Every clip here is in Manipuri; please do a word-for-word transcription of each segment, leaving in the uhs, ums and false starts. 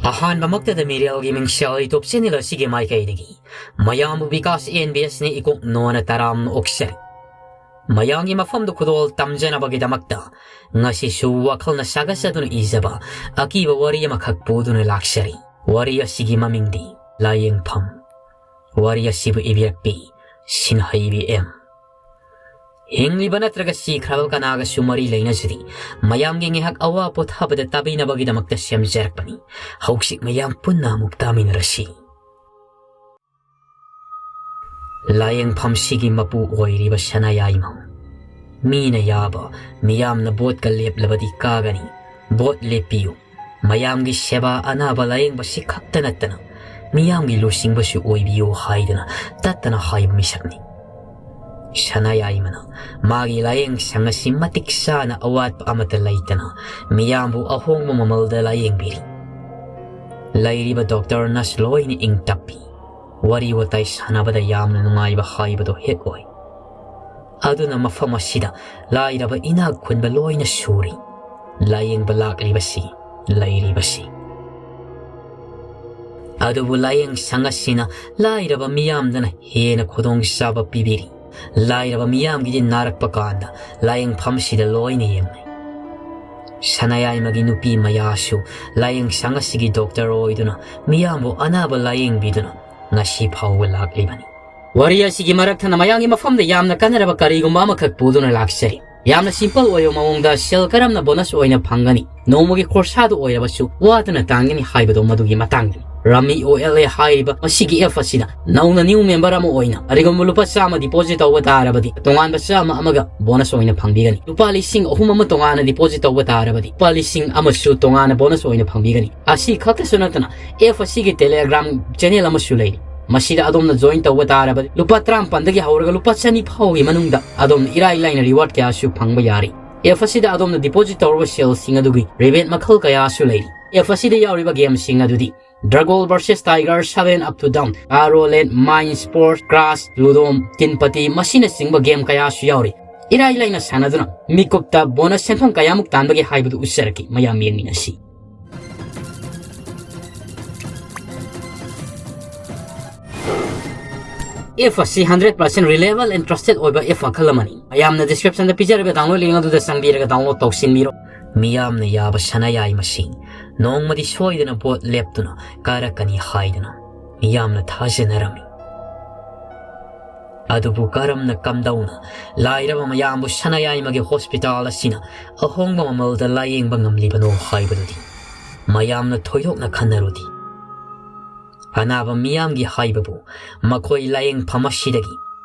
ꯑꯍꯥꯟꯕꯃꯛꯇꯗ ꯃꯤꯔꯦꯜꯒꯤ ꯃꯤꯡꯁꯦꯜ YouTube channel ꯑꯁꯤꯒꯤ ꯃꯥꯏꯀꯩꯗꯒꯤ ꯃꯌꯥꯝꯕꯨ ꯕꯤꯀꯥꯁ ꯑꯦꯟ ꯕꯤ ꯑꯦꯁꯅ ꯏꯀꯣꯛ ꯅꯣꯟꯅ ꯇꯔꯥꯝꯅ ꯑꯣꯛꯆꯔꯤ꯫ ꯃꯌꯥꯝꯒꯤ ꯃꯐꯝꯗ ꯈꯨꯗꯣꯜ ꯇꯝꯖꯅꯕꯒꯤꯗꯃꯛꯇ ꯉꯁꯤꯁꯨ ꯋꯥꯈꯜꯅ ꯁꯥꯒꯠꯆꯗꯨꯅ ꯏꯖꯕ ꯑꯀꯤꯕ ꯋꯥꯔꯤ ꯑꯃꯈꯛ ꯄꯨꯗꯨꯅ ꯂꯥꯛꯆꯔꯤ꯫ ꯋꯥꯔꯤ ꯑꯁꯤꯒꯤ ꯃꯃꯤꯡꯗꯤ ꯂꯥꯏꯌꯦꯡꯐꯝ꯫ ꯋꯥꯔꯤ ꯑꯁꯤꯕꯨ ꯏꯕꯤꯔꯛꯄꯤ ꯁꯤꯟꯍꯩꯕꯤ ꯑꯦꯝ꯫ ꯍꯤꯡꯂꯤꯕ ꯅꯠꯇ꯭ꯔꯒ ꯁꯤꯈ꯭ꯔꯕ ꯀꯅꯥꯒꯁꯨ ꯃꯔꯤ ꯂꯩꯅꯖꯗꯦ꯫ ꯃꯌꯥꯝꯒꯤ ꯉꯥꯏꯍꯥꯛ ꯑꯋꯥ ꯄꯣꯊꯥꯕꯗ ꯇꯥꯕꯤꯅꯕꯒꯤꯗꯃꯛꯇ ꯁꯦꯝꯖꯔꯛꯄꯅꯤ꯫ ꯍꯧꯖꯤꯛ ꯃꯌꯥꯝ ꯄꯨꯟꯅ ꯑꯃꯨꯛ ꯇꯥꯃꯤꯟꯅꯔꯁꯤ꯫ ꯂꯥꯏꯌꯦꯡꯐꯝꯁꯤꯒꯤ ꯃꯄꯨ ꯑꯣꯏꯔꯤꯕ ꯁꯅꯥꯌꯥꯏꯃ꯫ ꯃꯤꯅ ꯌꯥꯕ, ꯃꯤꯌꯥꯝꯅ ꯚꯣꯠꯀ ꯂꯦꯞꯂꯕꯗꯤ ꯀꯥꯒꯅꯤ꯫ ꯚꯣꯠ ꯂꯦꯞꯄꯤꯌꯨ꯫ ꯃꯌꯥꯝꯒꯤ ꯁꯦꯕꯥ ꯑꯅꯥꯕ ꯂꯥꯌꯦꯡꯕꯁꯤ ꯈꯛꯇ ꯅꯠꯇꯅ ꯃꯤꯌꯥꯝꯒꯤ ꯂꯨꯆꯤꯡꯕꯁꯨ ꯑꯣꯏꯕꯤꯌꯨ ꯍꯥꯏꯗꯨꯅ ꯇꯠꯇꯅ ꯍꯥꯏꯕ ꯃꯤꯁꯛꯅꯤ꯫ ꯁꯅꯥꯌꯥꯏꯃꯅ ꯃꯥꯒꯤ ꯂꯥꯌꯦꯡ ꯁꯪ ꯑꯁꯤ ꯃꯇꯤꯛ ꯆꯥꯅ ꯑꯋꯥꯠꯄ ꯑꯃꯠꯇ ꯂꯩꯇꯅ ꯃꯤꯌꯥꯝꯕꯨ ꯑꯍꯣꯡꯕ ꯃꯃꯜꯗ ꯂꯥꯌꯦꯡꯕꯤꯔꯤ꯫ ꯂꯩꯔꯤꯕ ꯗꯣꯛꯇꯔ ꯅꯔꯁ ꯂꯣꯏꯅ ꯏꯪ ꯇꯞꯄꯤ꯫ ꯋꯥꯔꯤ ꯋꯥꯇꯥꯏ ꯁꯥꯟꯅꯕꯗ ꯌꯥꯝꯅ ꯅꯨꯡꯉꯥꯏꯕ ꯍꯥꯏꯕꯗꯣ ꯍꯦꯛ ꯑꯣꯏ꯫ ꯑꯗꯨꯅ ꯃꯐꯝ ꯑꯁꯤꯗ ꯂꯥꯏꯔꯕ ꯏꯅꯥꯛ ꯈꯨꯟꯕ ꯂꯣꯏꯅ ꯁꯨꯔꯤ꯫ ꯂꯥꯌꯦꯡꯕ ꯂꯥꯛꯂꯤꯕꯁꯤ, ꯂꯩꯔꯤꯕꯁꯤ꯫ ꯑꯗꯨꯕꯨ ꯂꯥꯌꯦꯡ ꯁꯪ ꯑꯁꯤꯅ ꯂꯥꯏꯔꯕ ꯃꯤꯌꯥꯝꯗꯅ ꯍꯦꯟꯅ ꯈꯨꯗꯣꯡꯆꯥꯕ ꯄꯤꯕꯤꯔꯤ꯫ ꯂꯥꯏꯔꯕ ꯃꯤꯌꯥꯝꯒꯤꯗꯤ ꯅꯥꯔꯛꯄ ꯀꯥꯟꯗ ꯂꯥꯌꯦꯡꯐꯝꯁꯤꯗ ꯂꯣꯏꯅ ꯌꯦꯡꯅꯩ꯫ ꯁꯅꯥꯌꯥꯏꯃꯒꯤ ꯅꯨꯄꯤ ꯃꯌꯥꯁꯨ ꯂꯥꯌꯦꯡ ꯁꯪ ꯑꯁꯤꯒꯤ ꯗꯣꯛꯇꯔ ꯑꯣꯏꯗꯨꯅ ꯃꯤꯌꯥꯝꯕꯨ ꯑꯅꯥꯕ ꯂꯥꯌꯦꯡꯕꯤꯗꯨꯅ ꯉꯁꯤ ꯐꯥꯎꯕ ꯂꯥꯛꯂꯤꯕꯅꯤ꯫ ꯋꯥꯔꯤ ꯑꯁꯤꯒꯤ ꯃꯔꯛ ꯊꯠꯅ ꯃꯌꯥꯝꯒꯤ ꯃꯐꯝꯗ ꯌꯥꯝꯅ ꯀꯥꯟꯅꯔꯕ ꯀꯔꯤꯒꯨꯝꯕ ꯑꯃꯈꯛ ꯄꯨꯗꯨꯅ ꯂꯥꯛꯆꯔꯤ꯫ ꯌꯥꯝꯅ ꯁꯤꯝꯄꯜ ꯑꯣꯏꯕ ꯃꯑꯣꯡꯗ ꯁꯦꯜ ꯀꯔꯝꯅ ꯕꯣꯅꯁ ꯑꯣꯏꯅ ꯐꯪꯒꯅꯤ, ꯅꯣꯡꯃꯒꯤ ꯈꯣꯔꯁꯥꯗꯨ ꯑꯣꯏꯔꯕꯁꯨ ꯋꯥꯗꯅ ꯇꯥꯟꯒꯅꯤ ꯍꯥꯏꯕꯗꯣ ꯃꯗꯨꯒꯤ ꯃꯇꯥꯡꯗꯅꯤ꯫ ꯔꯃꯤ ꯑꯣ ꯑꯦꯜ ꯑꯦ ꯍꯥꯏꯔꯤꯕ ꯃꯁꯤꯒꯤ ꯑꯦꯞ ꯑꯁꯤꯗ ꯅꯧꯅ ꯅ꯭ꯌꯨ ꯃꯦꯝꯕꯔ ꯑꯃ ꯑꯣꯏꯅ ꯀꯔꯤꯒꯨꯝꯕ ꯂꯨꯄꯥ ꯆꯥꯝꯃ ꯗꯤꯄꯣꯖꯤꯠ ꯇꯧꯕ ꯇꯥꯔꯕꯗꯤ ꯇꯣꯉꯥꯟꯕ ꯆꯥꯝꯃ ꯑꯃꯒ ꯕꯣꯅꯁ ꯑꯣꯏꯅ ꯐꯪꯕꯤꯒꯅꯤ꯫ ꯂꯨꯄꯥ ꯂꯤꯁꯤꯡ ꯑꯍꯨꯝ ꯑꯃ ꯇꯣꯉꯥꯟꯅ ꯗꯤꯄꯣꯖꯤꯠ ꯇꯧꯕ ꯇꯥꯔꯕꯗꯤ ꯂꯨꯄꯥ ꯂꯤꯁꯤꯡ ꯑꯃꯁꯨ ꯇꯣꯉꯥꯟꯅ ꯕꯣꯅꯁ ꯑꯣꯏꯅ ꯐꯪꯕꯤꯒꯅꯤ꯫ ꯑꯁꯤ ꯈꯛꯇꯁꯨ ꯅꯠꯇꯅ ꯑꯦꯞ ꯑꯁꯤꯒꯤ ꯇꯦꯂꯦꯒ꯭ꯔꯥꯝ ꯆꯦꯅꯦꯜ ꯑꯃꯁꯨ ꯂꯩꯔꯤ꯫ ꯃꯁꯤꯗ ꯑꯗꯣꯝꯅ ꯖꯣꯏꯟ ꯇꯧꯕ ꯇꯥꯔꯕꯗꯤ ꯂꯨꯄꯥ ꯇꯔꯥꯃꯥꯄꯟꯗꯒꯤ ꯍꯧꯔꯒ ꯂꯨꯄꯥ ꯆꯅꯤ ꯐꯥꯎꯒꯤ ꯃꯅꯨꯡꯗ ꯑꯗꯣꯝꯅ ꯏꯔꯥꯏ ꯂꯥꯏꯅ ꯔꯤꯋꯥꯔꯗ ꯀꯌꯥꯁꯨ ꯐꯪꯕ ꯌꯥꯔꯤ꯫ ꯑꯦꯞ ꯑꯁꯤꯗ ꯑꯗꯣꯝꯅ ꯗꯤꯄꯣꯖꯤꯠ ꯇꯧꯔꯕ ꯁꯦꯜꯁꯤꯡ ꯑꯗꯨꯒꯤ ꯔꯤꯕꯦꯠ ꯃꯈꯜ ꯀꯌꯥꯁꯨ ꯂꯩꯔꯤ꯫ ꯑꯦꯞ ꯑꯁꯤꯗ ꯌꯥꯎꯔꯤꯕ ꯒꯦꯝꯁꯤꯡ ꯑꯗꯨꯗꯤ dragon versus tiger, seven up to down, ꯀꯥꯔꯣꯂꯦꯟ, ꯃꯥꯏꯟ ꯁ꯭ꯄꯣꯔꯠꯁ, ꯀ꯭ꯔꯥꯁ, ꯂꯨꯗꯣꯝ, ꯇꯤꯟꯄꯇꯤ, ꯃꯁꯤꯅꯆꯤꯡꯕ ꯒꯦꯝ ꯀꯌꯥꯁꯨ ꯌꯥꯎꯔꯤ꯫ ꯏꯔꯥꯏ ꯂꯥꯏꯅ ꯁꯥꯟꯅꯗꯨꯅ ꯃꯤꯀꯨꯞꯇ ꯕꯣꯅꯁ ꯁꯦꯟꯐꯝ ꯀꯌꯥꯃꯨꯛ ꯇꯥꯟꯕꯒꯦ ꯍꯥꯏꯕꯗꯨ ꯎꯠꯆꯔꯛꯀꯦ, ꯃꯌꯥꯝ ꯌꯦꯡꯃꯤꯟꯅꯁꯤ꯫ ꯑꯦꯞ ꯑꯁꯤ hundred percent reliable and trusted ꯑꯣꯏꯕ ꯑꯦꯞ ꯃꯈꯜ ꯑꯃꯅꯤ꯫ ꯃꯌꯥꯝꯅ ꯗꯤꯁꯀ꯭ꯔꯤꯞꯁꯟꯗ ꯄꯤꯖꯔꯤꯕ ꯗꯥꯎꯟꯂꯣꯗ ꯂꯤꯡ ꯑꯗꯨꯗ ꯆꯪꯕꯤꯔꯒ ꯗꯥꯎꯟꯂꯣꯗ ꯇꯧꯁꯤꯟꯕꯤꯔꯣ꯫ ꯃꯤꯌꯥꯝꯅ ꯌꯥꯕ ꯁꯅꯥꯌꯥꯏꯃꯁꯤ ꯅꯣꯡꯃꯗꯤ ꯁꯣꯏꯗꯅ ꯚꯣꯠ ꯂꯦꯞꯇꯨꯅ ꯀꯥꯔꯛꯀꯅꯤ ꯍꯥꯏꯗꯅ ꯃꯤꯌꯥꯝꯅ ꯊꯥꯖꯅꯔꯝꯃꯤ꯫ ꯑꯗꯨꯕꯨ ꯀꯔꯝꯅ ꯀꯝꯗꯧꯅ ꯂꯥꯏꯔꯕ ꯃꯌꯥꯝꯕꯨ ꯁꯅꯥꯌꯥꯏꯃꯒꯤ ꯍꯣꯁꯄꯤꯇꯥꯜ ꯑꯁꯤꯅ ꯑꯍꯣꯡꯕ ꯃꯃꯜꯗ ꯂꯥꯌꯦꯡꯕ ꯉꯝꯂꯤꯕꯅꯣ ꯍꯥꯏꯕꯗꯨꯗꯤ ꯃꯌꯥꯝꯅ ꯊꯣꯏꯗꯣꯛꯅ ꯈꯟꯅꯔꯨꯗꯦ꯫ ꯑꯅꯥꯕ ꯃꯤꯌꯥꯝꯒꯤ ꯍꯥꯏꯕꯕꯨ ꯃꯈꯣꯏ ꯂꯥꯌꯦꯡꯐꯝ ꯑꯁꯤꯗꯒꯤ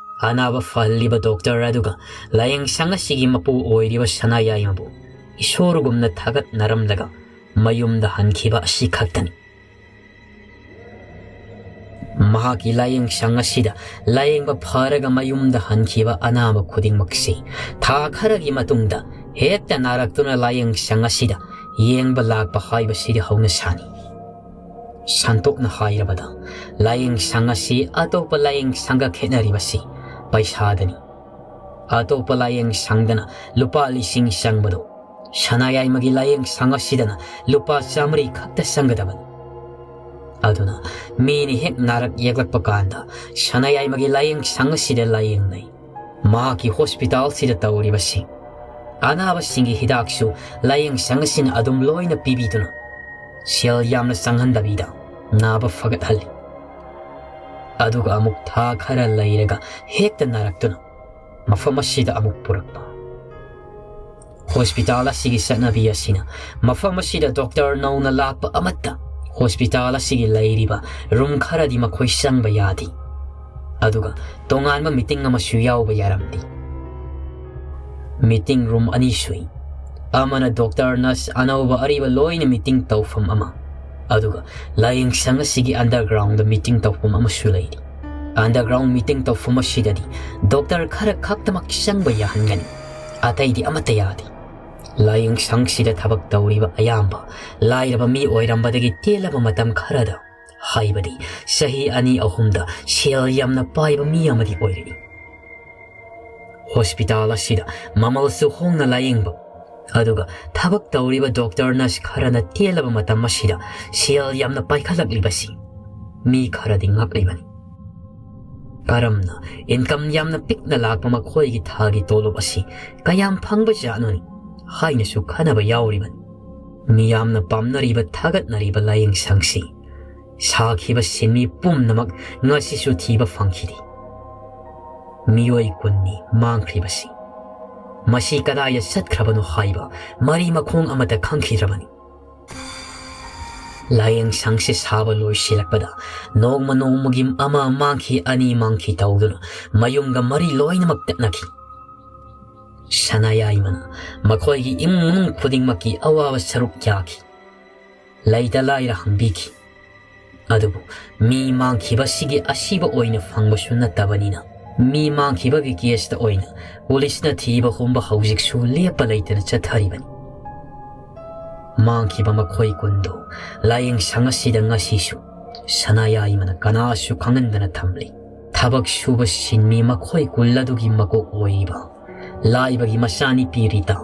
ꯑꯅꯥꯕ ꯐꯍꯜꯂꯤꯕ ꯗꯣꯛꯇꯔ ꯑꯗꯨꯒ ꯂꯥꯌꯦꯡꯁꯪ ꯑꯁꯤꯒꯤ ꯃꯄꯨ ꯑꯣꯏꯔꯤꯕ ꯁꯅꯥꯌꯥꯏꯃꯕꯨ ꯏꯁꯣꯔꯒꯨꯝꯅ ꯊꯥꯒꯠꯅꯔꯝꯂꯒ ꯃꯌꯨꯝꯗ ꯍꯟꯈꯤꯕ ꯑꯁꯤ ꯈꯛꯇꯅꯤ꯫ ꯃꯍꯥꯛꯀꯤ ꯂꯥꯌꯦꯡꯁꯪ ꯑꯁꯤꯗ ꯂꯥꯌꯦꯡꯕ ꯐꯔꯒ ꯃꯌꯨꯝꯗ ꯍꯟꯈꯤꯕ ꯑꯅꯥꯕ ꯈꯨꯗꯤꯡꯃꯛꯁꯤ ꯊꯥ ꯈꯔꯒꯤ ꯃꯇꯨꯡꯗ ꯍꯦꯛꯇ ꯅꯥꯔꯛꯇꯨꯅ ꯂꯥꯌꯦꯡꯁꯪ ꯑꯁꯤꯗ ꯌꯦꯡꯕ ꯂꯥꯛꯄ ꯍꯥꯏꯕꯁꯤꯗꯤ ꯍꯧꯅꯁꯥꯅꯤ꯫ ꯁꯟꯇꯣꯛꯅ ꯍꯥꯏꯔꯕꯗ, ꯂꯥꯌꯦꯡꯁꯪ ꯑꯁꯤ ꯑꯇꯣꯞꯄ ꯂꯥꯌꯦꯡꯁꯪꯒ ꯈꯦꯠꯅꯔꯤꯕꯁꯤ ꯄꯩꯁꯥꯗꯅꯤ꯫ ꯑꯇꯣꯞꯄ ꯂꯥꯌꯦꯡꯁꯪꯗꯅ ꯂꯨꯄꯥ ꯂꯤꯁꯤꯡ ꯆꯪꯕꯗꯨ ꯁꯅꯥꯌꯥꯏꯃꯒꯤ ꯂꯥꯌꯦꯡꯁꯪ ꯑꯁꯤꯗꯅ ꯂꯨꯄꯥ ꯆꯥꯃꯔꯤ ꯈꯛꯇ ꯆꯪꯒꯗꯕꯅꯤ꯫ ꯑꯗꯨꯅ ꯃꯤꯅ ꯍꯦꯛ ꯅꯥꯔꯛ ꯌꯦꯛꯂꯛꯄ ꯀꯥꯟꯗ ꯁꯅꯥꯌꯥꯏꯃꯒꯤ ꯂꯥꯌꯦꯡꯁꯪ ꯑꯁꯤꯗ ꯂꯥꯌꯦꯡꯅꯩ꯫ ꯃꯍꯥꯛꯀꯤ ꯍꯣꯁꯄꯤꯇꯥꯜꯁꯤꯗ ꯇꯧꯔꯤꯕꯁꯤ ꯑꯅꯥꯕꯁꯤꯡꯒꯤ ꯍꯤꯗꯥꯛꯁꯨ ꯂꯥꯌꯦꯡꯁꯪ ꯑꯁꯤꯅ ꯑꯗꯨꯝ ꯂꯣꯏꯅ ꯄꯤꯕꯤꯗꯨꯅ ꯁꯦꯜ ꯌꯥꯝꯅ ꯆꯪꯍꯟꯗꯕꯤꯗ ꯅꯥꯕ ꯐꯒꯠꯍꯜꯂꯤ꯫ ꯑꯗꯨꯒ ꯑꯃꯨꯛ ꯊꯥ ꯈꯔ ꯂꯩꯔꯒ ꯍꯦꯛꯇ ꯅꯥꯔꯛꯇꯨꯅ ꯃꯐꯝ ꯑꯁꯤꯗ ꯑꯃꯨꯛ ꯄꯨꯔꯛꯄ꯫ ꯍꯣꯁꯄꯤꯇꯥꯜ ꯑꯁꯤꯒꯤ ꯆꯠꯅꯕꯤ ꯑꯁꯤꯅ ꯃꯐꯝ ꯑꯁꯤꯗ ꯗꯣꯛꯇꯔ ꯅꯧꯅ ꯂꯥꯛꯄ ꯑꯃꯠꯇ ꯍꯣꯁꯄꯤꯇꯥꯜ ꯑꯁꯤꯒꯤ ꯂꯩꯔꯤꯕ ꯔꯨꯝ ꯈꯔꯗꯤ ꯃꯈꯣꯏ ꯆꯪꯕ ꯌꯥꯗꯦ꯫ ꯑꯗꯨꯒ ꯇꯣꯉꯥꯟꯕ ꯃꯤꯇꯤꯡ ꯑꯃꯁꯨ ꯌꯥꯎꯕ ꯌꯥꯔꯝꯗꯦ꯫ ꯃꯤꯇꯤꯡ ꯔꯨꯝ ꯑꯅꯤ ꯁꯨꯏ꯫ ꯑꯃꯅ ꯗꯣꯛꯇꯔ, ꯅꯔꯁ, ꯑꯅꯧꯕ ꯑꯔꯤꯕ ꯂꯣꯏꯅ ꯃꯤꯇꯤꯡ ꯇꯧꯐꯝ ꯑꯃ, ꯑꯗꯨꯒ ꯂꯥꯌꯦꯡꯁꯪ ꯑꯁꯤꯒꯤ ꯑꯟꯗꯔꯒ꯭ꯔꯥꯎꯟꯗ ꯃꯤꯇꯤꯡ ꯇꯧꯐꯝ ꯑꯃꯁꯨ ꯂꯩꯔꯤ꯫ ꯑꯟꯗꯔꯒ꯭ꯔꯥꯎꯟ ꯃꯤꯇꯤꯡ ꯇꯧꯐꯝ ꯑꯁꯤꯗꯗꯤ ꯗꯣꯛꯇꯔ ꯈꯔ ꯈꯛꯇꯃꯛ ꯆꯪꯕ ꯌꯥꯍꯟꯒꯅꯤ, ꯑꯇꯩꯗꯤ ꯑꯃꯠꯇ ꯌꯥꯗꯦ꯫ ꯂꯥꯌꯦꯡꯁꯪꯁꯤꯗ ꯊꯕꯛ ꯇꯧꯔꯤꯕ ꯑꯌꯥꯝꯕ ꯂꯥꯏꯔꯕ ꯃꯤ ꯑꯣꯏꯔꯝꯕꯗꯒꯤ ꯇꯦꯜꯂꯕ ꯃꯇꯝ ꯈꯔꯗ, ꯍꯥꯏꯕꯗꯤ ꯆꯍꯤ ꯑꯅꯤ ꯑꯍꯨꯝꯗ ꯁꯦꯜ ꯌꯥꯝꯅ ꯄꯥꯏꯕ ꯃꯤ ꯑꯃꯗꯤ ꯑꯣꯏꯔꯛꯏ꯫ ꯍꯣꯁꯄꯤꯇꯥꯜ ꯑꯁꯤꯗ ꯃꯃꯜꯁꯨ ꯍꯣꯡꯅ ꯂꯥꯌꯦꯡꯕ, ꯑꯗꯨꯒ ꯊꯕꯛ ꯇꯧꯔꯤꯕ ꯗꯣꯛꯇꯔ, ꯅꯔꯁ ꯈꯔꯅ ꯇꯦꯜꯂꯕ ꯃꯇꯝ ꯑꯁꯤꯗ ꯁꯦꯜ ꯌꯥꯝꯅ ꯄꯥꯏꯈꯠꯂꯛꯂꯤꯕꯁꯤ ꯃꯤ ꯈꯔꯗꯤ ꯉꯛꯂꯤꯕꯅꯤ꯫ ꯀꯔꯝꯅ ꯏꯟꯀꯝ ꯌꯥꯝꯅ ꯄꯤꯛꯅ ꯂꯥꯛꯄ ꯃꯈꯣꯏꯒꯤ ꯊꯥꯒꯤ ꯇꯣꯂꯣꯞ ꯑꯁꯤ ꯀꯌꯥꯝ ꯐꯪꯕꯖꯥꯠꯅꯣꯅꯤ ꯍꯥꯏꯅꯁꯨ ꯈꯟꯅꯕ ꯌꯥꯎꯔꯤꯕꯅꯤ꯫ ꯃꯤꯌꯥꯝꯅ ꯄꯥꯝꯅꯔꯤꯕ, ꯊꯥꯒꯠꯅꯔꯤꯕ ꯂꯥꯏꯌꯦꯡ ꯁꯪꯁꯤ ꯁꯥꯈꯤꯕ ꯁꯤꯟꯃꯤ ꯄꯨꯝꯅꯃꯛ ꯉꯁꯤꯁꯨ ꯊꯤꯕ ꯐꯪꯈꯤꯗꯦ꯫ ꯃꯤꯑꯣꯏ ꯀꯨꯟꯅꯤ ꯃꯥꯡꯈ꯭ꯔꯤꯕꯁꯤ꯫ ꯃꯁꯤ ꯀꯗꯥꯏꯗ ꯆꯠꯈ꯭ꯔꯕꯅꯣ ꯍꯥꯏꯕ ꯃꯔꯤ ꯃꯈꯣꯡ ꯑꯃꯠꯇ ꯈꯪꯈꯤꯗ꯭ꯔꯕꯅꯤ꯫ ꯂꯥꯏꯌꯦꯡ ꯁꯪꯁꯤ ꯁꯥꯕ ꯂꯣꯏꯁꯤꯜꯂꯛꯄꯗ ꯅꯣꯡꯃ ꯅꯣꯡꯃꯒꯤ ꯑꯃ ꯃꯥꯡꯈꯤ, ꯑꯅꯤ ꯃꯥꯡꯈꯤ ꯇꯧꯗꯨꯅ ꯃꯌꯨꯝꯒ ꯃꯔꯤ ꯂꯣꯏꯅꯃꯛ ꯇꯠꯅꯈꯤ꯫ ꯁꯅꯥꯌꯥꯏꯃꯅ ꯃꯈꯣꯏꯒꯤ ꯏꯃꯨꯡ ꯃꯅꯨꯡ ꯈꯨꯗꯤꯡꯃꯛꯀꯤ ꯑꯋꯥꯕ ꯁꯔꯨꯛ ꯌꯥꯈꯤ꯫ ꯂꯩꯇ ꯂꯥꯏꯔ ꯍꯪꯕꯤꯈꯤ꯫ ꯑꯗꯨꯕꯨ ꯃꯤ ꯃꯥꯡꯈꯤꯕꯁꯤꯒꯤ ꯑꯁꯤꯕ ꯑꯣꯏꯅ ꯐꯪꯕꯁꯨ ꯅꯠꯇꯕꯅꯤꯅ, ꯃꯤ ꯃꯥꯡꯈꯤꯕꯒꯤ ꯀꯦꯁꯇ ꯑꯣꯏꯅ ꯄꯨꯂꯤꯁꯅ ꯊꯤꯕ ꯍꯨꯝꯕ ꯍꯧꯖꯤꯛꯁꯨ ꯂꯦꯞꯄ ꯂꯩꯇꯅ ꯆꯠꯊꯔꯤꯕꯅꯤ꯫ ꯃꯥꯡꯈꯤꯕ ꯃꯈꯣꯏ ꯀꯨꯟꯗꯨ ꯂꯥꯏꯌꯦꯡ ꯁꯪ ꯑꯁꯤꯗ ꯉꯁꯤꯁꯨ ꯁꯅꯥꯌꯥꯏꯃꯅ ꯀꯅꯥꯁꯨ ꯈꯪꯍꯟꯗꯅ ꯊꯝꯂꯤ꯫ ꯊꯕꯛ ꯁꯨꯕ ꯁꯤꯟꯃꯤ ꯃꯈꯣꯏ ꯀꯨꯜ ꯑꯗꯨꯒꯤ ꯃꯀꯣꯛ ꯑꯣꯏꯔꯤꯕ ꯂꯥꯏꯕꯒꯤ ꯃꯆꯥꯅꯨꯄꯤ ꯔꯤꯇꯥ,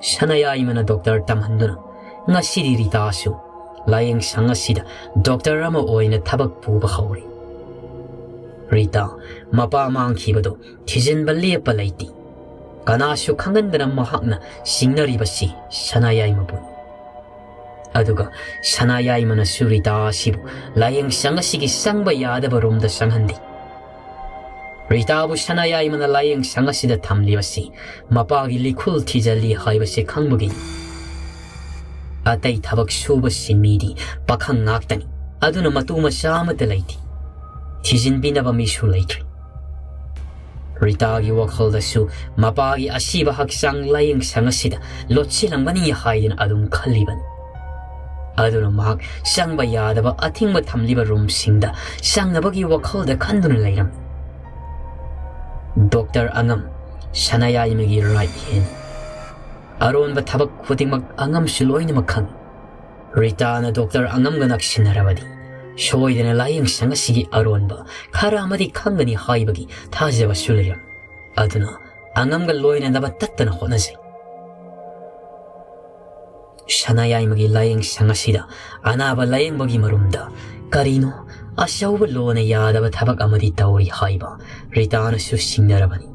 ꯁꯅꯥꯌꯥꯏꯃꯅ ꯗꯣꯛꯇꯔ ꯇꯝꯍꯟꯗꯨꯅ ꯉꯁꯤꯗꯤ ꯔꯤꯇꯥꯁꯨ ꯂꯥꯏꯌꯦꯡ ꯁꯪ ꯑꯁꯤꯗ ꯗꯣꯛꯇꯔ ꯑꯃ ꯑꯣꯏꯅ ꯊꯕꯛ ꯄꯨꯕ ꯍꯧꯔꯦ꯫ ꯔꯤꯇꯥ ꯃꯄꯥ ꯃꯥꯡꯈꯤꯕꯗꯨ ꯊꯤꯖꯤꯟꯕ ꯂꯦꯞꯄ ꯂꯩꯇꯦ꯫ ꯀꯅꯥꯁꯨ ꯈꯪꯍꯟꯗꯅ ꯃꯍꯥꯛꯅ ꯆꯤꯡꯅꯔꯤꯕꯁꯤ ꯁꯅꯥꯌꯥꯏꯃꯕꯨꯅꯤ꯫ ꯑꯗꯨꯒ ꯁꯅꯥꯌꯥꯏꯃꯅꯁꯨ ꯔꯤꯇꯥ ꯑꯁꯤꯕꯨ ꯂꯥꯏꯌꯦꯡ ꯁꯪ ꯑꯁꯤꯒꯤ ꯆꯪꯕ ꯌꯥꯗꯕ ꯔꯨꯝꯗ ꯆꯪꯍꯟꯗꯦ꯫ ꯔꯤꯇꯥꯕꯨ ꯁꯅꯥꯌꯥꯏꯃꯅ ꯂꯥꯏꯌꯦꯡ ꯁꯪ ꯑꯁꯤꯗ ꯊꯝꯂꯤꯕꯁꯤ ꯃꯄꯥꯒꯤ ꯂꯤꯈꯨꯜ ꯊꯤꯖꯤꯜꯂꯤ ꯍꯥꯏꯕꯁꯤ ꯈꯪꯕꯒꯤꯅꯤ꯫ ꯑꯇꯩ ꯊꯕꯛ ꯁꯨꯕ ꯁꯤꯟꯃꯤꯗꯤ ꯄꯥꯈꯪ ꯉꯥꯛꯇꯅꯤ꯫ ꯑꯗꯨꯅ ꯃꯇꯨ ꯃꯆꯥ ꯑꯃꯠꯇ ꯂꯩꯇꯦ꯫ ꯊꯤꯖꯤꯟꯕꯤꯅꯕ ꯃꯤꯁꯨ ꯂꯩꯇ꯭ꯔꯦ꯫ ꯔꯤꯇꯥꯒꯤ ꯋꯥꯈꯜꯗꯁꯨ ꯃꯄꯥꯒꯤ ꯑꯁꯤꯕ ꯍꯛꯆꯥꯡ ꯂꯥꯏꯌꯦꯡ ꯁꯪ ꯑꯁꯤꯗ ꯂꯣꯠꯁꯤꯜꯂꯝꯒꯅꯤ ꯍꯥꯏꯗꯨꯅ ꯑꯗꯨꯝ ꯈꯜꯂꯤꯕꯅꯤ꯫ ꯑꯗꯨꯅ ꯃꯍꯥꯛ ꯆꯪꯕ ꯌꯥꯗꯕ ꯑꯊꯤꯡꯕ ꯊꯝꯂꯤꯕ ꯔꯨꯝꯁꯤꯡꯗ ꯆꯪꯅꯕꯒꯤ ꯋꯥꯈꯜꯗ ꯈꯟꯗꯨꯅ ꯂꯩꯔꯝꯃꯤ꯫ ꯗꯣꯛꯇꯔ ꯑꯉꯝ, ꯁꯅꯥꯌꯥꯏꯃꯒꯤ ꯔꯥꯏꯠ ꯍꯦꯟ꯫ ꯑꯔꯣꯟꯕ ꯊꯕꯛ ꯈꯨꯗꯤꯡꯃꯛ ꯑꯉꯝꯁꯨ ꯂꯣꯏꯅꯃꯛ ꯈꯪꯏ꯫ ꯔꯤꯇꯥꯅ ꯗꯣꯛꯇꯔ ꯑꯉꯝꯒ ꯅꯛꯁꯤꯟꯅꯔꯕꯗꯤ ꯁꯣꯏꯗꯅ ꯂꯥꯏꯌꯦꯡꯁꯪ ꯑꯁꯤꯒꯤ ꯑꯔꯣꯟꯕ ꯈꯔ ꯑꯃꯗꯤ ꯈꯪꯒꯅꯤ ꯍꯥꯏꯕꯒꯤ ꯊꯥꯖꯕꯁꯨ ꯂꯩꯔꯝꯃꯤ꯫ ꯑꯗꯨꯅ ꯑꯉꯝꯒ ꯂꯣꯏꯅꯅꯕ ꯇꯠꯇꯅ ꯍꯣꯠꯅꯖꯩ꯫ ꯁꯅꯥꯌꯥꯏꯃꯒꯤ ꯂꯥꯏꯌꯦꯡꯁꯪ ꯑꯁꯤꯗ ꯑꯅꯥꯕ ꯂꯥꯌꯦꯡꯕꯒꯤ ꯃꯔꯨꯝꯗ ꯀꯔꯤꯅꯣ ꯑꯆꯧꯕ ꯂꯣꯟꯅ ꯌꯥꯗꯕ ꯊꯕꯛ ꯑꯃꯗꯤ ꯇꯧꯔꯤ ꯍꯥꯏꯕ ꯔꯤꯇꯥꯅꯁꯨ ꯁꯤꯡꯅꯔꯕꯅꯤ꯫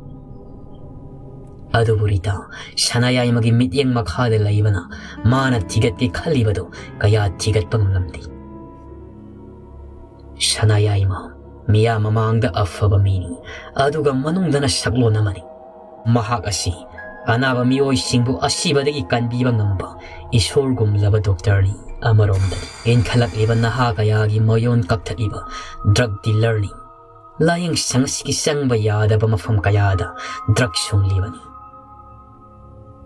ꯑꯗꯨꯕꯨ ꯔꯤꯇꯥ, ꯁꯅꯥꯌꯥꯏꯃꯒꯤ ꯃꯤꯠꯌꯦꯡ ꯃꯈꯥꯗ ꯂꯩꯕꯅ ꯃꯥꯅ ꯊꯤꯒꯠꯀꯦ ꯈꯜꯂꯤꯕꯗꯨ ꯀꯌꯥ ꯊꯤꯒꯠꯄ ꯉꯝꯂꯝꯗꯦ꯫ ꯁꯅꯥꯌꯥꯏꯃ ꯃꯤꯌꯥꯝ ꯃꯃꯥꯡꯗ ꯑꯐꯕ ꯃꯤꯅꯤ, ꯑꯗꯨꯒ ꯃꯅꯨꯡꯗꯅ ꯁꯛꯂꯣꯟ ꯑꯃꯅꯤ꯫ ꯃꯍꯥꯛ ꯑꯁꯤ ꯑꯅꯥꯕ ꯃꯤꯑꯣꯏꯁꯤꯡꯕꯨ ꯑꯁꯤꯕꯗꯒꯤ ꯀꯟꯕꯤꯕ ꯉꯝꯕ ꯏꯁꯣꯔꯒꯨꯝꯂꯕ ꯗꯣꯛꯇꯔꯅꯤ꯫ ꯑꯃꯔꯣꯝꯗꯗꯤ ꯏꯟꯈꯠꯂꯛꯂꯤꯕ ꯅꯍꯥ ꯀꯌꯥꯒꯤ ꯃꯌꯣꯟ ꯀꯛꯊꯠꯂꯤꯕ ꯗ꯭ꯔꯒ ꯗꯤꯂꯔꯅꯤ꯫ ꯂꯥꯌꯦꯡꯁꯪ ꯑꯁꯤꯒꯤ ꯆꯪꯕ ꯌꯥꯗꯕ ꯃꯐꯝ ꯀꯌꯥꯗ ꯗ꯭ꯔꯒ ꯁꯨꯡꯂꯤꯕꯅꯤ꯫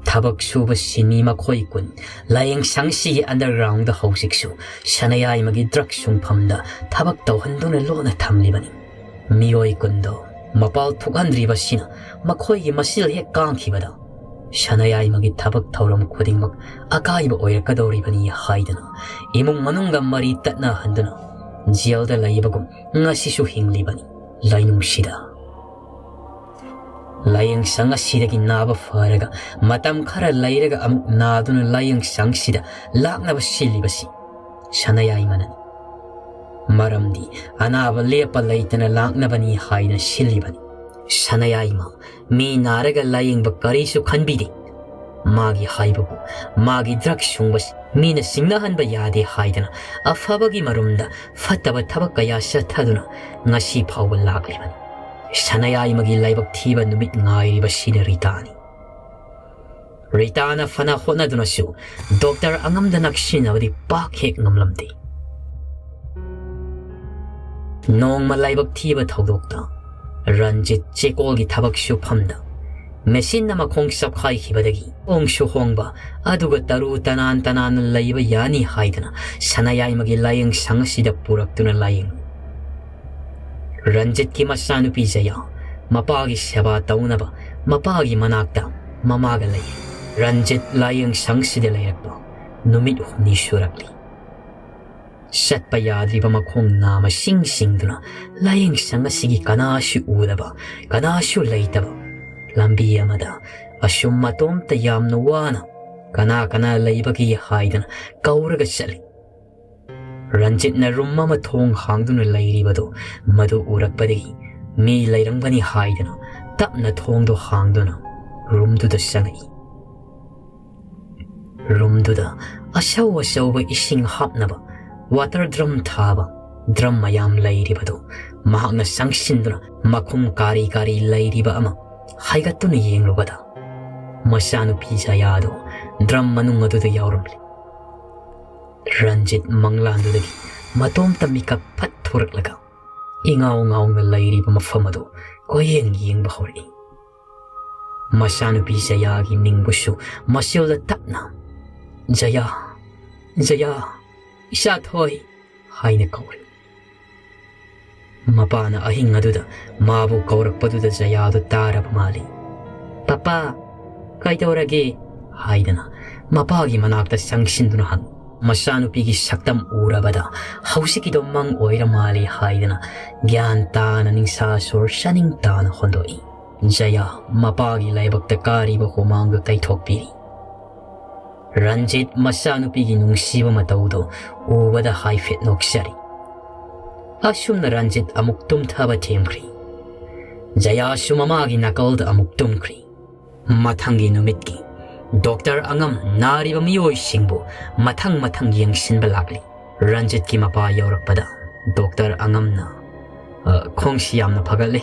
ꯊꯕꯛ ꯁꯨꯕ ꯁꯤꯟꯃꯤ ꯃꯈꯣꯏ ꯀꯨꯟ ꯂꯥꯌꯦꯡꯁꯪ ꯑꯁꯤꯒꯤ ꯑꯟꯗꯔꯒ꯭ꯔꯥꯎꯟꯗ ꯍꯧꯖꯤꯛꯁꯨ ꯁꯅꯥꯌꯥꯏꯃꯒꯤ ꯗ꯭ꯔꯒ ꯁꯨꯡꯐꯝꯗ ꯊꯕꯛ ꯇꯧꯍꯟꯗꯨꯅ ꯂꯣꯟꯅ ꯊꯝꯂꯤꯕꯅꯤ꯫ ꯃꯤꯑꯣꯏ ꯀꯨꯟꯗꯣ ꯃꯄꯥꯜ ꯊꯣꯛꯍꯟꯗ꯭ꯔꯤꯕꯁꯤꯅ ꯃꯈꯣꯏꯒꯤ ꯃꯁꯤꯜ ꯍꯦꯛ ꯀꯥꯡꯈꯤꯕꯗ ꯁꯅꯥꯌꯥꯏꯃꯒꯤ ꯊꯕꯛ ꯊꯧꯔꯝ ꯈꯨꯗꯤꯡꯃꯛ ꯑꯀꯥꯏꯕ ꯑꯣꯏꯔꯛꯀꯗꯧꯔꯤꯕꯅꯤ ꯍꯥꯏꯗꯨꯅ ꯏꯃꯨꯡ ꯃꯅꯨꯡꯒ ꯃꯔꯤ ꯇꯠꯅꯍꯟꯗꯨꯅ ꯖꯦꯜꯗ ꯂꯩꯕꯒꯨꯝ ꯉꯁꯤꯁꯨ ꯍꯤꯡꯂꯤꯕꯅꯤ꯫ ꯂꯩꯅꯨꯡꯁꯤꯗ ꯂꯥꯌꯦꯡꯁꯪ ꯑꯁꯤꯗꯒꯤ ꯅꯥꯕ ꯐꯔꯒ ꯃꯇꯝ ꯈꯔ ꯂꯩꯔꯒ ꯑꯃꯨꯛ ꯅꯥꯗꯨꯅ ꯂꯥꯌꯦꯡꯁꯪꯁꯤꯗ ꯂꯥꯛꯅꯕ ꯁꯤꯜꯂꯤꯕꯁꯤ ꯁꯅꯥꯌꯥꯏꯃꯅꯅꯤ꯫ ꯃꯔꯝꯗꯤ ꯑꯅꯥꯕ ꯂꯦꯞꯄ ꯂꯩꯇꯅ ꯂꯥꯛꯅꯕꯅꯤ ꯍꯥꯏꯅ ꯁꯤꯜꯂꯤꯕꯅꯤ꯫ ꯁꯅꯥꯌꯥꯏꯃ ꯃꯤ ꯅꯥꯔꯒ ꯂꯥꯌꯦꯡꯕ ꯀꯔꯤꯁꯨ ꯈꯟꯕꯤꯗꯦ꯫ ꯃꯥꯒꯤ ꯍꯥꯏꯕꯕꯨ ꯃꯥꯒꯤ ꯗ꯭ꯔꯒ ꯁꯨꯡꯕꯁꯤ ꯃꯤꯅ ꯁꯤꯡꯅꯍꯟꯕ ꯌꯥꯗꯦ ꯍꯥꯏꯗꯅ ꯑꯐꯕꯒꯤ ꯃꯔꯨꯝꯗ ꯐꯠꯇꯕ ꯊꯕꯛ ꯀꯌꯥ ꯆꯠꯊꯗꯨꯅ ꯉꯁꯤ ꯐꯥꯎꯕ ꯂꯥꯛꯂꯤꯕꯅꯤ꯫ ꯁꯅꯥꯌꯥꯏꯃꯒꯤ ꯂꯥꯏꯕꯛ ꯊꯤꯕ ꯅꯨꯃꯤꯠ ꯉꯥꯏꯔꯤꯕꯁꯤꯅ ꯔꯤꯇꯥꯅꯤ꯫ ꯔꯤꯇꯥꯅ ꯐꯅ ꯍꯣꯠꯅꯗꯨꯅꯁꯨ ꯗꯣꯛꯇꯔ ꯑꯉꯝꯗ ꯅꯛꯁꯤꯟꯅꯕꯗꯤ ꯄꯥꯛ ꯍꯦꯛ ꯉꯝꯂꯝꯗꯦ꯫ ꯅꯣꯡꯃ ꯂꯥꯏꯕꯛ ꯊꯤꯕ ꯊꯧꯗꯣꯛꯇ ꯔꯟꯖꯤꯠ ꯆꯦꯀꯣꯜꯒꯤ ꯊꯕꯛ ꯁꯨꯐꯝꯗ ꯃꯦꯁꯤꯟꯅ ꯃꯈꯣꯡ ꯆꯞꯈꯥꯏꯈꯤꯕꯗꯒꯤ ꯈꯣꯡꯁꯨ ꯍꯣꯡꯕ, ꯑꯗꯨꯒ ꯇꯔꯨ ꯇꯅꯥꯟ ꯇꯅꯥꯟꯅ ꯂꯩꯕ ꯌꯥꯅꯤ ꯍꯥꯏꯗꯅ ꯁꯅꯥꯌꯥꯏꯃꯒꯤ ꯂꯥꯌꯦꯡꯁꯪ ꯑꯁꯤꯗ ꯄꯨꯔꯛꯇꯨꯅ ꯂꯥꯌꯦꯡꯉꯤ꯫ ꯔꯟꯖꯤꯠꯀꯤ ꯃꯆꯥꯅꯨꯄꯤ ꯖꯌꯥ ꯃꯄꯥꯒꯤ ꯁꯦꯕꯥ ꯇꯧꯅꯕ ꯃꯄꯥꯒꯤ ꯃꯅꯥꯛꯇ ꯃꯃꯥꯒ ꯂꯩ꯫ ꯔꯟꯖꯤꯠ ꯂꯥꯌꯦꯡꯁꯪꯁꯤꯗ ꯂꯩꯔꯛꯄ ꯅꯨꯃꯤꯠ ꯍꯨꯝꯅꯤ ꯁꯨꯔꯛꯂꯤ꯫ ꯆꯠꯄ ꯌꯥꯗ꯭ꯔꯤꯕ ꯃꯈꯣꯡ ꯅꯥꯃ ꯁꯤꯡ ꯁꯤꯡꯗꯨꯅ ꯂꯥꯌꯦꯡꯁꯪ ꯑꯁꯤꯒꯤ ꯀꯅꯥꯁꯨ ꯎꯗꯕ, ꯀꯅꯥꯁꯨ ꯂꯩꯇꯕ ꯂꯝꯕꯤ ꯑꯃꯗ ꯑꯁꯨꯝ ꯃꯇꯣꯝꯇ ꯌꯥꯝꯅ ꯋꯥꯅ ꯀꯅꯥ ꯀꯅꯥ ꯂꯩꯕꯒꯦ ꯍꯥꯏꯗꯅ ꯀꯧꯔꯒ ꯆꯠꯂꯤ꯫ ꯔꯟꯖꯤꯠꯅ ꯔꯨꯝ ꯑꯃ ꯊꯣꯡ ꯍꯥꯡꯗꯨꯅ ꯂꯩꯔꯤꯕꯗꯨ ꯃꯗꯨ ꯎꯔꯛꯄꯗꯒꯤ ꯃꯤ ꯂꯩꯔꯝꯒꯅꯤ ꯍꯥꯏꯗꯨꯅ ꯇꯞꯅ ꯊꯣꯡꯗꯨ ꯍꯥꯡꯗꯨꯅ ꯔꯨꯝꯗꯨꯗ ꯆꯪꯉꯛꯏ꯫ ꯔꯨꯝꯗꯨꯗ ꯑꯆꯧ ꯑꯆꯧꯕ ꯏꯁꯤꯡ ꯍꯥꯞꯅꯕ ꯋꯥꯇꯔ ꯗ꯭ꯔꯝ ꯊꯥꯕ ꯗ꯭ꯔꯝ ꯃꯌꯥꯝ ꯂꯩꯔꯤꯕꯗꯨ ꯃꯍꯥꯛꯅ ꯆꯪꯁꯤꯟꯗꯨꯅ ꯃꯈꯨꯝ ꯀꯥꯔꯤ ꯀꯥꯔꯤ ꯂꯩꯔꯤꯕ ꯑꯃ ꯍꯥꯏꯒꯠꯇꯨꯅ ꯌꯦꯡꯂꯨꯕꯗ ꯃꯆꯥꯅꯨꯄꯤ ꯖꯌꯥꯗꯨ ꯗ꯭ꯔꯝ ꯃꯅꯨꯡ ꯑꯗꯨꯗ ꯌꯥꯎꯔꯝꯂꯤ꯫ ꯔꯟꯖꯤꯠ ꯃꯪꯂꯥꯟꯗꯨꯗꯒꯤ ꯃꯇꯣꯝꯇ ꯃꯤꯀꯞ ꯐꯠ ꯊꯣꯔꯛꯂꯒ ꯏꯉꯥꯎ ꯉꯥꯎꯅ ꯂꯩꯔꯤꯕ ꯃꯐꯝ ꯑꯗꯨ ꯀꯣꯏꯌꯦꯡ ꯌꯦꯡꯕ ꯍꯧꯔꯛꯏ꯫ ꯃꯆꯥꯅꯨꯄꯤ ꯖꯌꯥꯒꯤ ꯃꯤꯡꯕꯨꯁꯨ ꯃꯆꯤꯜꯗ ꯇꯞꯅ "ꯖꯌꯥ, ꯖꯌꯥ, ꯏꯆꯥꯊꯣꯏ" ꯍꯥꯏꯅ ꯀꯧꯔꯤ꯫ ꯃꯄꯥꯅ ꯑꯍꯤꯡ ꯑꯗꯨꯗ ꯃꯥꯕꯨ ꯀꯧꯔꯛꯄꯗꯨꯗ ꯖꯌꯥꯗꯨ ꯇꯥꯔꯕ ꯃꯥꯜꯂꯤ꯫ "ꯄꯄꯥ, ꯀꯩꯗꯧꯔꯒꯦ?" ꯍꯥꯏꯗꯅ ꯃꯄꯥꯒꯤ ꯃꯅꯥꯛꯇ ꯆꯪꯁꯤꯟꯗꯨꯅ ꯍꯪꯏ꯫ ꯃꯆꯥꯅꯨꯄꯤꯒꯤ ꯁꯛꯇꯝ ꯎꯔꯕꯗ ꯍꯧꯖꯤꯛꯀꯤꯗꯣ ꯃꯪ ꯑꯣꯏꯔ ꯃꯥꯜꯂꯤ ꯍꯥꯏꯗꯅ ꯒ꯭ꯌꯥꯟ ꯇꯥꯅ ꯅꯤꯡꯁꯥ ꯁꯣꯔ ꯆꯥꯅꯤꯡ ꯇꯥꯅ ꯍꯣꯟꯗꯣꯛꯏ꯫ ꯖꯌꯥ ꯃꯄꯥꯒꯤ ꯂꯥꯏꯕꯛꯇ ꯀꯥꯔꯤꯕ ꯍꯨꯃꯥꯡꯗꯨ ꯇꯩꯊꯣꯛꯄꯤꯔꯤ꯫ ꯔꯟꯖꯤꯠ ꯃꯆꯥꯅꯨꯄꯤꯒꯤ ꯅꯨꯡꯁꯤꯕ ꯃꯇꯧꯗꯨ ꯎꯕꯗ ꯍꯥꯏꯐꯦꯠ ꯅꯣꯛꯆꯔꯤ꯫ ꯑꯁꯨꯝꯅ ꯔꯟꯖꯤꯠ ꯑꯃꯨꯛ ꯇꯨꯝꯊꯕ ꯊꯦꯝꯈ꯭ꯔꯤ꯫ ꯖꯌꯥꯁꯨ ꯃꯃꯥꯒꯤ ꯅꯥꯀꯜꯗ ꯑꯃꯨꯛ ꯇꯨꯝꯈ꯭ꯔꯤ꯫ ꯃꯊꯪꯒꯤ ꯅꯨꯃꯤꯠꯀꯤ ꯗꯣꯛꯇꯔ ꯑꯉꯝ ꯅꯥꯔꯤꯕ ꯃꯤꯑꯣꯏꯁꯤꯡꯕꯨ ꯃꯊꯪ ꯃꯊꯪ ꯌꯦꯡꯁꯤꯟꯕ ꯂꯥꯛꯂꯤ꯫ ꯔꯟꯖꯤꯠꯀꯤ ꯃꯄꯥ ꯌꯧꯔꯛꯄꯗ ꯗꯣꯛꯇꯔ ꯑꯉꯝꯅ, "ꯑ, ꯈꯣꯡꯁꯤ ꯌꯥꯝꯅ ꯐꯒꯠꯂꯦ꯫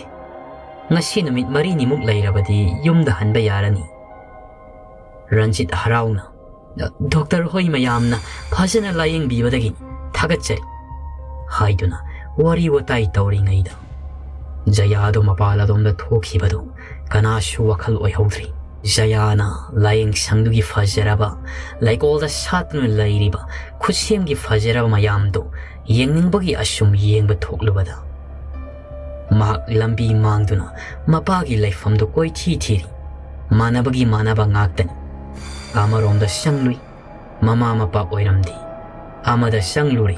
ꯉꯁꯤ ꯅꯨꯃꯤꯠ ꯃꯔꯤꯅꯤꯃꯨꯛ ꯂꯩꯔꯕꯗꯤ ꯌꯨꯝꯗ ꯍꯟꯕ ꯌꯥꯔꯅꯤ꯫" ꯔꯟꯖꯤꯠ ꯍꯔꯥꯎꯅ, "ꯗꯣꯛꯇꯔ ꯍꯣꯏ ꯃꯌꯥꯝꯅ ꯐꯖꯅ ꯂꯥꯌꯦꯡꯕꯤꯕꯗꯒꯤ ꯊꯥꯒꯠꯆꯔꯤ" ꯍꯥꯏꯗꯨꯅ ꯋꯥꯔꯤ ꯋꯥꯇꯥꯏ ꯇꯧꯔꯤꯉꯩꯗ ꯖꯌꯥꯗꯣ ꯃꯄꯥꯜ ꯑꯗꯣꯝꯗ ꯊꯣꯛꯈꯤꯕꯗꯨ ꯀꯅꯥꯁꯨ ꯋꯥꯈꯜ ꯑꯣꯏꯍꯧꯗ꯭ꯔꯤ꯫ ꯖꯌꯥꯅ ꯂꯥꯌꯦꯡꯁꯪꯗꯨꯒꯤ ꯐꯖꯔꯕ, ꯂꯩꯀꯣꯜꯗ ꯁꯥꯠꯇꯨꯅ ꯂꯩꯔꯤꯕ ꯈꯨꯠꯁꯦꯝꯒꯤ ꯐꯖꯔꯕ ꯃꯌꯥꯝꯗꯨ ꯌꯦꯡꯅꯤꯡꯕꯒꯤ ꯑꯁꯨꯝ ꯌꯦꯡꯕ ꯊꯣꯛꯂꯨꯕꯗ, ꯃꯍꯥꯛ ꯂꯝꯕꯤ ꯃꯥꯡꯗꯨꯅ ꯃꯄꯥꯒꯤ ꯂꯩꯐꯝꯗꯨ ꯀꯣꯏꯊꯤ ꯊꯤꯔꯤ꯫ ꯃꯥꯟꯅꯕꯒꯤ ꯃꯥꯟꯅꯕ ꯉꯥꯛꯇꯅꯤ꯫ ꯑꯃꯔꯣꯝꯗ ꯆꯪꯂꯨꯏ, ꯃꯃꯥ ꯃꯄꯥ ꯑꯣꯏꯔꯝꯗꯦ꯫ ꯑꯃꯗ ꯆꯪꯂꯨꯔꯦ,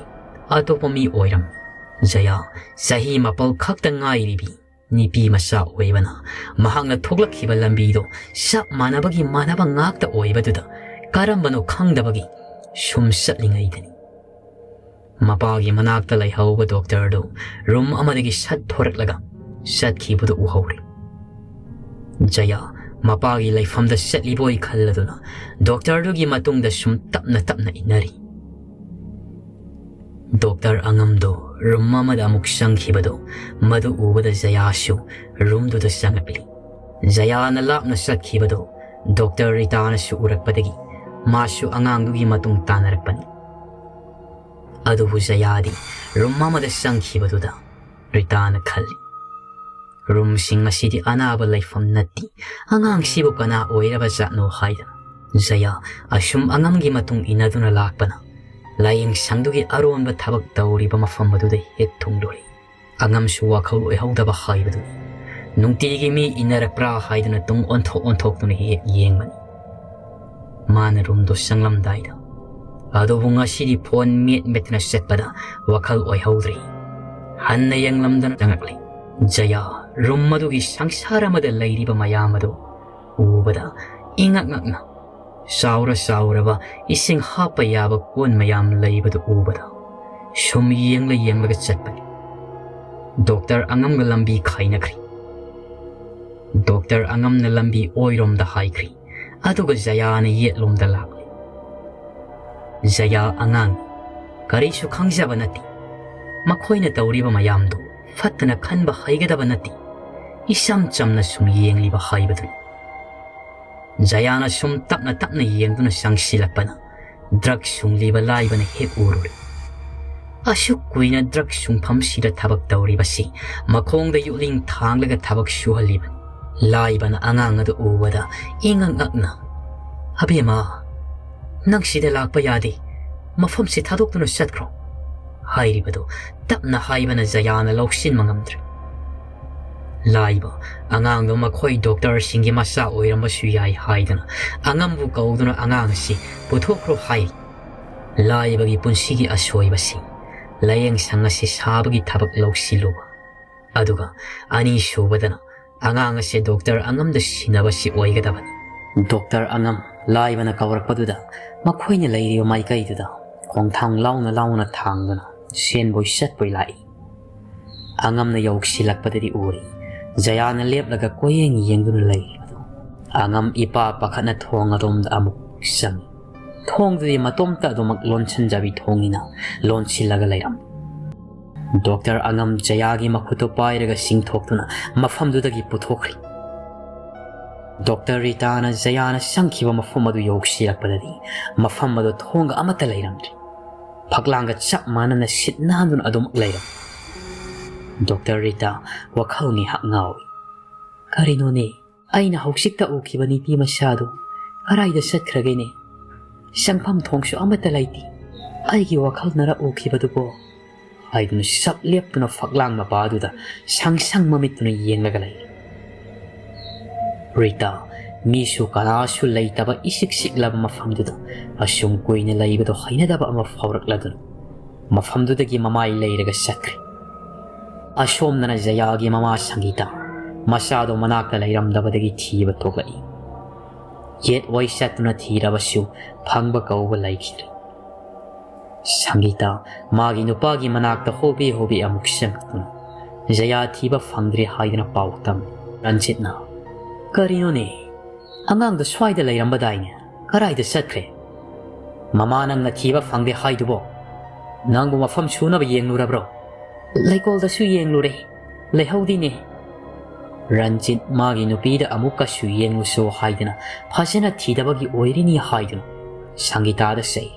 ꯑꯇꯣꯞꯄ ꯃꯤ ꯑꯣꯏꯔꯝꯃꯤ꯫ ꯖꯌꯥ, ꯆꯍꯤ ꯃꯥꯄꯜ ꯈꯛꯇ ꯉꯥꯏꯔꯤꯕꯤ ꯅꯨꯄꯤ ꯃꯆꯥ ꯑꯣꯏꯕꯅ, ꯃꯍꯥꯛꯅ ꯊꯣꯛꯂꯛꯈꯤꯕ ꯂꯝꯕꯤꯗꯣ ꯆꯞ ꯃꯥꯟꯅꯕꯒꯤ ꯃꯥꯟꯅꯕ ꯉꯥꯛꯇ ꯑꯣꯏꯕꯗꯨꯗ ꯀꯔꯝꯕꯅꯣ ꯈꯪꯗꯕꯒꯤ ꯁꯨꯝ ꯆꯠꯂꯤꯉꯩꯗꯅꯤ꯫ ꯃꯄꯥꯒꯤ ꯃꯅꯥꯛꯇ ꯂꯩꯍꯧꯕ ꯗꯣꯛꯇꯔꯗꯨ ꯔꯨꯝ ꯑꯃꯗꯒꯤ ꯁꯠ ꯊꯣꯔꯛꯂꯒ ꯆꯠꯈꯤꯕꯗꯨ ꯎꯍꯧꯔꯤ꯫ ꯖꯌꯥ ꯃꯄꯥꯒꯤ ꯂꯩꯐꯝꯗ ꯆꯠꯂꯤꯕꯣꯏ ꯈꯜꯂꯗꯨꯅ ꯗꯣꯛꯇꯔꯗꯨꯒꯤ ꯃꯇꯨꯡꯗ ꯁꯨꯝ ꯇꯞꯅ ꯇꯞꯅ ꯏꯟꯅꯔꯤ꯫ ꯗꯣꯛꯇꯔ ꯑꯉꯝꯗꯣ ꯔꯨꯝ ꯑꯃꯗ ꯑꯃꯨꯛ ꯆꯪꯈꯤꯕꯗꯣ ꯃꯗꯨ ꯎꯕꯗ ꯖꯌꯥꯁꯨ ꯔꯨꯝꯗꯨꯗ ꯆꯪꯉꯛꯂꯤ꯫ ꯖꯌꯥꯅ ꯂꯥꯞꯅ ꯆꯠꯈꯤꯕꯗꯣ ꯗꯣꯛꯇꯔ ꯔꯤꯇꯥꯅꯁꯨ ꯎꯔꯛꯄꯗꯒꯤ ꯃꯥꯁꯨ ꯑꯉꯥꯡꯗꯨꯒꯤ ꯃꯇꯨꯡ ꯇꯥꯟꯅꯔꯛꯄꯅꯤ꯫ ꯑꯗꯨꯕꯨ ꯖꯌꯥꯗꯤ ꯔꯨꯝ ꯑꯃꯗ ꯆꯪꯈꯤꯕꯗꯨꯗ ꯔꯤꯇꯥꯅ ꯈꯜꯂꯤ, "ꯔꯨꯝꯁꯤꯡ ꯑꯁꯤꯗꯤ ꯑꯅꯥꯕ ꯂꯩꯐꯝ ꯅꯠꯇꯦ, ꯑꯉꯥꯡꯁꯤꯕꯨ ꯀꯅꯥ ꯑꯣꯏꯔꯕ ꯖꯥꯠꯅꯣ?" ꯍꯥꯏꯗꯅ꯫ ꯖꯌꯥ ꯑꯁꯨꯝ ꯑꯉꯝꯒꯤ ꯃꯇꯨꯡ ꯏꯟꯅꯗꯨꯅ ꯂꯥꯛꯄꯅ ꯂꯥꯏꯌꯦꯡ ꯁꯪꯗꯨꯒꯤ ꯑꯔꯣꯟꯕ ꯊꯕꯛ ꯇꯧꯔꯤꯕ ꯃꯐꯝ ꯑꯗꯨꯗ ꯍꯦꯛ ꯊꯨꯡꯂꯨꯔꯦ꯫ ꯑꯉꯝꯁꯨ ꯋꯥꯈꯜ ꯑꯣꯏꯍꯧꯗꯕ ꯍꯥꯏꯕꯗꯨꯅꯤ꯫ ꯅꯨꯡꯇꯤꯒꯤ ꯃꯤ ꯏꯟꯅꯔꯛꯄ꯭ꯔꯥ ꯍꯥꯏꯗꯨꯅ ꯇꯨꯡ ꯑꯣꯟꯊꯣꯛ ꯑꯣꯟꯊꯣꯛꯇꯨꯅ ꯍꯦꯛ ꯌꯦꯡꯕꯅꯤ꯫ ꯃꯥꯅ ꯔꯨꯝꯗꯣ ꯆꯪꯂꯝꯗꯥꯏꯗ, ꯑꯗꯨꯕꯨ ꯉꯁꯤꯗꯤ ꯐꯣꯟ ꯃꯦꯠ ꯃꯦꯠꯇꯨꯅ ꯆꯠꯄꯗ ꯋꯥꯈꯜ ꯑꯣꯏꯍꯧꯗ꯭ꯔꯦ꯫ ꯍꯟꯅ ꯌꯦꯡꯂꯝꯗꯅ ꯆꯪꯉꯛꯂꯦ꯫ ꯖꯌꯥ ꯔꯨꯝ ꯑꯗꯨꯒꯤ ꯁꯪꯁꯥꯔ ꯑꯃꯗ ꯂꯩꯔꯤꯕ ꯃꯌꯥꯝ ꯑꯗꯨ ꯎꯕꯗ ꯏꯉꯛ ꯉꯛꯅ ꯆꯥꯎꯔ ꯆꯥꯎꯔꯕ ꯏꯁꯤꯡ ꯍꯥꯞꯄ ꯌꯥꯕ ꯀꯣꯟ ꯃꯌꯥꯝ ꯂꯩꯕꯗꯨ ꯎꯕꯗ ꯁꯨꯝ ꯌꯦꯡꯂ ꯌꯦꯡꯂꯒ ꯆꯠꯄꯅꯤ꯫ ꯗꯣꯛꯇꯔ ꯑꯉꯝꯒ ꯂꯝꯕꯤ ꯈꯥꯏꯅꯈ꯭ꯔꯤ꯫ ꯗꯣꯛꯇꯔ ꯑꯉꯝꯅ ꯂꯝꯕꯤ ꯑꯣꯏꯔꯣꯝꯗ ꯍꯥꯏꯈ꯭ꯔꯤ, ꯑꯗꯨꯒ ꯖꯌꯥꯅ ꯌꯦꯠꯂꯣꯝꯗ ꯂꯥꯛꯂꯤ꯫ "ꯖꯌꯥ ꯑꯉꯥꯡ, ꯀꯔꯤꯁꯨ ꯈꯪꯖꯕ ꯅꯠꯇꯦ꯫ ꯃꯈꯣꯏꯅ ꯇꯧꯔꯤꯕ ꯃꯌꯥꯝꯗꯨ ꯐꯠꯇꯅ ꯈꯟꯕ ꯍꯩꯒꯗꯕ ꯅꯠꯇꯦ꯫ ꯏꯆꯝ ꯆꯝꯅ ꯁꯨꯝ ꯌꯦꯡꯂꯤꯕ ꯍꯥꯏꯕꯗꯨꯅꯤ꯫" ꯖꯌꯥꯅ ꯁꯨꯝ ꯇꯞꯅ ꯇꯞꯅ ꯌꯦꯡꯗꯨꯅ ꯆꯪꯁꯤꯜꯂꯛꯄꯅ ꯗ꯭ꯔꯒ ꯁꯨꯡꯂꯤꯕ ꯂꯥꯏꯕꯅ ꯍꯦꯛ ꯎꯔꯨꯔꯦ꯫ ꯑꯁꯨꯛ ꯀꯨꯏꯅ ꯗ꯭ꯔꯒ ꯁꯨꯡꯐꯝꯁꯤꯗ ꯊꯕꯛ ꯇꯧꯔꯤꯕꯁꯤ ꯃꯈꯣꯡꯗ ꯌꯣꯠꯂꯤꯡ ꯊꯥꯡꯂꯒ ꯊꯕꯛ ꯁꯨꯍꯜꯂꯤꯕꯅꯤ꯫ ꯂꯥꯏꯕꯅ ꯑꯉꯥꯡ ꯑꯗꯨ ꯎꯕꯗ ꯏꯉꯛ ꯉꯛꯅ, "ꯑꯕꯦꯝꯃ, ꯅꯪ ꯁꯤꯗ ꯂꯥꯛꯄ ꯌꯥꯗꯦ꯫ ꯃꯐꯝꯁꯤ ꯊꯥꯗꯣꯛꯇꯨꯅ ꯆꯠꯈ꯭ꯔꯣ" ꯍꯥꯏꯔꯤꯕꯗꯨ ꯇꯞꯅ ꯍꯥꯏꯕꯅ ꯖꯌꯥꯅ ꯂꯧꯁꯤꯟꯕ ꯉꯝꯗ꯭ꯔꯦ꯫ ꯂꯥꯏꯕ ꯑꯉꯥꯡꯗꯨ ꯃꯈꯣꯏ ꯗꯣꯛꯇꯔꯁꯤꯡꯒꯤ ꯃꯆꯥ ꯑꯣꯏꯔꯝꯕꯁꯨ ꯌꯥꯏ ꯍꯥꯏꯗꯨꯅ ꯑꯉꯝꯕꯨ ꯀꯧꯗꯨꯅ ꯑꯉꯥꯡ ꯑꯁꯤ ꯄꯨꯊꯣꯛꯈ꯭ꯔꯣ ꯍꯥꯏ꯫ ꯂꯥꯏꯕꯒꯤ ꯄꯨꯟꯁꯤꯒꯤ ꯑꯁꯣꯏꯕꯁꯤ ꯂꯥꯏꯌꯦꯡ ꯁꯪ ꯑꯁꯤ ꯁꯥꯕꯒꯤ ꯊꯕꯛ ꯂꯧꯁꯤꯜꯂꯨꯕ, ꯑꯗꯨꯒ ꯑꯅꯤꯁꯨꯕꯗꯅ ꯑꯉꯥꯡ ꯑꯁꯤ ꯗꯣꯛꯇꯔ ꯑꯉꯝꯗ ꯁꯤꯟꯅꯕꯁꯤ ꯑꯣꯏꯒꯗꯕꯅꯤ꯫ ꯗꯣꯛꯇꯔ ꯑꯉꯝ ꯂꯥꯏꯕꯅ ꯀꯧꯔꯛꯄꯗꯨꯗ ꯃꯈꯣꯏꯅ ꯂꯩꯔꯤꯕ ꯃꯥꯏꯀꯩꯗꯨꯗ ꯈꯣꯡꯊꯥꯡ ꯂꯥꯎꯅ ꯂꯥꯎꯅ ꯊꯥꯡꯗꯨꯅ ꯁꯦꯟꯕꯣꯏ ꯆꯠꯄꯣꯏ ꯂꯥꯛꯏ꯫ ꯑꯉꯝꯅ ꯌꯧꯁꯤꯜꯂꯛꯄꯗꯗꯤ ꯎꯔꯤ, ꯖꯌꯥꯅ ꯂꯦꯞꯂꯒ ꯀꯣꯏꯌꯦꯡ ꯌꯦꯡꯗꯨꯅ ꯂꯩꯔꯤꯕꯗꯨ꯫ ꯑꯉꯝ ꯏꯄꯥ ꯄꯥꯈꯠꯅ ꯊꯣꯡ ꯑꯗꯣꯝꯗ ꯑꯃꯨꯛ ꯆꯪꯏ꯫ ꯊꯣꯡꯗꯨꯗꯤ ꯃꯇꯣꯝꯇ ꯑꯗꯨꯃꯛ ꯂꯣꯟꯁꯤꯟꯖꯕꯤ ꯊꯣꯡꯅꯤꯅ ꯂꯣꯟꯁꯤꯜꯂꯒ ꯂꯩꯔꯝꯃꯤ꯫ ꯗꯣꯛꯇꯔ ꯑꯉꯝ ꯖꯌꯥꯒꯤ ꯃꯈꯨꯠꯇꯨ ꯄꯥꯏꯔꯒ ꯆꯤꯡꯊꯣꯛꯇꯨꯅ ꯃꯐꯝꯗꯨꯗꯒꯤ ꯄꯨꯊꯣꯛꯈ꯭ꯔꯤ꯫ ꯗꯣꯛꯇꯔ ꯔꯤꯇꯥꯅ ꯖꯌꯥꯅ ꯆꯪꯈꯤꯕ ꯃꯐꯝ ꯑꯗꯨ ꯌꯧꯁꯤꯜꯂꯛꯄꯗꯗꯤ ꯃꯐꯝ ꯑꯗꯨ ꯊꯣꯡꯒ ꯑꯃꯠꯇ ꯂꯩꯔꯝꯗ꯭ꯔꯤ꯫ ꯐꯛꯂꯥꯡꯒ ꯆꯞ ꯃꯥꯟꯅꯅ ꯁꯤꯠ ꯅꯥꯟꯗꯨꯅ ꯑꯗꯨꯃꯛ ꯂꯩꯔꯝꯃꯤ꯫ ꯗꯣꯛꯇꯔ ꯔꯤꯇꯥ ꯋꯥꯈꯜ ꯉꯥꯏꯍꯥꯛ ꯉꯥꯎꯏ꯫ "ꯀꯔꯤꯅꯣꯅꯦ? ꯑꯩꯅ ꯍꯧꯖꯤꯛꯇ ꯎꯈꯤꯕ ꯅꯨꯄꯤ ꯃꯆꯥꯗꯨ ꯀꯔꯥꯏꯗ ꯆꯠꯈ꯭ꯔꯒꯦꯅꯦ? ꯆꯪꯐꯝ ꯊꯣꯡꯁꯨ ꯑꯃꯠꯇ ꯂꯩꯇꯦ꯫ ꯑꯩꯒꯤ ꯋꯥꯈꯜꯅꯔ ꯎꯈꯤꯕꯗꯨꯕꯣ?" ꯍꯥꯏꯗꯨꯅ ꯆꯞ ꯂꯦꯞꯇꯨꯅ ꯐꯛꯂꯥꯡ ꯃꯄꯥꯗꯨꯗ ꯁꯪ ꯁꯪ ꯃꯃꯤꯠꯇꯨꯅ ꯌꯦꯡꯂꯒ ꯂꯩ꯫ ꯔꯤꯇꯥ, ꯃꯤꯁꯨ ꯀꯅꯥꯁꯨ ꯂꯩꯇꯕ ꯏꯆꯤꯛ ꯆꯤꯛꯂꯕ ꯃꯐꯝꯗꯨꯗ ꯑꯁꯨꯝ ꯀꯨꯏꯅ ꯂꯩꯕꯗꯣ ꯍꯩꯅꯗꯕ ꯑꯃ ꯐꯥꯎꯔꯛꯂꯗꯨꯅ ꯃꯐꯝꯗꯨꯗꯒꯤ ꯃꯃꯥꯏ ꯂꯩꯔꯒ ꯆꯠꯈ꯭ꯔꯦ꯫ ꯑꯁꯣꯝꯗꯅ ꯖꯌꯥꯒꯤ ꯃꯃꯥ ꯁꯪꯒꯤꯇꯥ ꯃꯆꯥꯗꯣ ꯃꯅꯥꯛꯇ ꯂꯩꯔꯝꯗꯕꯗꯒꯤ ꯊꯤꯕ ꯊꯣꯛꯂꯛꯏ꯫ ꯌꯦꯠ ꯑꯣꯏ ꯆꯠꯇꯨꯅ ꯊꯤꯔꯕꯁꯨ ꯐꯪꯕ ꯀꯧꯕ ꯂꯩꯈꯤꯗ꯭ꯔꯦ꯫ ꯁꯪꯒꯤꯇꯥ ꯃꯥꯒꯤ ꯅꯨꯄꯥꯒꯤ ꯃꯅꯥꯛꯇ ꯍꯣꯕꯦ ꯍꯣꯕꯦ ꯑꯃꯨꯛ ꯆꯪꯂꯛꯇꯨꯅ, "ꯖꯌꯥ ꯊꯤꯕ ꯐꯪꯗ꯭ꯔꯦ" ꯍꯥꯏꯗꯨꯅ ꯄꯥꯎ ꯇꯝꯃꯤ꯫ ꯔꯟꯖꯤꯠꯅ, "ꯀꯔꯤꯅꯣꯅꯦ? ꯑꯉꯥꯡꯗꯣ ꯁ꯭ꯋꯥꯏꯗ ꯂꯩꯔꯝꯕꯗꯥꯏꯅꯦ? ꯀꯔꯥꯏꯗ ꯆꯠꯈ꯭ꯔꯦ? ꯃꯃꯥ ꯅꯪꯅ ꯊꯤꯕ ꯐꯪꯗꯦ ꯍꯥꯏꯗꯨꯕꯣ? ꯅꯪꯕꯨ ꯃꯐꯝ ꯁꯨꯅꯕ ꯌꯦꯡꯂꯨꯔꯕ꯭ꯔꯣ?" "ꯂꯩꯀꯣꯜꯗꯁꯨ ꯌꯦꯡꯂꯨꯔꯦ, ꯂꯩꯍꯧꯗꯦꯅꯦ꯫" ꯔꯟꯖꯤꯠ ꯃꯥꯒꯤ ꯅꯨꯄꯤꯗ ꯑꯃꯨꯛꯀꯁꯨ ꯌꯦꯡꯂꯨꯁꯣ ꯍꯥꯏꯗꯅ ꯐꯖꯅ ꯊꯤꯗꯕꯒꯤ ꯑꯣꯏꯔꯤꯅꯤ ꯍꯥꯏꯗꯨꯅ ꯁꯪꯒꯤꯇꯥꯗ ꯆꯩ꯫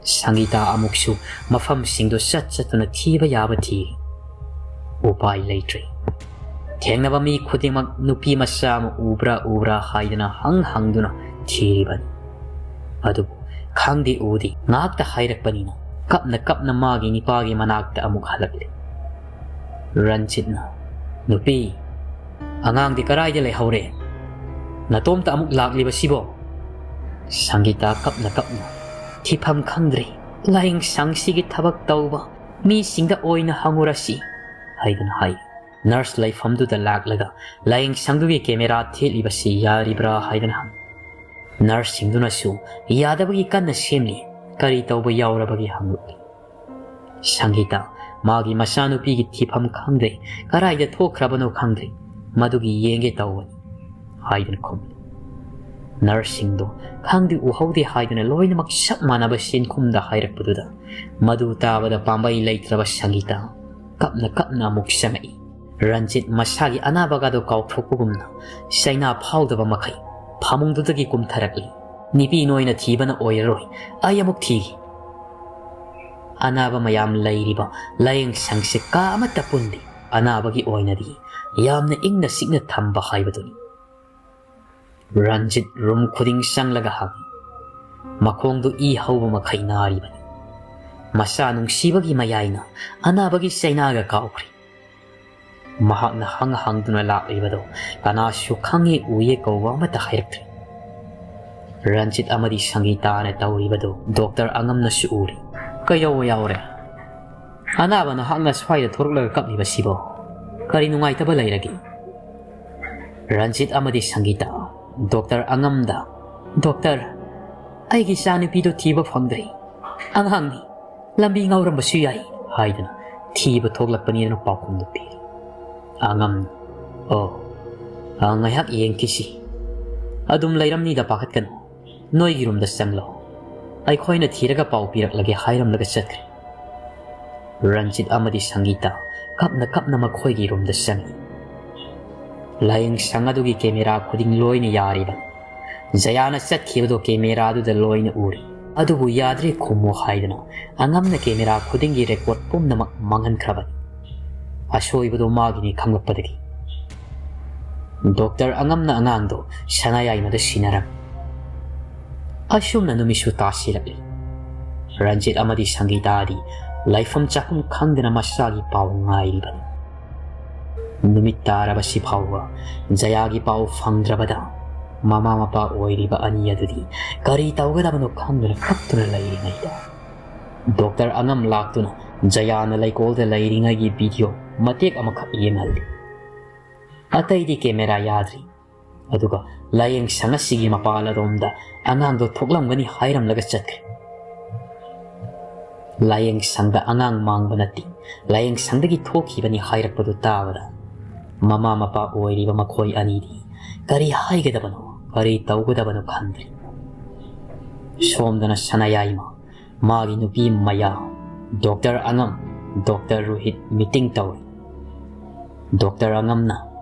ꯁꯪꯒꯤꯇꯥ ꯑꯃꯨꯛꯁꯨ ꯃꯐꯝꯁꯤꯡꯗꯨ ꯆꯠ ꯆꯠꯇꯨꯅ ꯊꯤꯕ ꯌꯥꯕ ꯊꯤꯔꯤ꯫ ꯎꯄꯥꯏ ꯂꯩꯇ꯭ꯔꯦ꯫ ꯊꯦꯡꯅꯕ ꯃꯤ ꯈꯨꯗꯤꯡꯃꯛ ꯅꯨꯄꯤ ꯃꯆꯥ ꯑꯃ ꯎꯕ꯭ꯔꯥ ꯎꯕ꯭ꯔꯥ ꯍꯥꯏꯗꯅ ꯍꯪ ꯍꯪꯗꯨꯅ ꯊꯤꯔꯤꯕꯅꯤ꯫ ꯑꯗꯨꯕꯨ ꯈꯪꯗꯦ ꯎꯗꯦ ꯉꯥꯛꯇ ꯍꯥꯏꯔꯛꯄꯅꯤꯅ ꯀꯞꯅ ꯀꯞꯅ ꯃꯥꯒꯤ ꯅꯤꯄꯥꯒꯤ ꯃꯅꯥꯛꯇ ꯑꯃꯨꯛ ꯍꯜꯂꯛꯂꯦ꯫ ꯔꯟꯖꯤꯠꯅ, "ꯅꯨꯄꯤ, ꯑꯉꯥꯡꯗꯤ ꯀꯔꯥꯏꯗ ꯂꯩꯍꯧꯔꯦ? ꯅꯇꯣꯝꯇ ꯑꯃꯨꯛ ꯂꯥꯛꯂꯤꯕꯁꯤꯕꯣ?" ꯁꯪꯒꯤꯇꯥ ꯀꯞꯅ ꯀꯞꯅ, "ꯊꯤꯐꯝ ꯈꯪꯗ꯭ꯔꯦ꯫ ꯂꯥꯏꯌꯦꯡ ꯁꯪꯁꯤꯒꯤ ꯊꯕꯛ ꯇꯧꯕ ꯃꯤꯁꯤꯡꯗ ꯑꯣꯏꯅ ꯍꯪꯉꯨꯔꯁꯤ" ꯍꯥꯏꯗꯨꯅ ꯍꯥꯏ꯫ ꯅꯔꯁ ꯂꯩꯐꯝꯗꯨꯗ ꯂꯥꯛꯂꯒ ꯂꯥꯏꯌꯦꯡ ꯁꯪꯗꯨꯒꯤ ꯀꯦꯃꯦꯔꯥ ꯊꯦꯠꯂꯤꯕꯁꯤ ꯌꯥꯔꯤꯕ꯭ꯔꯥ ꯍꯥꯏꯗꯨꯅ ꯍꯪꯏ꯫ ꯅꯔꯁꯁꯤꯡꯗꯨꯅꯁꯨ ꯌꯥꯗꯕꯒꯤ ꯀꯟꯅ ꯁꯦꯝꯂꯤ꯫ "ꯀꯔꯤ ꯇꯧꯕ ꯌꯥꯎꯔꯕꯒꯦ?" ꯍꯪꯂꯛꯏ꯫ ꯁꯪꯒꯤꯇꯥ, "ꯃꯥꯒꯤ ꯃꯆꯥꯅꯨꯄꯤꯒꯤ ꯊꯤꯐꯝ ꯈꯪꯗ꯭ꯔꯦ, ꯀꯗꯥꯏꯗ ꯊꯣꯛꯈ꯭ꯔꯕꯅꯣ ꯈꯪꯗ꯭ꯔꯦ, ꯃꯗꯨꯒꯤ ꯌꯦꯡꯒꯦ ꯇꯧꯕꯅꯤ" ꯍꯥꯏꯗꯨꯅ ꯈꯨꯝꯂꯤ꯫ ꯅꯔꯁꯁꯤꯡꯗꯣ ꯈꯪꯗꯦ ꯎꯍꯧꯗꯦ ꯍꯥꯏꯗꯨꯅ ꯂꯣꯏꯅꯃꯛ ꯆꯞ ꯃꯥꯟꯅꯕ ꯆꯦꯟꯈꯨꯝꯗ ꯍꯥꯏꯔꯛꯄꯗꯨꯗ, ꯃꯗꯨ ꯇꯥꯕꯗ ꯄꯥꯝꯕꯩ ꯂꯩꯇ꯭ꯔꯕ ꯁꯪꯒꯤꯇꯥ ꯀꯞꯅ ꯀꯞꯅ ꯑꯃꯨꯛ ꯆꯪꯉꯛꯏ꯫ ꯔꯟꯖꯤꯠ ꯃꯁꯥꯒꯤ ꯑꯅꯥꯕꯒꯗꯣ ꯀꯥꯎꯊꯣꯛꯄꯒꯨꯝꯅ ꯆꯩꯅꯥ ꯐꯥꯎꯗꯕ ꯃꯈꯩ ꯐꯃꯨꯡꯗꯨꯗꯒꯤ ꯀꯨꯝꯊꯔꯛꯂꯤ꯫ "ꯅꯨꯄꯤ ꯅꯣꯏꯅ ꯊꯤꯕꯅ ꯑꯣꯏꯔꯔꯣꯏ, ꯑꯩ ꯑꯃꯨꯛ ꯊꯤꯒꯦ"꯫ ꯑꯅꯥꯕ ꯃꯌꯥꯝ ꯂꯩꯔꯤꯕ ꯂꯥꯏꯌꯦꯡ ꯁꯪꯁꯦ ꯀꯥ ꯑꯃꯠꯇ ꯄꯨꯟꯗꯦ꯫ ꯑꯅꯥꯕꯒꯤ ꯑꯣꯏꯅꯗꯤ ꯌꯥꯝꯅ ꯏꯪꯅ ꯆꯤꯛꯅ ꯊꯝꯕ ꯍꯥꯏꯕꯗꯨꯅꯤ꯫ ꯔꯟꯖꯤꯠ ꯔꯨꯝ ꯈꯨꯗꯤꯡ ꯆꯪꯂꯒ ꯍꯪꯏ꯫ ꯃꯈꯣꯡꯗꯨ ꯏ ꯍꯧꯕ ꯃꯈꯩ ꯅꯥꯔꯤꯕꯅꯤ꯫ ꯃꯆꯥ ꯅꯨꯡꯁꯤꯕꯒꯤ ꯃꯌꯥꯏꯅ ꯑꯅꯥꯕꯒꯤ ꯆꯩꯅꯥꯒ ꯀꯥꯎꯈ꯭ꯔꯦ꯫ ꯃꯍꯥꯛꯅ ꯍꯪ ꯍꯪꯗꯨꯅ ꯂꯥꯛꯂꯤꯕꯗꯨ ꯀꯅꯥꯁꯨ ꯈꯪꯉꯦ ꯎꯌꯦ ꯀꯧꯕ ꯑꯃꯠꯇ ꯍꯥꯏꯔꯛꯇ꯭ꯔꯦ꯫ ꯔꯟꯖꯤꯠ ꯑꯃꯗꯤ ꯁꯪꯒꯤꯇꯥꯅ ꯇꯧꯔꯤꯕꯗꯨ ꯗꯣꯛꯇꯔ ꯑꯉꯝꯅꯁꯨ ꯎꯔꯤ꯫ "ꯀꯩꯗꯧꯕ ꯌꯥꯎꯔꯦ? ꯑꯅꯥꯕ ꯅꯍꯥꯛꯅ ꯁ꯭ꯋꯥꯏꯗ ꯊꯣꯔꯛꯂꯒ ꯀꯞꯂꯤꯕꯁꯤꯕꯣ? ꯀꯔꯤ ꯅꯨꯡꯉꯥꯏꯇꯕ ꯂꯩꯔꯒꯦ?" ꯔꯟꯖꯤꯠ ꯑꯃꯗꯤ ꯁꯪꯒꯤꯇꯥ ꯗꯣꯛꯇꯔ ꯑꯉꯝꯗ, "ꯗꯣꯛꯇꯔ, ꯑꯩꯒꯤ ꯏꯆꯥꯅꯨꯄꯤꯗꯨ ꯊꯤꯕ ꯐꯪꯗ꯭ꯔꯦ꯫ ꯑꯉꯥꯡꯅꯤ, ꯂꯝꯕꯤ ꯉꯥꯎꯔꯝꯕꯁꯨ ꯌꯥꯏ" ꯍꯥꯏꯗꯨꯅ ꯊꯤꯕ ꯊꯣꯛꯂꯛꯄꯅꯤꯅ ꯄꯥꯎꯈꯨꯝꯗꯨ ꯄꯤꯔꯤ꯫ ꯑꯉꯝꯅ, "ꯑꯣ, ꯑ, ꯉꯥꯏꯍꯥꯛ ꯌꯦꯡꯈꯤꯁꯤ꯫ ꯑꯗꯨꯝ ꯂꯩꯔꯝꯅꯤꯗ, ꯄꯥꯈꯠꯀꯅꯨ꯫ ꯅꯣꯏꯒꯤ ꯔꯨꯝꯗ ꯆꯪꯂꯣ꯫ ꯑꯩꯈꯣꯏꯅ ꯊꯤꯔꯒ ꯄꯥꯎ ꯄꯤꯔꯛꯂꯒꯦ" ꯍꯥꯏꯔꯝꯂꯒ ꯆꯠꯈ꯭ꯔꯦ꯫ ꯔꯟꯖꯤꯠ ꯑꯃꯗꯤ ꯁꯪꯒꯤꯇꯥ ꯀꯞꯅ ꯀꯞꯅ ꯃꯈꯣꯏꯒꯤ ꯔꯨꯝꯗ ꯆꯪꯏ꯫ ꯂꯥꯏꯌꯦꯡ ꯁꯪ ꯑꯗꯨꯒꯤ ꯀꯦꯃꯦꯔꯥ ꯈꯨꯗꯤꯡ ꯂꯣꯏꯅ ꯌꯥꯔꯤꯕꯅꯤ꯫ ꯖꯌꯥꯅ ꯆꯠꯈꯤꯕꯗꯨ ꯀꯦꯃꯦꯔꯥꯗꯨꯗ ꯂꯣꯏꯅ ꯎꯔꯤ꯫ ꯑꯗꯨꯕꯨ ꯌꯥꯗ꯭ꯔꯦ ꯈꯨꯝꯃꯨ ꯍꯥꯏꯗꯨꯅ ꯑꯉꯝꯅ ꯀꯦꯃꯦꯔꯥ ꯈꯨꯗꯤꯡꯒꯤ ꯔꯦꯀꯣꯔꯗ ꯄꯨꯝꯅꯃꯛ ꯃꯥꯡꯍꯟꯈ꯭ꯔꯕꯅꯤ꯫ ꯑꯁꯣꯏꯕꯗꯨ ꯃꯥꯒꯤꯅꯤ ꯈꯪꯂꯛꯄꯗꯒꯤ ꯗꯣꯛꯇꯔ ꯑꯉꯝꯅ ꯑꯉꯥꯡꯗꯨ ꯁꯅꯥꯌꯥꯏꯃꯗ ꯁꯤꯟꯅꯔꯝꯃꯤ꯫ ꯑꯁꯨꯝꯅ ꯅꯨꯃꯤꯠꯁꯨ ꯇꯥꯁꯤꯜꯂꯛꯂꯤ꯫ ꯔꯟꯖꯤꯠ ꯑꯃꯗꯤ ꯁꯪꯒꯤꯇꯥꯗꯤ ꯂꯩꯐꯝ ꯆꯥꯐꯝ ꯈꯪꯗꯅ ꯃꯆꯥꯒꯤ ꯄꯥꯎ ꯉꯥꯏꯔꯤꯕꯅꯤ꯫ ꯅꯨꯃꯤꯠ ꯇꯥꯔꯕꯁꯤ ꯐꯥꯎꯕ ꯖꯌꯥꯒꯤ ꯄꯥꯎ ꯐꯪꯗ꯭ꯔꯕꯗ, ꯃꯃꯥ ꯃꯄꯥ ꯑꯣꯏꯔꯤꯕ ꯑꯅꯤ ꯑꯗꯨꯗꯤ ꯀꯔꯤ ꯇꯧꯒꯗꯕꯅꯣ ꯈꯪꯗꯅ ꯀꯞꯇꯨꯅ ꯂꯩꯔꯤꯉꯩꯗ, ꯗꯣꯛꯇꯔ ꯑꯉꯝ ꯂꯥꯛꯇꯨꯅ ꯖꯌꯥꯅ ꯂꯩꯀꯣꯜꯗ ꯂꯩꯔꯤꯉꯩꯒꯤ ꯚꯤꯗꯤꯑꯣ ꯃꯇꯦꯛ ꯑꯃꯈꯛ ꯌꯦꯡꯍꯜꯂꯤ꯫ ꯑꯇꯩꯗꯤ ꯀꯦꯃꯦꯔꯥ ꯌꯥꯗ꯭ꯔꯤ꯫ ꯑꯗꯨꯒ ꯂꯥꯏꯌꯦꯡ ꯁꯪ ꯑꯁꯤꯒꯤ ꯃꯄꯥꯟ ꯑꯗꯣꯝꯗ ꯑꯉꯥꯡꯗꯣ ꯊꯣꯛꯂꯝꯒꯅꯤ ꯍꯥꯏꯔꯝꯂꯒ ꯆꯠꯈ꯭ꯔꯦ꯫ ꯂꯥꯏꯌꯦꯡ ꯁꯪꯗ ꯑꯉꯥꯡ ꯃꯥꯡꯕ ꯅꯠꯇꯦ, ꯂꯥꯏꯌꯦꯡ ꯁꯪꯗꯒꯤ ꯊꯣꯛꯈꯤꯕꯅꯤ ꯍꯥꯏꯔꯛꯄꯗꯨ ꯇꯥꯕꯗ ꯃꯃꯥ ꯃꯄꯥ ꯑꯣꯏꯔꯤꯕ ꯃꯈꯣꯏ ꯑꯅꯤꯗꯤ ꯀꯔꯤ ꯍꯥꯏꯒꯗꯕꯅꯣ, ꯀꯔꯤ ꯇꯧꯒꯗꯕꯅꯣ ꯈꯪꯗ꯭ꯔꯦ꯫ ꯁꯣꯝꯗꯅ ꯁꯅꯥꯌꯥꯏꯃ, ꯃꯥꯒꯤ ꯅꯨꯄꯤ ꯃꯌꯥ, ꯗꯣꯛꯇꯔ ꯑꯉꯝ, ꯗꯣꯛꯇꯔ ꯔꯣꯍꯤꯠ ꯃꯤꯇꯤꯡ ꯇꯧꯔꯤ꯫ ꯗꯣꯛꯇꯔ ꯑꯉꯝꯅ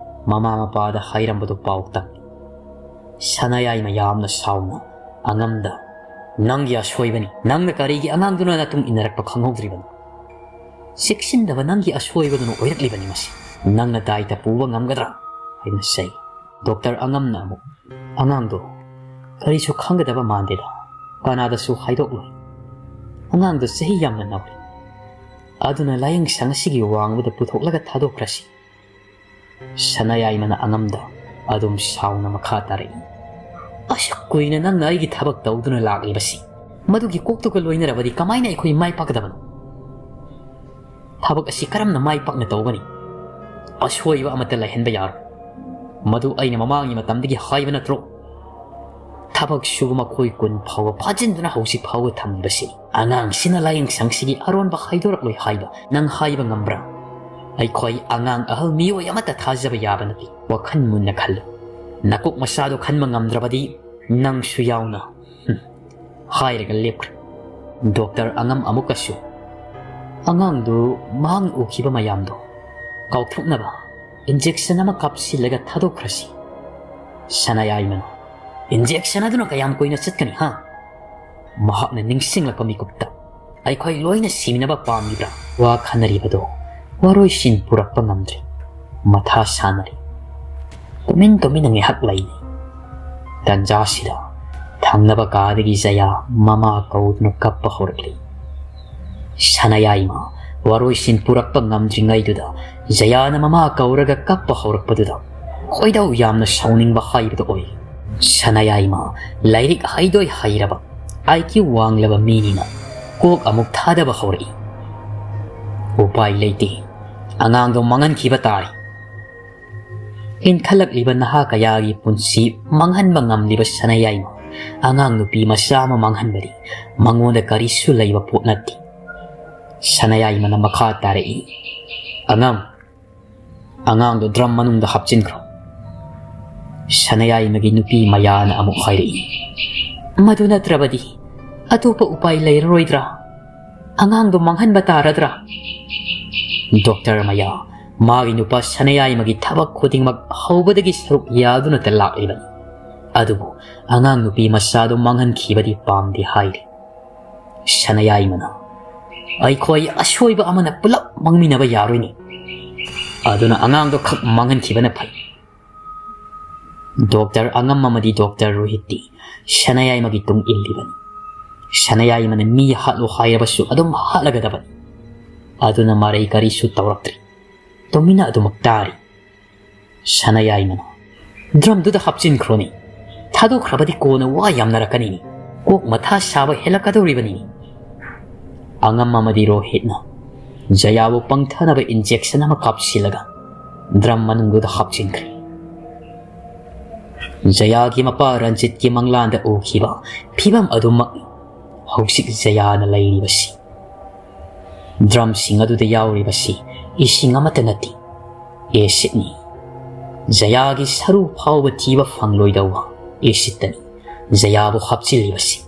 ꯃꯃꯥ ꯃꯄꯥꯗ ꯍꯥꯏꯔꯝꯕꯗꯨ ꯄꯥꯎ ꯇꯝꯃꯤ꯫ ꯁꯅꯥꯌꯥꯏꯃ ꯌꯥꯝꯅ ꯁꯥꯎꯅ ꯑꯉꯝꯗ, "ꯅꯪꯒꯤ ꯑꯁꯣꯏꯕꯅꯤ꯫ ꯅꯪꯅ ꯀꯔꯤꯒꯤ ꯑꯉꯥꯡꯗꯨꯅ ꯅꯇꯨꯡ ꯏꯟꯅꯔꯛꯄ ꯈꯪꯍꯧꯗ꯭ꯔꯤꯕꯅꯣ? ꯆꯦꯛꯁꯤꯟꯗꯕ ꯅꯪꯒꯤ ꯑꯁꯣꯏꯕꯗꯨꯅ ꯑꯣꯏꯔꯛꯂꯤꯕꯅꯤ ꯃꯁꯤ꯫ ꯅꯪꯅ ꯗꯥꯏꯇ ꯄꯨꯕ ꯉꯝꯒꯗ꯭ꯔꯥ?" ꯍꯥꯏꯅ ꯆꯩ꯫ ꯗꯣꯛꯇꯔ ꯑꯉꯝꯅ ꯑꯃꯨꯛ, "ꯑꯉꯥꯡꯗꯣ ꯀꯔꯤꯁꯨ ꯈꯪꯒꯗꯕ ꯃꯥꯟꯗꯦꯗ, ꯀꯅꯥꯗꯁꯨ ꯍꯥꯏꯗꯣꯛꯂꯣꯏ꯫ ꯑꯉꯥꯡꯗꯣ ꯆꯍꯤ ꯌꯥꯝꯅ ꯅꯧꯔꯤ꯫ ꯑꯗꯨꯅ ꯂꯥꯏꯌꯦꯡ ꯁꯪ ꯑꯁꯤꯒꯤ ꯋꯥꯡꯃꯗ ꯄꯨꯊꯣꯛꯂꯒ ꯊꯥꯗꯣꯛꯈ꯭ꯔꯁꯤ꯫" ꯁꯅꯥꯌꯥꯏꯃꯅ ꯑꯉꯝꯗ ꯑꯗꯨꯝ ꯁꯥꯎꯅ ꯃꯈꯥ ꯇꯥꯔꯛꯏ, "ꯑꯁꯨꯛ ꯀꯨꯏꯅ ꯅꯪꯅ ꯑꯩꯒꯤ ꯊꯕꯛ ꯇꯧꯗꯨꯅ ꯂꯥꯛꯂꯤꯕꯁꯤ, ꯃꯗꯨꯒꯤ ꯀꯣꯛꯇꯨꯒ ꯂꯣꯏꯅꯔꯕꯗꯤ ꯀꯃꯥꯏꯅ ꯑꯩꯈꯣꯏ ꯃꯥꯏ ꯄꯥꯛꯀꯗꯕꯅꯣ? ꯊꯕꯛ ꯑꯁꯤ ꯀꯔꯝꯅ ꯃꯥꯏ ꯄꯥꯛꯅ ꯇꯧꯒꯅꯤ? ꯑꯁꯣꯏꯕ ꯑꯃꯠꯇ ꯂꯩꯍꯟꯕ ꯌꯥꯔꯣꯏ꯫ ꯃꯗꯨ ꯑꯩꯅ ꯃꯃꯥꯡꯒꯤ ꯃꯇꯝꯗꯒꯤ ꯍꯥꯏꯕ ꯅꯠꯇ꯭ꯔꯣ? ꯊꯕꯛ ꯁꯨꯕ ꯃꯈꯣꯏ ꯀꯨꯟ ꯐꯥꯎꯕ ꯐꯥꯖꯤꯟꯗꯨꯅ ꯍꯧꯖꯤꯛ ꯐꯥꯎꯕ ꯊꯝꯂꯤꯕꯁꯤ꯫ ꯑꯉꯥꯡꯁꯤꯅ ꯂꯥꯏꯌꯦꯡ ꯁꯪꯁꯤꯒꯤ ꯑꯔꯣꯟꯕ ꯍꯥꯏꯗꯣꯔꯛꯂꯣꯏ ꯍꯥꯏꯕ ꯅꯪ ꯍꯥꯏꯕ ꯉꯝꯕ꯭ꯔꯥ? ꯑꯩꯈꯣꯏ ꯑꯉꯥꯡ ꯑꯍꯜ ꯃꯤꯑꯣꯏ ꯑꯃꯠꯇ ꯊꯥꯖꯕ ꯌꯥꯕ ꯅꯠꯇꯦ꯫ ꯋꯥꯈꯜ ꯃꯨꯟꯅ ꯈꯜꯂꯨ꯫ ꯅꯀꯣꯛ ꯃꯁꯥꯗꯣ ꯈꯟꯕ ꯉꯝꯗ꯭ꯔꯕꯗꯤ ꯅꯪꯁꯨ ꯌꯥꯎꯅ", ꯍꯝ, ꯍꯥꯏꯔꯒ ꯂꯦꯞꯈ꯭ꯔꯦ꯫ ꯗꯣꯛꯇꯔ ꯑꯉꯝ ꯑꯃꯨꯛꯀꯁꯨ, "ꯑꯉꯥꯡꯗꯨ ꯃꯍꯥꯛꯅ ꯎꯈꯤꯕ ꯃꯌꯥꯝꯗꯣ ꯀꯥꯎꯊꯣꯛꯅꯕ ꯏꯟꯖꯦꯛꯁꯟ ꯑꯃ ꯀꯥꯞꯁꯤꯜꯂꯒ ꯊꯥꯗꯣꯛꯈ꯭ꯔꯁꯤ꯫" ꯁꯅꯥꯌꯥꯏꯃꯅ, "ꯏꯟꯖꯦꯛꯁꯟ ꯑꯗꯨꯅ ꯀꯌꯥꯝ ꯀꯨꯏꯅ ꯆꯠꯀꯅꯤ, ꯍꯥ? ꯃꯍꯥꯛꯅ ꯅꯤꯡꯁꯤꯡꯂꯛꯄ ꯃꯤꯀꯨꯞꯇ ꯑꯩꯈꯣꯏ ꯂꯣꯏꯅ ꯁꯤꯅꯕ ꯄꯥꯝꯂꯤꯕ꯭ꯔꯥ?" ꯋꯥ ꯈꯟꯅꯔꯤꯕꯗꯣ ꯋꯥꯔꯣꯏꯁꯤꯟ ꯄꯨꯔꯛꯄ ꯉꯝꯗ꯭ꯔꯦ꯫ ꯃꯊꯥ ꯁꯥꯅꯔꯤ꯫ ꯇꯨꯃꯤꯟ ꯇꯨꯃꯤꯟꯅ ꯉꯥꯏꯍꯥꯛ ꯂꯩꯔꯤ꯫ ꯇꯟꯖꯥꯁꯤꯗ ꯊꯪꯅꯕ ꯀꯥꯗꯒꯤ ꯖꯌꯥ ꯃꯃꯥ ꯀꯧꯗꯨꯅ ꯀꯞꯄ ꯍꯧꯔꯛꯂꯤ꯫ ꯁꯅꯥꯌꯥꯏꯃ ꯋꯥꯔꯣꯏꯁꯤꯟ ꯄꯨꯔꯛꯄ ꯉꯝꯗ꯭ꯔꯤꯉꯩꯗꯨꯗ ꯖꯌꯥꯅ ꯃꯃꯥ ꯀꯧꯔꯒ ꯀꯞꯄ ꯍꯧꯔꯛꯄꯗꯨꯗ ꯈꯣꯏꯗꯧ ꯌꯥꯝꯅ ꯁꯥꯎꯅꯤꯡꯕ ꯍꯥꯏꯕꯗꯨ ꯑꯣꯏ꯫ ꯁꯅꯥꯌꯥꯏꯃ ꯂꯥꯏꯔꯤꯛ ꯍꯩꯗꯣꯏ ꯍꯩꯔꯕ, ꯑꯥꯏ ꯀ꯭ꯌꯨ ꯋꯥꯡꯂꯕ ꯃꯤꯅꯤꯅ ꯀꯣꯛ ꯑꯃꯨꯛ ꯊꯥꯗꯕ ꯍꯧꯔꯛꯏ꯫ "ꯎꯄꯥꯏ ꯂꯩꯇꯦ, ꯑꯉꯥꯡꯗꯣ ꯃꯥꯡꯍꯟꯈꯤꯕ ꯇꯥꯔꯦ꯫" ꯏꯟꯈꯠꯂꯛꯂꯤꯕ ꯅꯍꯥ ꯀꯌꯥꯒꯤ ꯄꯨꯟꯁꯤ ꯃꯥꯡꯍꯟꯕ ꯉꯝꯂꯤꯕ ꯁꯅꯥꯌꯥꯏꯃ ꯑꯉꯥꯡ ꯅꯨꯄꯤ ꯃꯆꯥ ꯑꯃ ꯃꯥꯡꯍꯟꯕꯗꯤ ꯃꯉꯣꯟꯗ ꯀꯔꯤꯁꯨ ꯂꯩꯕ ꯄꯣꯠ ꯅꯠꯇꯦ꯫ ꯁꯅꯌꯥꯏꯃꯅ ꯃꯈꯥ ꯇꯥꯔꯛꯏ, "ꯑꯉꯥꯡ, ꯑꯉꯥꯡꯗꯣ ꯗ꯭ꯔꯝ ꯃꯅꯨꯡꯗ ꯍꯥꯞꯆꯤꯟꯈ꯭ꯔꯣ꯫" ꯁꯅꯌꯥꯏꯃꯒꯤ ꯅꯨꯄꯤ ꯃꯌꯥꯅ ꯑꯃꯨꯛ ꯍꯥꯏꯔꯛꯏ, "ꯃꯗꯨ ꯅꯠꯇ꯭ꯔꯕꯗꯤ ꯑꯇꯣꯞꯄ ꯎꯄꯥꯏ ꯂꯩꯔꯔꯣꯏꯗ꯭ꯔꯥ? ꯑꯉꯥꯡꯗꯣ ꯃꯥꯡꯍꯟꯕ ꯇꯥꯔꯗ꯭ꯔꯥ?" ꯗꯣꯛꯇꯔ ꯃꯌꯥ, ꯃꯥꯒꯤ ꯅꯨꯄꯥ ꯁꯅꯌꯥꯏꯃꯒꯤ ꯊꯕꯛ ꯈꯨꯗꯤꯡꯃꯛ ꯍꯧꯕꯗꯒꯤ ꯁꯔꯨꯛ ꯌꯥꯗꯨꯅꯇ ꯂꯥꯛꯂꯤꯕꯅꯤ꯫ ꯑꯗꯨꯕꯨ ꯑꯉꯥꯡ ꯅꯨꯄꯤ ꯃꯆꯥꯗꯨ ꯃꯥꯡꯍꯟꯈꯤꯕꯗꯤ ꯄꯥꯝꯗꯦ ꯍꯥꯏꯔꯤ꯫ ꯁꯅꯌꯥꯏꯃꯅ, "ꯑꯩꯈꯣꯏ ꯑꯁꯣꯏꯕ ꯑꯃꯅ ꯄꯨꯂꯞ ꯃꯥꯡꯃꯤꯟꯅꯕ ꯌꯥꯔꯣꯏꯅꯦ꯫ ꯑꯗꯨꯅ ꯑꯉꯥꯡꯗꯣ ꯈꯛ ꯃꯥꯡꯍꯟꯈꯤꯕꯅ ꯐꯩ꯫" ꯗꯣꯛꯇꯔ ꯑꯉꯝ ꯑꯃꯗꯤ ꯗꯣꯛꯇꯔ ꯔꯣꯍꯤꯠꯇꯤ ꯁꯅꯌꯥꯏꯃꯒꯤ ꯇꯨꯡ ꯏꯜꯂꯤꯕꯅꯤ꯫ ꯁꯅꯌꯥꯏꯃꯅ ꯃꯤ ꯍꯥꯠꯂꯣ ꯍꯥꯏꯔꯕꯁꯨ ꯑꯗꯨꯝ ꯍꯥꯠꯂꯒꯗꯕꯅꯤ꯫ ꯑꯗꯨꯅ ꯃꯔꯩ ꯀꯔꯤꯁꯨ ꯇꯧꯔꯛꯇ꯭ꯔꯤ꯫ ꯇꯨꯃꯤꯟꯅ ꯑꯗꯨꯃꯛ ꯇꯥꯔꯤ꯫ ꯁꯅꯌꯥꯏꯃꯅ, "ꯗ꯭ꯔꯝꯗꯨꯗ ꯍꯥꯞꯆꯤꯟꯈ꯭ꯔꯣꯅꯦ꯫ ꯊꯥꯗꯣꯛꯈ꯭ꯔꯕꯗꯤ ꯀꯣꯟꯅ ꯋꯥ ꯌꯥꯝꯅꯔꯛꯀꯅꯤꯅꯦ꯫ ꯀꯣꯛ ꯃꯊꯥ ꯁꯥꯕ ꯍꯦꯜꯂꯛꯀꯗꯧꯔꯤꯕꯅꯤꯅꯦ꯫" ꯑꯉꯝ ꯑꯃꯗꯤ ꯔꯣꯍꯤꯠꯅ ꯖꯌꯥꯕꯨ ꯄꯪꯊꯅꯕ ꯏꯟꯖꯦꯛꯁꯟ ꯑꯃ ꯀꯥꯞꯁꯤꯜꯂꯒ ꯗ꯭ꯔꯝ ꯃꯅꯨꯡꯗꯨꯗ ꯍꯥꯞꯆꯤꯟꯈ꯭ꯔꯦ꯫ ꯖꯌꯥꯒꯤ ꯃꯄꯥ ꯔꯟꯖꯤꯠꯀꯤ ꯃꯪꯂꯥꯟꯗ ꯎꯈꯤꯕ ꯐꯤꯕꯝ ꯑꯗꯨꯃꯛꯅꯤ ꯍꯧꯖꯤꯛ ꯖꯌꯥꯅ ꯂꯩꯔꯤꯕꯁꯤ꯫ ꯗ꯭ꯔꯝꯁꯤꯡ ꯑꯗꯨꯗ ꯌꯥꯎꯔꯤꯕꯁꯤ ꯏꯁꯤꯡ ꯑꯃꯠꯇ ꯅꯠꯇꯦ, ꯑꯦꯁꯤꯠꯅꯤ꯫ ꯖꯌꯥꯒꯤ ꯁꯔꯨ ꯐꯥꯎꯕ ꯊꯤꯕ ꯐꯪꯂꯣꯏꯗꯧꯕ ꯑꯦꯁꯤꯠꯇꯅꯤ ꯖꯌꯥꯕꯨ ꯍꯥꯞꯆꯤꯜꯂꯤꯕꯁꯤ꯫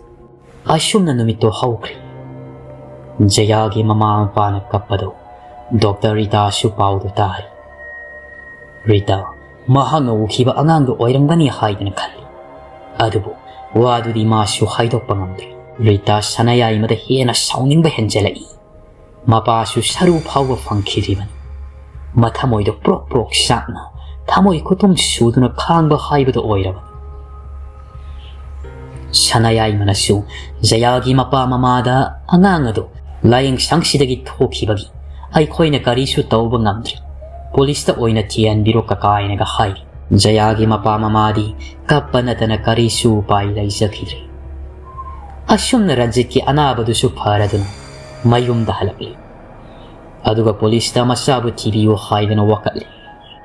ꯑꯁꯨꯝꯅ ꯅꯨꯃꯤꯠꯇꯣ ꯍꯧꯈ꯭ꯔꯦ꯫ ꯖꯌꯥꯒꯤ ꯃꯃꯥ ꯃꯄꯥꯅ ꯀꯞꯄꯗꯨ ꯗꯣꯛꯇꯔ ꯔꯤꯇꯥꯁꯨ ꯄꯥꯎꯗꯨ ꯇꯥꯔꯤ꯫ ꯔꯤꯇꯥ ꯃꯍꯥꯛꯅ ꯎꯈꯤꯕ ꯑꯉꯥꯡꯗꯨ ꯑꯣꯏꯔꯝꯒꯅꯤ ꯍꯥꯏꯗꯅ ꯈꯜꯂꯤ꯫ ꯑꯗꯨꯕꯨ ꯋꯥꯗꯨꯗꯤ ꯃꯥꯁꯨ ꯍꯥꯏꯗꯣꯛꯄ ꯉꯝꯗ꯭ꯔꯦ꯫ ꯔꯤꯇꯥ ꯁꯅꯌꯥꯏꯃꯗ ꯍꯦꯟꯅ ꯁꯥꯎꯅꯤꯡꯕ ꯍꯦꯟꯖꯜꯂꯛꯏ꯫ ꯃꯄꯥꯁꯨ ꯁꯔꯨ ꯐꯥꯎꯕ ꯐꯪꯈꯤꯗ꯭ꯔꯤꯕꯅꯤ꯫ ꯃꯊꯃꯣꯏꯗꯣ ꯄ꯭ꯔꯣꯛ ꯄ꯭ꯔꯣꯛ ꯆꯥꯛꯅ ꯊꯃꯣꯏ ꯈꯨꯇꯨꯝ ꯁꯨꯗꯨꯅ ꯈꯥꯡꯕ ꯍꯥꯏꯕꯗꯨ ꯑꯣꯏꯔꯕꯅꯤ꯫ ꯁꯅꯌꯥꯏꯃꯅꯁꯨ ꯖꯌꯥꯒꯤ ꯃꯄꯥ ꯃꯃꯥꯗ ꯑꯉꯥꯡ ꯑꯗꯨ ꯂꯥꯏꯌꯦꯡꯁꯪꯁꯤꯗꯒꯤ ꯊꯣꯛꯈꯤꯕꯒꯤ ꯑꯩꯈꯣꯏꯅ ꯀꯔꯤꯁꯨ ꯇꯧꯕ ꯉꯝꯗ꯭ꯔꯤ꯫ ꯄꯨꯂꯤꯁꯇ ꯑꯣꯏꯅ ꯊꯤꯍꯟꯕꯤꯔꯣ ꯀꯀꯥ ꯍꯥꯏꯅꯒ ꯍꯥꯏꯔꯤ꯫ ꯖꯌꯥꯒꯤ ꯃꯄꯥ ꯃꯃꯥꯗꯤ ꯀꯞꯄ ꯅꯠꯇꯅ ꯀꯔꯤꯁꯨ ꯎꯄꯥꯏ ꯂꯩꯖꯈꯤꯗ꯭ꯔꯦ꯫ ꯑꯁꯨꯝꯅ ꯔꯟꯖꯤꯠꯀꯤ ꯑꯅꯥꯕꯗꯨꯁꯨ ꯐꯔꯗꯨꯅ ꯃꯌꯨꯝꯗ ꯍꯜꯂꯛꯂꯤ꯫ ꯑꯗꯨꯒ ꯄꯨꯂꯤꯁꯇ ꯃꯆꯥꯕꯨ ꯊꯤꯕꯤꯌꯨ ꯍꯥꯏꯗꯅ ꯋꯥꯀꯠꯂꯤ꯫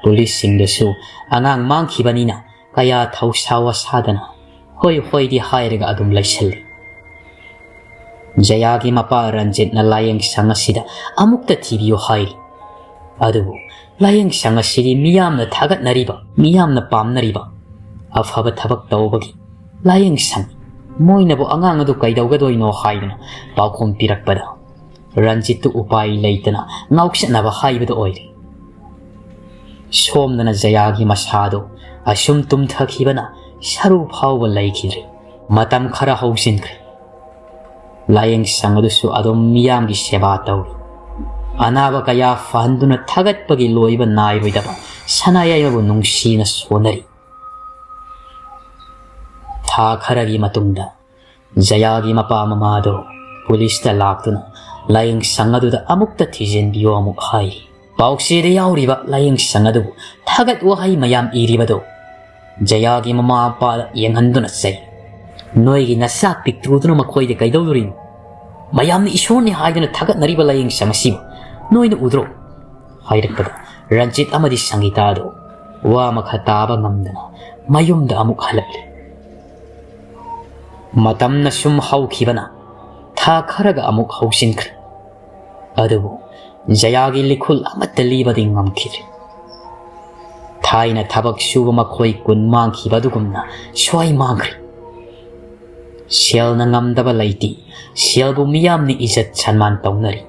ꯄꯨꯂꯤꯁꯁꯤꯡꯗꯁꯨ ꯑꯉꯥꯡ ꯃꯥꯡꯈꯤꯕꯅꯤꯅ ꯀꯌꯥ ꯊꯧꯁꯥ ꯋꯥꯁꯥꯗꯅ ꯍꯣꯏ ꯍꯣꯏꯗꯤ ꯍꯥꯏꯔꯒ ꯑꯗꯨꯝ ꯂꯩꯁꯜꯂꯤ꯫ ꯖꯌꯥꯒꯤ ꯃꯄꯥ ꯔꯟꯖꯤꯠꯅ ꯂꯥꯏꯌꯦꯡ ꯁꯪ ꯑꯁꯤꯗ ꯑꯃꯨꯛꯇ ꯊꯤꯕꯤꯌꯨ ꯍꯥꯏꯔꯤ꯫ ꯑꯗꯨꯕꯨ ꯂꯥꯏꯌꯦꯡ ꯁꯪ ꯑꯁꯤꯗꯤ ꯃꯤꯌꯥꯝꯅ ꯊꯥꯒꯠꯅꯔꯤꯕ, ꯃꯤꯌꯥꯝꯅ ꯄꯥꯝꯅꯔꯤꯕ ꯑꯐꯕ ꯊꯕꯛ ꯇꯧꯕꯒꯤ ꯂꯥꯏꯌꯦꯡ ꯁꯪ, ꯃꯣꯏꯅꯕꯨ ꯑꯉꯥꯡ ꯑꯗꯨ ꯀꯩꯗꯧꯒꯗꯣꯏꯅꯣ ꯍꯥꯏꯗꯨꯅ ꯄꯥꯎꯈꯨꯝ ꯄꯤꯔꯛꯄꯗ ꯔꯟꯖꯤꯠꯇꯨ ꯎꯄꯥꯏ ꯂꯩꯇꯅ ꯉꯥꯎꯁꯟꯅꯕ ꯍꯥꯏꯕꯗꯨ ꯑꯣꯏꯔꯦ꯫ ꯁꯣꯝꯗꯅ ꯖꯌꯥꯒꯤ ꯃꯁꯥꯗꯨ ꯑꯁꯨꯝ ꯇꯨꯝꯊꯈꯤꯕꯅ ꯁꯔꯨ ꯐꯥꯎꯕ ꯂꯩꯈꯤꯗ꯭ꯔꯦ꯫ ꯃꯇꯝ ꯈꯔ ꯍꯧꯖꯤꯟꯈ꯭ꯔꯦ꯫ ꯂꯥꯏꯌꯦꯡ ꯁꯪ ꯑꯗꯨꯁꯨ ꯑꯗꯨꯝ ꯃꯤꯌꯥꯝꯒꯤ ꯁꯦꯕꯥ ꯇꯧꯔꯤ꯫ ꯑꯅꯥꯕ ꯀꯌꯥ ꯐꯍꯟꯗꯨꯅ ꯊꯥꯒꯠꯄꯒꯤ ꯂꯣꯏꯕ ꯅꯥꯏꯔꯣꯏꯗꯕ ꯁꯅꯥ ꯌꯥꯏꯃꯕꯨ ꯅꯨꯡꯁꯤꯅ ꯁꯣꯟꯅꯔꯤ꯫ ꯊꯥ ꯈꯔꯒꯤ ꯃꯇꯨꯡꯗ ꯖꯌꯥꯒꯤ ꯃꯄꯥ ꯃꯃꯥꯗꯨ ꯄꯨꯂꯤꯁꯇ ꯂꯥꯛꯇꯨꯅ ꯂꯥꯏꯌꯦꯡ ꯁꯪ ꯑꯗꯨꯗ ꯑꯃꯨꯛꯇ ꯊꯤꯖꯤꯟꯕꯤꯌꯨ ꯑꯃꯨꯛ ꯍꯥꯏꯔꯤ꯫ ꯄꯥꯎꯆꯦꯗ ꯌꯥꯎꯔꯤꯕ ꯂꯥꯏꯌꯦꯡ ꯁꯪ ꯑꯗꯨꯕꯨ ꯊꯥꯒꯠ ꯋꯥꯍꯩ ꯃꯌꯥꯝ ꯏꯔꯤꯕꯗꯨ ꯖꯌꯥꯒꯤ ꯃꯃꯥ ꯃꯄꯥꯗ ꯌꯦꯡꯍꯟꯗꯨꯅ ꯆꯩ꯫ "ꯅꯣꯏꯒꯤ ꯅꯆꯥ ꯄꯤꯛꯇ꯭ꯔꯨꯗꯨꯅ ꯃꯈꯣꯏꯗ ꯀꯩꯗꯧꯔꯨꯔꯤꯅꯣ? ꯃꯌꯥꯝꯅ ꯏꯁꯣꯔꯅꯤ ꯍꯥꯏꯗꯨꯅ ꯊꯥꯒꯠꯅꯔꯤꯕ ꯂꯥꯏꯌꯦꯡ ꯁꯪ ꯑꯁꯤꯕꯨ ꯅꯣꯏꯅ ꯎꯗ꯭ꯔꯣ?" ꯍꯥꯏꯔꯛꯄꯗ ꯔꯟꯖꯤꯠ ꯑꯃꯗꯤ ꯁꯪꯒꯤꯇꯥꯗꯨ ꯋꯥ ꯃꯈꯥ ꯇꯥꯕ ꯉꯝꯗꯅ ꯃꯌꯨꯝꯗ ꯑꯃꯨꯛ ꯍꯜꯂꯛꯂꯤ꯫ ꯃꯇꯝꯅ ꯁꯨꯝ ꯍꯧꯈꯤꯕꯅ ꯊꯥ ꯈꯔꯒ ꯑꯃꯨꯛ ꯍꯧꯖꯤꯟꯈ꯭ꯔꯦ꯫ ꯑꯗꯨꯕꯨ ꯖꯌꯥꯒꯤ ꯂꯤꯈꯨꯜ ꯑꯃꯠꯇ ꯂꯤꯕꯗꯤ ꯉꯝꯈꯤꯗ꯭ꯔꯦ꯫ ꯊꯥꯏꯅ ꯊꯕꯛ ꯁꯨꯕ ꯃꯈꯣꯏ ꯀꯨꯟ ꯃꯥꯡꯈꯤꯕ ꯑꯗꯨꯒꯨꯝꯅ ꯁ꯭ꯋꯥꯏ ꯃꯥꯡꯈ꯭ꯔꯦ꯫ ꯁꯦꯜꯅ ꯉꯝꯗꯕ ꯂꯩꯇꯦ꯫ ꯁꯦꯜꯕꯨ ꯃꯤꯌꯥꯝꯅ ꯏꯖꯠ ꯁꯟꯃꯥꯟ ꯇꯧꯅꯔꯤ꯫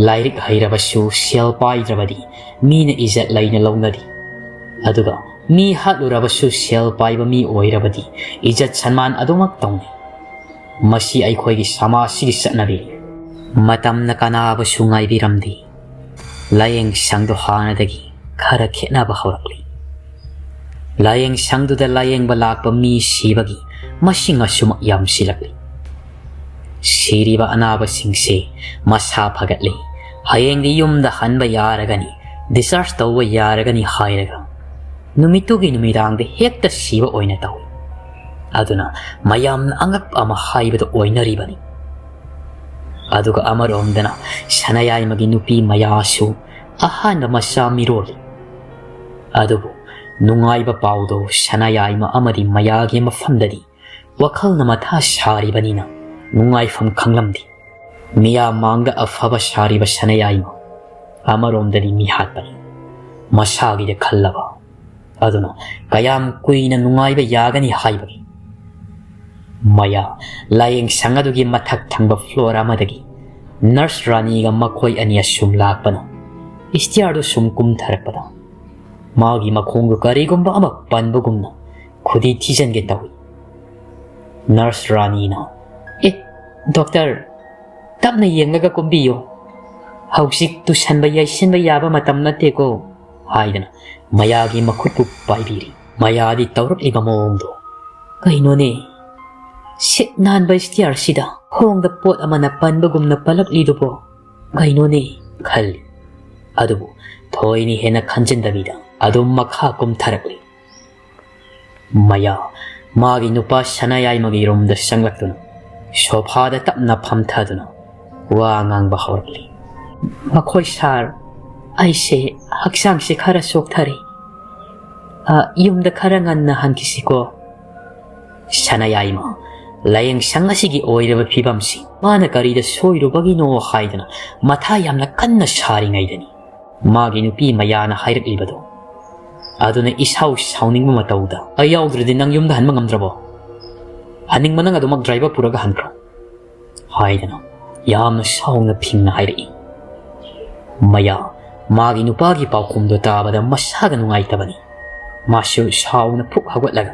ꯂꯥꯏꯔꯤꯛ ꯍꯩꯔꯕꯁꯨ ꯁꯦꯜ ꯄꯥꯏꯗ꯭ꯔꯕꯗꯤ ꯃꯤꯅ ꯏꯖꯠ ꯂꯩꯅ ꯂꯧꯅꯗꯦ꯫ ꯑꯗꯨꯒ ꯃꯤ ꯍꯥꯠꯂꯨꯔꯕꯁꯨ ꯁꯦꯜ ꯄꯥꯏꯕ ꯃꯤ ꯑꯣꯏꯔꯕꯗꯤ ꯏꯖꯠ ꯁꯟꯃꯥꯟ ꯑꯗꯨꯃꯛ ꯇꯧꯅꯩ꯫ ꯃꯁꯤ ꯑꯩꯈꯣꯏꯒꯤ ꯁꯃꯥꯖꯁꯤꯒꯤ ꯆꯠꯅꯕꯤꯅꯤ꯫ ꯃꯇꯝꯅ ꯀꯅꯥꯕꯨꯁꯨ ꯉꯥꯏꯕꯤꯔꯝꯗꯦ꯫ ꯂꯥꯏꯌꯦꯡ ꯁꯪꯗꯨ ꯍꯥꯟꯅꯗꯒꯤ ꯈꯔ ꯈꯦꯠꯅꯕ ꯍꯧꯔꯛꯂꯤ꯫ ꯂꯥꯏꯌꯦꯡ ꯁꯪꯗꯨꯗ ꯂꯥꯏꯌꯦꯡꯕ ꯂꯥꯛꯄ ꯃꯤ ꯁꯤꯕꯒꯤ ꯃꯁꯤꯡ ꯑꯁꯨꯃꯛ ꯌꯥꯝꯁꯤꯜꯂꯛꯂꯤ꯫ ꯁꯤꯔꯤꯕ ꯑꯅꯥꯕꯁꯤꯡꯁꯦ ꯃꯁꯥ ꯐꯒꯠꯂꯤ, ꯍꯌꯦꯡꯗꯤ ꯌꯨꯝꯗ ꯍꯟꯕ ꯌꯥꯔꯒꯅꯤ, discharge ꯇꯧꯕ ꯌꯥꯔꯒꯅꯤ ꯍꯥꯏꯔꯒ ꯅꯨꯃꯤꯠꯇꯨꯒꯤ ꯅꯨꯃꯤꯗꯥꯡꯗ ꯍꯦꯛꯇ ꯁꯤꯕ ꯑꯣꯏꯅ ꯇꯧꯏ꯫ ꯑꯗꯨꯅ ꯃꯌꯥꯝꯅ ꯑꯉꯛꯄ ꯑꯃ ꯍꯥꯏꯕꯗꯨ ꯑꯣꯏꯅꯔꯤꯕꯅꯤ꯫ ꯑꯗꯨꯒ ꯑꯃꯔꯣꯝꯗꯅ ꯁꯅꯥꯌꯥꯏꯃꯒꯤ ꯅꯨꯄꯤ ꯃꯌꯥꯁꯨ ꯑꯍꯥꯟꯕ ꯃꯆꯥ ꯃꯤꯔꯣꯜꯂꯤ꯫ ꯑꯗꯨꯕꯨ ꯅꯨꯡꯉꯥꯏꯕ ꯄꯥꯎꯗꯣ ꯁꯅꯥꯌꯥꯏꯃ ꯑꯃꯗꯤ ꯃꯌꯥꯒꯤ ꯃꯐꯝꯗꯗꯤ ꯋꯥꯈꯜꯅ ꯃꯊꯥ ꯁꯥꯔꯤꯕꯅꯤꯅ ꯅꯨꯡꯉꯥꯏꯐꯝ ꯈꯪꯂꯝꯗꯦ꯫ ꯃꯤꯌꯥꯝ ꯃꯥꯡꯗ ꯑꯐꯕ ꯁꯥꯔꯤꯕ ꯁꯅꯥꯌꯥꯏꯃ ꯑꯃꯔꯣꯝꯗꯗꯤ ꯃꯤꯍꯥꯠꯄꯅꯤ꯫ ꯃꯁꯥꯒꯤꯗ ꯈꯜꯂꯕ ꯑꯗꯨꯅ ꯀꯌꯥꯝ ꯀꯨꯏꯅ ꯅꯨꯡꯉꯥꯏꯕ ꯌꯥꯒꯅꯤ ꯍꯥꯏꯕꯒꯤ꯫ ꯃꯌꯥ ꯂꯥꯌꯦꯡꯁꯪ ꯑꯗꯨꯒꯤ ꯃꯊꯛ ꯊꯪꯕ floor ꯑꯃꯗꯒꯤ nurse ꯔꯥꯅꯤꯒ ꯃꯈꯣꯏ ꯑꯅꯤ ꯑꯁꯨꯝ ꯂꯥꯛꯄꯅ stairꯗꯨ ꯁꯨꯝ ꯀꯨꯝꯊꯔꯛꯄꯗ ꯃꯥꯒꯤ ꯃꯈꯣꯡꯗꯨ ꯀꯔꯤꯒꯨꯝꯕ ꯑꯃ ꯄꯟꯕꯒꯨꯝꯅ ꯈꯨꯗꯤ ꯊꯤꯖꯤꯟꯒꯦ ꯇꯧꯏ꯫ Nurse ꯔꯥꯅꯤꯅ, "ꯑꯦ, doctor, ꯇꯞꯅ ꯌꯦꯡꯂꯒ ꯀꯨꯝꯕꯤꯌꯨ꯫ ꯍꯧꯖꯤꯛ ꯇꯨꯁꯟꯕ ꯌꯩꯁꯤꯟꯕ ꯌꯥꯕ ꯃꯇꯝ ꯅꯠꯇꯦꯀꯣ," ꯍꯥꯏꯗꯅ ꯃꯌꯥꯒꯤ ꯃꯈꯨꯠꯄꯨ ꯄꯥꯏꯕꯤꯔꯤ꯫ ꯃꯌꯥꯗꯤ ꯇꯧꯔꯛꯂꯤꯕ ꯃꯑꯣꯡꯗꯣ, "ꯀꯩꯅꯣꯅꯦ, ꯁꯤꯠ ꯅꯥꯟꯕ stairꯁꯤꯗ ꯈꯣꯡꯗ ꯄꯣꯠ ꯑꯃꯅ ꯄꯟꯕꯒꯨꯝꯅ ꯄꯜꯂꯛꯂꯤꯗꯨꯕꯣ ꯀꯩꯅꯣꯅꯦ?" ꯈꯜꯂꯤ꯫ ꯑꯗꯨꯕꯨ ꯊꯣꯏꯅ ꯍꯦꯟꯅ ꯈꯟꯖꯤꯟꯗꯕꯤꯗ ꯑꯗꯨꯝ ꯃꯈꯥ ꯀꯨꯝꯊꯔꯛꯂꯤ꯫ ꯃꯌꯥ ꯃꯥꯒꯤ ꯅꯨꯄꯥ ꯁꯅꯥꯌꯥꯏꯃꯒꯤ roomꯗ ꯆꯪꯂꯛꯇꯨꯅ sofaꯗ ꯇꯞꯅ ꯐꯝꯊꯗꯨꯅ ꯋꯥ ꯉꯥꯡꯕ ꯍꯧꯔꯛꯂꯤ꯫ "ꯃꯈꯣꯏ sir, ꯑꯩꯁꯦ ꯍꯛꯆꯥꯡꯁꯦ ꯈꯔ ꯆꯣꯛꯊꯔꯦ꯫ ꯑ, ꯌꯨꯝꯗ ꯈꯔ ꯉꯟꯅ ꯍꯟꯈꯤꯁꯤꯀꯣ?" ꯁꯅꯥꯌꯥꯏꯃ ꯂꯥꯌꯦꯡꯁꯪ ꯑꯁꯤꯒꯤ ꯑꯣꯏꯔꯕ ꯐꯤꯕꯝꯁꯤ ꯃꯥꯅ ꯀꯔꯤꯗ ꯁꯣꯏꯔꯨꯕꯒꯤꯅꯣ ꯍꯥꯏꯗꯅ ꯃꯊꯥ ꯌꯥꯝꯅ ꯀꯟꯅ ꯁꯥꯔꯤꯉꯩꯗꯅꯤ ꯃꯥꯒꯤ ꯅꯨꯄꯤ ꯃꯌꯥꯅ ꯍꯥꯏꯔꯛꯂꯤꯕꯗꯣ꯫ ꯑꯗꯨꯅ ꯏꯁꯥꯎ ꯁꯥꯎꯅꯤꯡꯕ ꯃꯇꯧꯗ, "ꯑꯩ ꯌꯥꯎꯗ꯭ꯔꯗꯤ ꯅꯪ ꯌꯨꯝꯗ ꯍꯟꯕ ꯉꯝꯗ꯭ꯔꯕꯣ? ꯍꯟꯅꯤꯡꯕ ꯅꯪ ꯑꯗꯨꯃꯛ driver ꯄꯨꯔꯒ ꯍꯟꯈ꯭ꯔꯣ," ꯍꯥꯏꯗꯅ ꯌꯥꯝꯅ ꯁꯥꯎꯅ ꯐꯤꯡꯅ ꯍꯥꯏꯔꯛꯏ꯫ ꯃꯌꯥ ꯃꯥꯒꯤ ꯅꯨꯄꯥꯒꯤ ꯄꯥꯎꯈꯨꯝꯗꯣ ꯇꯥꯕꯗ ꯃꯁꯥꯒ ꯅꯨꯡꯉꯥꯏꯇꯕꯅꯤ꯫ ꯃꯥꯁꯨ ꯁꯥꯎꯅ ꯐꯨꯛ ꯍꯧꯒꯠꯂꯒ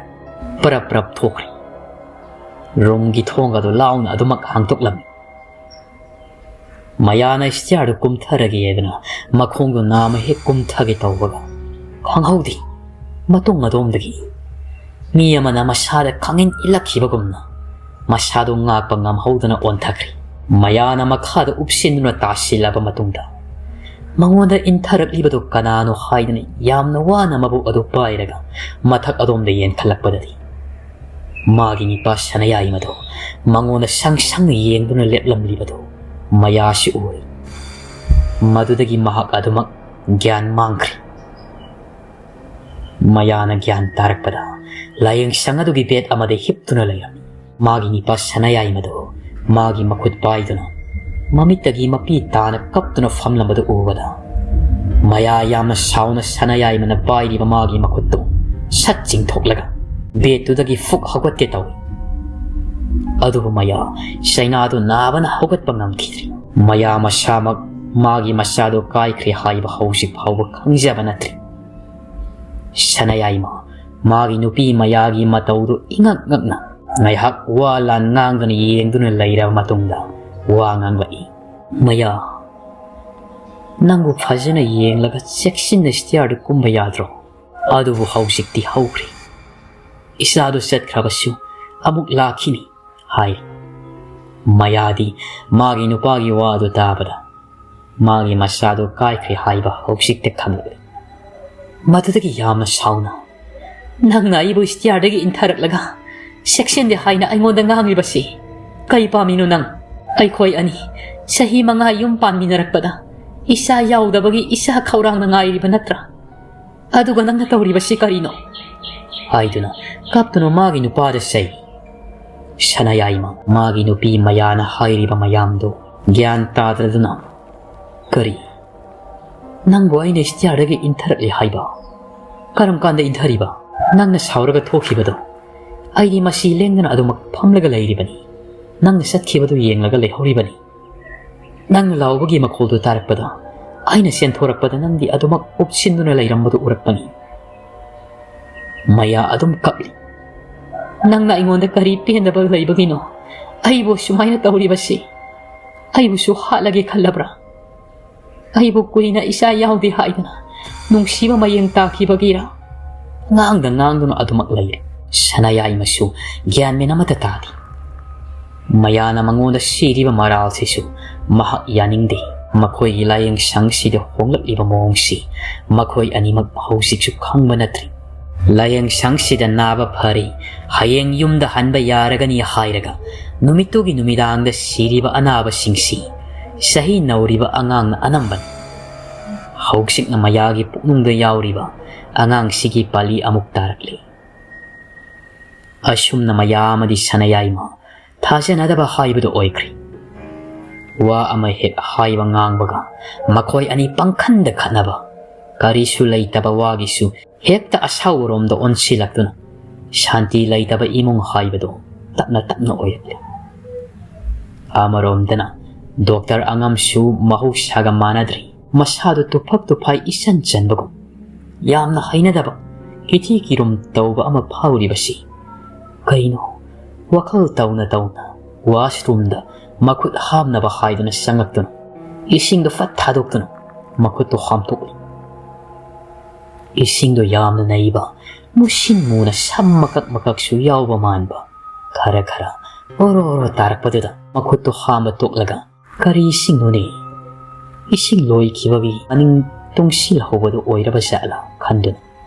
ꯄꯔꯞ ꯄꯔꯞ ꯊꯣꯛꯈ꯭ꯔꯦ꯫ Roomꯒꯤ ꯊꯣꯡ ꯑꯗꯨ ꯂꯥꯎꯅ ꯑꯗꯨꯃꯛ ꯍꯥꯡꯗꯣꯛꯂꯝꯃꯤ꯫ ꯃꯌꯥꯅ stairꯗꯨ ꯀꯨꯝꯊꯔꯒꯦ ꯍꯥꯏꯗꯅ ꯃꯈꯣꯡꯗꯨ ꯅꯥꯝꯃ ꯍꯦꯛ ꯀꯨꯝꯊꯒꯦ ꯇꯧꯕꯒ ꯈꯪꯍꯧꯗꯦ, ꯃꯇꯨꯡ ꯑꯗꯣꯝꯗꯒꯤ ꯃꯤ ꯑꯃꯅ ꯃꯁꯥꯗ ꯈꯥꯡꯏꯟ ꯏꯜꯂꯛꯈꯤꯕꯒꯨꯝꯅ ꯃꯁꯥꯗꯨ ꯉꯥꯛꯄ ꯉꯝꯍꯧꯗꯅ ꯑꯣꯟꯊꯈ꯭ꯔꯦ꯫ ꯃꯌꯥꯅ ꯃꯈꯥꯗ ꯎꯞꯁꯤꯟꯗꯨꯅ ꯇꯥꯁꯤꯜꯂꯕ ꯃꯇꯨꯡꯗ ꯃꯉꯣꯟꯗ ꯏꯟꯊꯔꯛꯂꯤꯕꯗꯨ ꯀꯅꯥꯅꯣ ꯍꯥꯏꯗꯨꯅ ꯌꯥꯝꯅ ꯋꯥꯅ ꯃꯕꯨꯛ ꯑꯗꯨ ꯄꯥꯏꯔꯒ ꯃꯊꯛ ꯑꯗꯣꯝꯗ ꯌꯦꯡꯈꯠꯂꯛꯄꯗꯗꯤ ꯃꯥꯒꯤ ꯅꯨꯄꯥ ꯁꯅꯥꯌꯥꯏꯃꯗꯨ ꯃꯉꯣꯟꯗ ꯁꯪ ꯁꯪꯅ ꯌꯦꯡꯗꯨꯅ ꯂꯦꯞꯂꯝꯂꯤꯕꯗꯨ ꯃꯌꯥꯁꯤ ꯎꯔꯦ꯫ ꯃꯗꯨꯗꯒꯤ ꯃꯍꯥꯛ ꯑꯗꯨꯃꯛ ꯒ꯭ꯌꯥꯟ ꯃꯥꯡꯈ꯭ꯔꯦ꯫ ꯃꯌꯥꯅ ꯒ꯭ꯌꯥꯟ ꯇꯥꯔꯛꯄꯗ ꯂꯥꯌꯦꯡꯁꯪ ꯑꯗꯨꯒꯤ bed ꯑꯃꯗ ꯍꯤꯞꯇꯨꯅ ꯂꯩꯔꯝꯃꯤ꯫ ꯃꯥꯒꯤ ꯅꯨꯄꯥ ꯁꯅꯥꯌꯥꯏꯃꯗꯨ ꯃꯥꯒꯤ ꯃꯈꯨꯠ ꯄꯥꯏꯗꯨꯅ ꯃꯃꯤꯠꯇꯒꯤ ꯃꯄꯤ ꯇꯥꯅ ꯀꯞꯇꯨꯅ ꯐꯝꯂꯝꯕꯗꯨ ꯎꯕꯗ, ꯃꯌꯥ ꯌꯥꯝꯅ ꯁꯥꯎꯅ ꯁꯅꯥꯌꯥꯏꯃꯅ ꯄꯥꯏꯔꯤꯕ ꯃꯥꯒꯤ ꯃꯈꯨꯠꯇꯨ ꯁꯠ ꯆꯤꯡꯊꯣꯛꯂꯒ ꯕꯦꯗꯇꯨꯗꯒꯤ ꯐꯨꯛ ꯍꯧꯒꯠꯀꯦ ꯇꯧꯏ꯫ ꯑꯗꯨꯕꯨ ꯃꯌꯥ ꯆꯩꯅꯥꯗꯨ ꯅꯥꯕꯅ ꯍꯧꯒꯠꯄ ꯉꯝꯈꯤꯗ꯭ꯔꯤ꯫ ꯃꯌꯥ ꯃꯁꯥꯃꯛ ꯃꯥꯒꯤ ꯃꯆꯥꯗꯨ ꯀꯥꯏꯈ꯭ꯔꯦ ꯍꯥꯏꯕ ꯍꯧꯖꯤꯛ ꯐꯥꯎꯕ ꯈꯪꯖꯕ ꯅꯠꯇ꯭ꯔꯤ꯫ ꯁꯅꯥꯌꯥꯏꯃ ꯃꯥꯒꯤ ꯅꯨꯄꯤ ꯃꯌꯥꯒꯤ ꯃꯇꯧꯗꯨ ꯏꯉꯛ ꯉꯛꯅ ꯉꯥꯏꯍꯥꯛ ꯋꯥ ꯂꯥꯟ ꯉꯥꯡꯗꯅ ꯌꯦꯡꯗꯨꯅ ꯂꯩꯔꯕ ꯃꯇꯨꯡꯗ ꯋꯥ ꯉꯥꯡꯂꯛꯏ꯫ "ꯃꯌꯥ, ꯅꯪꯕꯨ ꯐꯖꯅ ꯌꯦꯡꯂꯒ ꯆꯦꯛꯁꯤꯟꯅ ꯁ꯭ꯇꯤꯌꯥꯔꯗꯨ ꯀꯨꯝꯕ ꯌꯥꯗ꯭ꯔꯣ? ꯑꯗꯨꯕꯨ ꯍꯧꯖꯤꯛꯇꯤ ꯍꯧꯈ꯭ꯔꯦ꯫ ꯏꯆꯥꯗꯨ ꯆꯠꯈ꯭ꯔꯕꯁꯨ ꯑꯃꯨꯛ ꯂꯥꯛꯈꯤꯅꯤ" ꯍꯥꯏ꯫ ꯃꯌꯥꯗꯤ ꯃꯥꯒꯤ ꯅꯨꯄꯥꯒꯤ ꯋꯥꯗꯨ ꯇꯥꯕꯗ ꯃꯥꯒꯤ ꯃꯆꯥꯗꯨ ꯀꯥꯏꯈ꯭ꯔꯦ ꯍꯥꯏꯕ ꯍꯧꯖꯤꯛꯇ ꯈꯪꯂꯛꯂꯦ꯫ ꯃꯗꯨꯗꯒꯤ ꯌꯥꯝꯅ ꯁꯥꯎꯅ, "ꯅꯪꯅ ꯑꯩꯕꯨ ꯁ꯭ꯇꯤꯌꯥꯔꯗꯒꯤ ꯏꯟꯊꯔꯛꯂꯒ ꯆꯦꯛꯁꯤꯟꯗꯦ ꯍꯥꯏꯅ ꯑꯩꯉꯣꯟꯗ ꯉꯥꯡꯂꯤꯕꯁꯤ ꯀꯔꯤ ꯄꯥꯝꯃꯤꯅꯣ ꯅꯪ? ꯑꯩꯈꯣꯏ ꯑꯅꯤ ꯆꯍꯤ ꯃꯉꯥ ꯌꯨꯝ ꯄꯥꯟꯃꯤꯟꯅꯔꯛꯄꯗ ꯏꯆꯥ ꯌꯥꯎꯗꯕꯒꯤ ꯏꯆꯥ ꯈꯧꯔꯥꯡꯅ ꯉꯥꯏꯔꯤꯕ ꯅꯠꯇ꯭ꯔꯥ? ꯑꯗꯨꯒ ꯅꯪꯅ ꯇꯧꯔꯤꯕꯁꯤ ꯀꯔꯤꯅꯣ?" ꯍꯥꯏꯗꯨꯅ ꯀꯞꯇꯨꯅ ꯃꯥꯒꯤ ꯅꯨꯄꯥꯗ ꯆꯩ꯫ ꯁꯅꯥꯌꯥꯏꯃ ꯃꯥꯒꯤ ꯅꯨꯄꯤ ꯃꯌꯥꯅ ꯍꯥꯏꯔꯤꯕ ꯃꯌꯥꯝꯗꯨ ꯒ꯭ꯌꯥꯟ ꯇꯥꯗ꯭ꯔꯗꯨꯅ, "ꯀꯔꯤ? ꯅꯪꯕꯨ ꯑꯩꯅ ꯁ꯭ꯇꯤꯌꯥꯔꯗꯒꯤ ꯏꯟꯊꯔꯛꯂꯦ ꯍꯥꯏꯕ? ꯀꯔꯝ ꯀꯥꯟꯗ ꯏꯟꯊꯔꯤꯕ? ꯅꯪꯅ ꯁꯥꯎꯔꯒ ꯊꯣꯛꯈꯤꯕꯗꯣ ꯑꯩꯗꯤ ꯃꯁꯤ ꯂꯦꯡꯗꯅ ꯑꯗꯨꯃꯛ ꯐꯝꯂꯒ ꯂꯩꯔꯤꯕꯅꯤ꯫ ꯅꯪꯅ ꯆꯠꯈꯤꯕꯗꯨ ꯌꯦꯡꯂꯒ ꯂꯩꯍꯧꯔꯤꯕꯅꯤ꯫ ꯅꯪꯅ ꯂꯥꯎꯕꯒꯤ ꯃꯈꯣꯜꯗꯨ ꯇꯥꯔꯛꯄꯗ ꯑꯩꯅ ꯆꯦꯟꯊꯣꯔꯛꯄꯗ ꯅꯪꯗꯤ ꯑꯗꯨꯃꯛ ꯎꯞꯁꯤꯟꯗꯨꯅ ꯂꯩꯔꯝꯕꯗꯨ ꯎꯔꯛꯄꯅꯤ꯫" ꯃꯌꯥ ꯑꯗꯨꯝ ꯀꯞꯂꯤ꯫ "ꯅꯪꯅ ꯑꯩꯉꯣꯟꯗ ꯀꯔꯤ ꯄꯦꯟꯗꯕ ꯂꯩꯕꯒꯤꯅꯣ ꯑꯩꯕꯨ ꯁꯨꯃꯥꯏꯅ ꯇꯧꯔꯤꯕꯁꯤ? ꯑꯩꯕꯨꯁꯨ ꯍꯥꯠꯂꯒꯦ ꯈꯜꯂꯕ꯭ꯔꯥ? ꯑꯩꯕꯨ ꯀꯨꯏꯅ ꯏꯆꯥ ꯌꯥꯎꯗꯦ ꯍꯥꯏꯗꯅ ꯅꯨꯡꯁꯤꯕ ꯃꯌꯦꯡ ꯇꯥꯈꯤꯕꯒꯤꯔꯥ?" ꯉꯥꯡꯗ ꯉꯥꯡꯗꯨꯅ ꯑꯗꯨꯃꯛ ꯂꯩꯔꯦ꯫ ꯁꯅꯥꯌꯥꯏꯃꯁꯨ ꯒ꯭ꯌꯥꯟ ꯃꯦꯟ ꯑꯃꯠꯇ ꯇꯥꯗꯦ꯫ ꯃꯌꯥꯅ ꯃꯉꯣꯟꯗ ꯁꯤꯔꯤꯕ ꯃꯔꯥꯜꯁꯤꯁꯨ ꯃꯍꯥꯛ ꯌꯥꯅꯤꯡꯗꯦ꯫ ꯃꯈꯣꯏꯒꯤ ꯂꯥꯏꯌꯦꯡ ꯁꯪꯁꯤꯗ ꯍꯣꯡꯂꯛꯂꯤꯕ ꯃꯑꯣꯡꯁꯤ ꯃꯈꯣꯏ ꯑꯅꯤꯃꯛ ꯍꯧꯖꯤꯛꯁꯨ ꯈꯪꯕ ꯅꯠꯇ꯭ꯔꯤ꯫ ꯂꯥꯏꯌꯦꯡ ꯁꯪꯁꯤꯗ ꯅꯥꯕ ꯐꯔꯦ, ꯍꯌꯦꯡ ꯌꯨꯝꯗ ꯍꯟꯕ ꯌꯥꯔꯒꯅꯤ ꯍꯥꯏꯔꯒ ꯅꯨꯃꯤꯠꯇꯨꯒꯤ ꯅꯨꯃꯤꯗꯥꯡꯗ ꯁꯤꯔꯤꯕ ꯑꯅꯥꯕꯁꯤꯡꯁꯤ ꯆꯍꯤ ꯅꯧꯔꯤꯕ ꯑꯉꯥꯡꯅ ꯑꯅꯝꯕꯅꯤ꯫ ꯍꯧꯖꯤꯛꯅ ꯃꯌꯥꯒꯤ ꯄꯨꯛꯅꯨꯡꯗ ꯌꯥꯎꯔꯤꯕ ꯑꯉꯥꯡꯁꯤꯒꯤ ꯄꯥꯂꯤ ꯑꯃꯨꯛ ꯇꯥꯔꯛꯂꯤ꯫ ꯑꯁꯨꯝꯅ ꯃꯌꯥ ꯑꯃꯗꯤ ꯁꯅꯥꯌꯥꯏꯃ ꯊꯥꯖꯅꯗꯕ ꯍꯥꯏꯕꯗꯨ ꯑꯣꯏꯈ꯭ꯔꯦ꯫ ꯋꯥ ꯑꯃ ꯍꯦꯛ ꯍꯥꯏꯕ ꯉꯥꯡꯕꯒ ꯃꯈꯣꯏ ꯑꯅꯤ ꯄꯪꯈꯟꯗ ꯈꯠꯅꯕ, ꯀꯔꯤꯁꯨ ꯂꯩꯇꯕ ꯋꯥꯒꯤꯁꯨ ꯍꯦꯛꯇ ꯑꯁꯥꯎꯕꯔꯣꯝꯗ ꯑꯣꯟꯁꯤꯜꯂꯛꯇꯨꯅ ꯁꯥꯟꯇꯤ ꯂꯩꯇꯕ ꯏꯃꯨꯡ ꯍꯥꯏꯕꯗꯨ ꯇꯞꯅ ꯇꯞꯅ ꯑꯣꯏꯔꯛꯂꯦ꯫ ꯑꯃꯔꯣꯝꯗꯅ ꯗꯣꯛꯇꯔ ꯑꯉꯝꯁꯨ ꯃꯍꯧꯁꯥꯒ ꯃꯥꯟꯅꯗ꯭ꯔꯤ꯫ ꯃꯁꯥꯗꯨ ꯇꯨꯐꯛ ꯇꯨꯐꯥꯏ ꯏꯆꯟ ꯆꯟꯕꯒꯨꯝ ꯌꯥꯝꯅ ꯍꯩꯅꯗꯕ ꯀꯤꯊꯤ ꯀꯤꯔꯨꯝ ꯇꯧꯕ ꯑꯃ ꯐꯥꯎꯔꯤꯕꯁꯤ ꯀꯩꯅꯣ? ꯋꯥꯈꯜ ꯇꯧꯅ ꯇꯧꯅ ꯋꯥꯁꯔꯨꯝꯗ ꯃꯈꯨꯠ ꯍꯥꯝꯅꯕ ꯍꯥꯏꯗꯨꯅ ꯆꯪꯂꯛꯇꯨꯅ ꯏꯁꯤꯡꯗꯨ ꯐꯠ ꯊꯥꯗꯣꯛꯇꯨꯅ ꯃꯈꯨꯠꯇꯨ ꯍꯥꯝꯇꯣꯛꯂꯤ꯫ ꯏꯁꯤꯡꯗꯨ ꯌꯥꯝꯅ ꯅꯩꯕ, ꯃꯨꯁꯤꯟ ꯃꯨꯅ ꯁꯝ ꯃꯀꯛ ꯃꯀꯛꯁꯨ ꯌꯥꯎꯕ ꯃꯥꯟꯕ ꯈꯔ ꯈꯔ ꯑꯣꯔꯣ ꯑꯣꯔꯣ ꯇꯥꯔꯛꯄꯗꯨꯗ ꯃꯈꯨꯠꯇꯨ ꯍꯥꯝꯕ ꯇꯣꯛꯂꯒ, "ꯀꯔꯤ ꯏꯁꯤꯡꯅꯣꯅꯦ? ꯏꯁꯤꯡ ꯂꯣꯏꯈꯤꯕꯒꯤ ꯃꯅꯤꯡ ꯇꯨꯡꯁꯤꯜꯍꯧꯕꯗꯨ ꯑꯣꯏꯔꯕ ꯖꯥꯠꯂꯥ?" ꯈꯟꯗꯨꯅ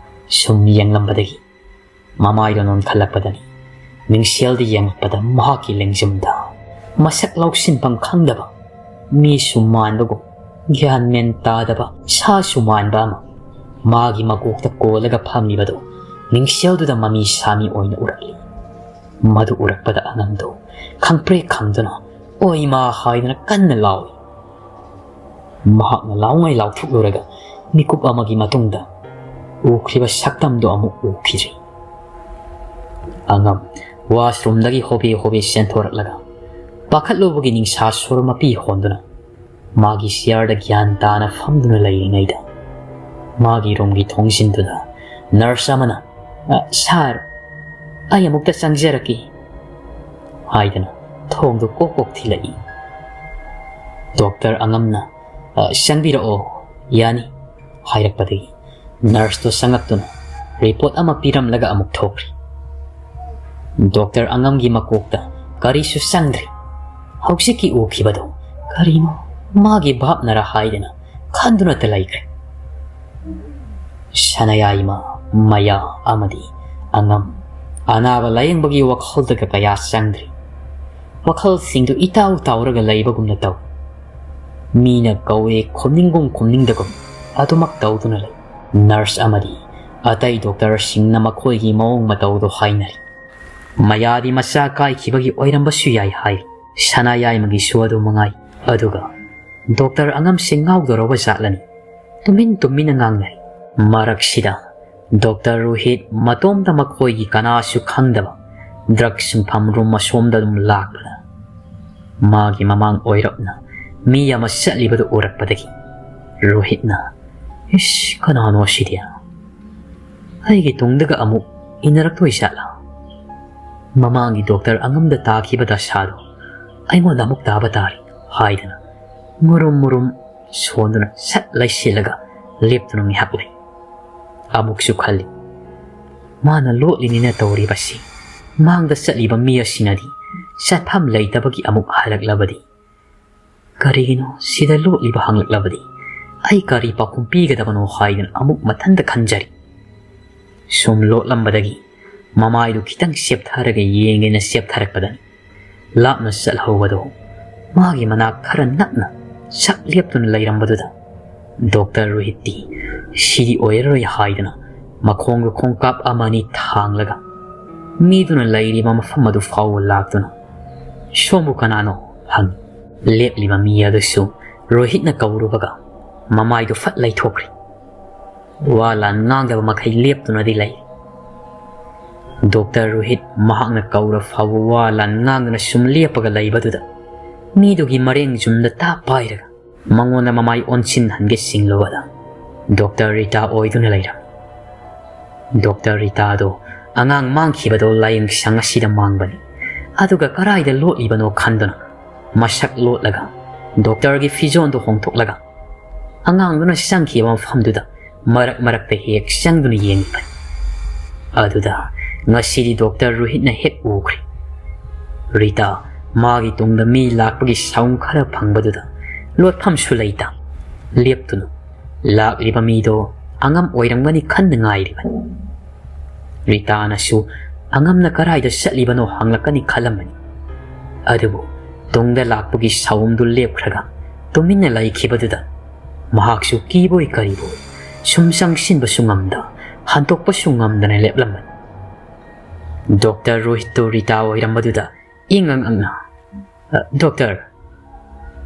ꯁꯨꯝ ꯌꯦꯡꯂꯝꯕꯗꯒꯤ ꯃꯃꯥꯏꯗꯣ ꯅꯣꯟꯈꯠꯂꯛꯄꯗꯅꯤ ꯃꯤꯡꯁꯦꯜꯗ ꯌꯦꯡꯂꯛꯄꯗ ꯃꯍꯥꯛꯀꯤ ꯂꯦꯡꯖꯨꯝꯗ ꯃꯁꯛ ꯂꯧꯁꯤꯟꯐꯝ ꯈꯪꯗꯕ, ꯃꯤꯁꯨ ꯃꯥꯟꯕꯒꯨꯝ ꯒ꯭ꯌꯥꯟ ꯃꯦꯟ ꯇꯥꯗꯕ ꯁꯥꯁꯨ ꯃꯥꯟꯕ ꯑꯃ ꯃꯥꯒꯤ ꯃꯀꯣꯛꯇ ꯀꯣꯜꯂꯒ ꯐꯝꯂꯤꯕꯗꯨ ꯃꯤꯡꯁꯦꯜꯗꯨꯗ ꯃꯃꯤ ꯁꯥꯃꯤ ꯑꯣꯏꯅ ꯎꯔꯛꯂꯤ꯫ ꯃꯗꯨ ꯎꯔꯛꯄꯗ ꯑꯉꯝꯗꯨ ꯈꯪꯄ꯭ꯔꯦꯛ ꯈꯪꯗꯨꯅ "ꯑꯣꯏꯃꯥ" ꯍꯥꯏꯗꯨꯅ ꯀꯟꯅ ꯂꯥꯎꯏ꯫ ꯃꯍꯥꯛꯅ ꯂꯥꯎꯉꯩ ꯂꯥꯎꯊꯣꯛꯂꯨꯔꯒ ꯃꯤꯀꯨꯞ ꯑꯃꯒꯤ ꯃꯇꯨꯡꯗ ꯎꯈ꯭ꯔꯤꯕ ꯁꯛꯇꯝꯗꯨ ꯑꯃꯨꯛ ꯎꯈꯤꯗ꯭ꯔꯤ꯫ ꯑꯉꯝ ꯋꯥꯁꯔꯨꯝꯗꯒꯤ ꯍꯣꯕꯦ ꯍꯣꯕꯦ ꯆꯦꯟꯊꯣꯔꯛꯂꯒ ꯄꯥꯈꯠꯂꯨꯕꯒꯤ ꯅꯤꯡꯁꯥ ꯁꯣꯔ ꯃꯄꯤ ꯍꯣꯟꯗꯨꯅ ꯃꯥꯒꯤ ꯆꯤꯌꯔꯗ ꯒ꯭ꯌꯥꯟ ꯇꯥꯅ ꯐꯝꯗꯨꯅ ꯂꯩꯔꯤꯉꯩꯗ ꯃꯥꯒꯤ ꯔꯨꯝꯒꯤ ꯊꯣꯡꯖꯤꯟꯗꯨꯗ ꯅꯔꯁ ꯑꯃꯅ, "ꯑ, ꯁꯥꯔ, ꯑꯩ ꯑꯃꯨꯛꯇ ꯆꯪꯖꯔꯛꯀꯦ" ꯍꯥꯏꯗꯅ ꯊꯣꯡꯗꯨ ꯀꯣꯛ ꯀꯣꯛ ꯊꯤꯜꯂꯛꯏ꯫ ꯗꯣꯛꯇꯔ ꯑꯉꯝꯅ, "ꯑ, ꯆꯪꯕꯤꯔꯛꯑꯣ, ꯌꯥꯅꯤ" ꯍꯥꯏꯔꯛꯄꯗꯒꯤ ꯅꯔꯁꯇꯨ ꯆꯪꯉꯛꯇꯨꯅ ꯔꯤꯄꯣꯔꯠ ꯑꯃ ꯄꯤꯔꯝꯂꯒ ꯑꯃꯨꯛ ꯊꯣꯛꯈ꯭ꯔꯤ꯫ ꯗꯣꯛꯇꯔ ꯑꯉꯝꯒꯤ ꯃꯀꯣꯛꯇ ꯀꯔꯤꯁꯨ ꯆꯪꯗ꯭ꯔꯤ꯫ ꯍꯧꯖꯤꯛꯀꯤ ꯎꯈꯤꯕꯗꯨ ꯀꯔꯤꯅꯣ, ꯃꯥꯒꯤ ꯚꯥꯞꯅꯔ ꯍꯥꯏꯗꯅ ꯈꯟꯗꯨꯅꯇ ꯂꯩꯈ꯭ꯔꯦ꯫ ꯁꯅꯌꯥꯏꯃ, ꯃꯌꯥ ꯑꯃꯗꯤ ꯑꯉꯝ ꯑꯅꯥꯕ ꯂꯥꯌꯦꯡꯕꯒꯤ ꯋꯥꯈꯜꯗꯒ ꯀꯌꯥ ꯆꯪꯗ꯭ꯔꯤ꯫ ꯋꯥꯈꯜꯁꯤꯡꯗꯨ ꯏꯇꯥꯎ ꯇꯥꯎꯔꯒ ꯂꯩꯕꯒꯨꯝꯅ ꯇꯧ꯫ ꯃꯤꯅ ꯀꯧꯋꯦ ꯈꯨꯝꯅꯤꯡꯒꯨꯝ ꯈꯨꯝꯅꯤꯡꯗꯒꯨꯝ ꯑꯗꯨꯃꯛ ꯇꯧꯗꯨꯅ ꯂꯩ꯫ ꯅꯔꯁ ꯑꯃꯗꯤ ꯑꯇꯩ ꯗꯣꯛꯇꯔꯁꯤꯡꯅ ꯃꯈꯣꯏꯒꯤ ꯃꯑꯣꯡ ꯃꯇꯧꯗꯨ ꯍꯥꯏꯅꯔꯤ꯫ ꯃꯌꯥꯗꯤ ꯃꯆꯥ ꯀꯥꯏꯈꯤꯕꯒꯤ ꯑꯣꯏꯔꯝꯕꯁꯨ ꯌꯥꯏ ꯍꯥꯏ꯫ ꯁꯅꯥ ꯌꯥꯏꯃꯒꯤꯁꯨ ꯑꯗꯨ ꯃꯉꯥꯏ꯫ ꯑꯗꯨꯒ ꯗꯣꯛꯇꯔ ꯑꯉꯝꯁꯦ ꯉꯥꯎꯗꯧꯔꯕ ꯖꯥꯠꯂꯅꯤ꯫ ꯇꯨꯃꯤꯟ ꯇꯨꯃꯤꯟꯅ ꯉꯥꯡꯅꯔꯤ꯫ ꯃꯔꯛꯁꯤꯗ ꯗꯣꯛꯇꯔ ꯔꯣꯍꯤꯠ ꯃꯇꯣꯝꯇ ꯃꯈꯣꯏꯒꯤ ꯀꯅꯥꯁꯨ ꯈꯪꯗꯕ ꯗ꯭ꯔꯒ ꯁꯨꯡꯐꯝ ꯔꯨꯝ ꯑꯁꯣꯝꯗ ꯑꯗꯨꯝ ꯂꯥꯛꯄꯗ ꯃꯥꯒꯤ ꯃꯃꯥꯡ ꯑꯣꯏꯔꯞꯅ ꯃꯤ ꯑꯃ ꯆꯠꯂꯤꯕꯗꯨ ꯎꯔꯛꯄꯗꯒꯤ ꯔꯣꯍꯤꯠꯅ, "ꯏꯁ, ꯀꯅꯥꯅꯣ ꯑꯁꯤꯗꯤ? ꯑꯩꯒꯤ ꯇꯨꯡꯗꯒ ꯑꯃꯨꯛ ꯏꯟꯅꯔꯛꯇꯣꯏ ꯖꯥꯠꯂꯥ? ꯃꯃꯥꯡꯒꯤ ꯗꯣꯛꯇꯔ ꯑꯉꯝꯗ ꯇꯥꯈꯤꯕ ꯗꯁꯥꯗꯣ ꯑꯩꯉꯣꯟꯗ ꯑꯃꯨꯛ ꯇꯥꯕ ꯇꯥꯔꯦ" ꯍꯥꯏꯗꯅ ꯃꯨꯔꯨꯝ ꯃꯨꯔꯨꯝ ꯁꯣꯟꯗꯨꯅ ꯁꯠ ꯂꯩꯁꯤꯜꯂꯒ ꯂꯦꯞꯇꯨꯅ ꯉꯥꯏꯍꯥꯛ ꯂꯩ꯫ ꯑꯃꯨꯛꯁꯨ ꯈꯜꯂꯤ, ꯃꯥꯅ ꯂꯣꯠꯂꯤꯅꯤꯅ ꯇꯧꯔꯤꯕꯁꯤ, ꯃꯥꯡꯗ ꯆꯠꯂꯤꯕ ꯃꯤ ꯑꯁꯤꯅꯗꯤ ꯆꯠꯐꯝ ꯂꯩꯇꯕꯒꯤ ꯑꯃꯨꯛ ꯍꯜꯂꯛꯂꯕꯗꯤ? ꯀꯔꯤꯒꯤꯅꯣ ꯁꯤꯗ ꯂꯣꯠꯂꯤꯕ ꯍꯪꯂꯛꯂꯕꯗꯤ? ꯑꯩ ꯀꯔꯤ ꯄꯥꯎꯈꯨꯝ ꯄꯤꯒꯗꯕꯅꯣ ꯍꯥꯏꯗꯨꯅ ꯑꯃꯨꯛ ꯃꯊꯟꯇ ꯈꯟꯖꯔꯤ꯫ ꯁꯨꯝ ꯂꯣꯠꯂꯝꯕꯗꯒꯤ ꯃꯃꯥꯏꯗꯨ ꯈꯤꯇꯪ ꯆꯦꯞꯊꯔꯒ ꯌꯦꯡꯒꯦꯅ ꯆꯦꯞꯊꯔꯛꯄꯗꯅꯤ ꯂꯥꯞꯅ ꯆꯠꯍꯧꯕꯗꯣ ꯃꯥꯒꯤ ꯃꯅꯥꯛ ꯈꯔ ꯅꯛꯅ ꯁꯛ ꯂꯦꯞꯇꯨꯅ ꯂꯩꯔꯝꯕꯗꯨꯗ ꯗꯣꯛꯇꯔ ꯔꯣꯍꯤꯠꯇꯤ ꯁꯤꯗꯤ ꯑꯣꯏꯔꯔꯣꯏ ꯍꯥꯏꯗꯨꯅ ꯃꯈꯣꯡꯒ ꯈꯣꯡꯀꯥꯞ ꯑꯃ ꯑꯅꯤ ꯊꯥꯡꯂꯒ ꯃꯤꯗꯨꯅ ꯂꯩꯔꯤꯕ ꯃꯐꯝ ꯑꯗꯨ ꯐꯥꯎꯕ ꯂꯥꯛꯇꯨꯅ, "ꯁꯣꯝꯕꯨ ꯀꯅꯥꯅꯣ?" ꯍꯪꯉꯤ꯫ ꯂꯦꯞꯂꯤꯕ ꯃꯤ ꯑꯗꯨꯁꯨ ꯔꯣꯍꯤꯠꯅ ꯀꯧꯔꯨꯕꯒ ꯃꯃꯥꯏꯗꯨ ꯐꯠ ꯂꯩꯊꯣꯛꯈ꯭ꯔꯦ꯫ ꯋꯥ ꯂꯥꯟ ꯉꯥꯡꯗꯕ ꯃꯈꯩ ꯂꯦꯞꯇꯨꯅꯗꯤ ꯂꯩ꯫ ꯗꯣꯛꯇꯔ ꯔꯣꯍꯤꯠ ꯃꯍꯥꯛꯅ ꯀꯧꯔ ꯐꯥꯎꯕ ꯋꯥ ꯂꯥꯟ ꯉꯥꯡꯗꯅ ꯁꯨꯝ ꯂꯦꯞꯄꯒ ꯂꯩꯕꯗꯨꯗ ꯃꯤꯗꯨꯒꯤ ꯃꯔꯦꯡ ꯌꯨꯝꯗ ꯇꯥ ꯄꯥꯏꯔꯒ ꯃꯉꯣꯟꯗ ꯃꯃꯥꯏ ꯑꯣꯟꯁꯤꯟꯍꯟꯒꯦ ꯆꯤꯡꯂꯨꯕꯗ ꯗꯣꯛꯇꯔ ꯔꯤꯇꯥ ꯑꯣꯏꯗꯨꯅ ꯂꯩꯔꯝꯃꯤ꯫ ꯗꯣꯛꯇꯔ ꯔꯤꯇꯥꯗꯣ ꯑꯉꯥꯡ ꯃꯥꯡꯈꯤꯕꯗꯣ ꯂꯥꯏꯌꯦꯡ ꯁꯪ ꯑꯁꯤꯗ ꯃꯥꯡꯕꯅꯤ꯫ ꯑꯗꯨꯒ ꯀꯔꯥꯏꯗ ꯂꯣꯠꯂꯤꯕꯅꯣ ꯈꯟꯗꯨꯅ ꯃꯁꯛ ꯂꯣꯠꯂꯒ ꯗꯣꯛꯇꯔꯒꯤ ꯐꯤꯖꯣꯜꯗꯨ ꯍꯣꯡꯊꯣꯛꯂꯒ ꯑꯉꯥꯡꯗꯨꯅ ꯆꯪꯈꯤꯕ ꯃꯐꯝꯗꯨꯗ ꯃꯔꯛ ꯃꯔꯛꯇ ꯍꯦꯛ ꯆꯪꯗꯨꯅ ꯌꯦꯡꯂꯤꯕꯅꯤ꯫ ꯑꯗꯨꯗ ꯉꯁꯤꯗꯤ ꯗꯣꯛꯇꯔ ꯔꯣꯍꯤꯠꯅ ꯍꯦꯛ ꯎꯈ꯭ꯔꯦ꯫ ꯔꯤꯇꯥ ꯃꯥꯒꯤ ꯇꯨꯡꯗ ꯃꯤ ꯂꯥꯛꯄꯒꯤ ꯁꯥꯎꯟ ꯈꯔ ꯐꯪꯕꯗꯨꯗ ꯂꯣꯠꯐꯝꯁꯨ ꯂꯩꯇ ꯂꯦꯞꯇꯨꯅ ꯂꯥꯛꯂꯤꯕ ꯃꯤꯗꯣ ꯑꯉꯝ ꯑꯣꯏꯔꯝꯒꯅꯤ ꯈꯟꯅ ꯉꯥꯏꯔꯤꯕꯅꯤ꯫ ꯔꯤꯇꯥꯅꯁꯨ ꯑꯉꯝꯅ ꯀꯔꯥꯏꯗ ꯆꯠꯂꯤꯕꯅꯣ ꯍꯪꯂꯛꯀꯅꯤ ꯈꯜꯂꯝꯕꯅꯤ꯫ ꯑꯗꯨꯕꯨ ꯇꯨꯡꯗ ꯂꯥꯛꯄꯒꯤ ꯁꯥꯎꯟꯗꯨ ꯂꯦꯞꯈ꯭ꯔꯒ ꯇꯨꯃꯤꯟꯅ ꯂꯩꯈꯤꯕꯗꯨꯗ ꯃꯍꯥꯛꯁꯨ ꯀꯤꯕꯣꯏ ꯀꯔꯤꯕꯣꯏ ꯁꯨꯝ ꯆꯪꯁꯤꯟꯕꯁꯨ ꯉꯝꯗ ꯍꯟꯗꯣꯛꯄꯁꯨ ꯉꯝꯗꯅ ꯂꯦꯞꯂꯝꯕꯅꯤ꯫ ꯗꯣꯛꯇꯔ ꯔꯣꯍꯤꯠꯇꯨ ꯔꯤꯇꯥ ꯑꯣꯏꯔꯝꯕꯗꯨꯗ ꯏꯪ ꯑꯪ ꯑꯪꯅ, "ꯑ, ꯗꯣꯛꯇꯔ,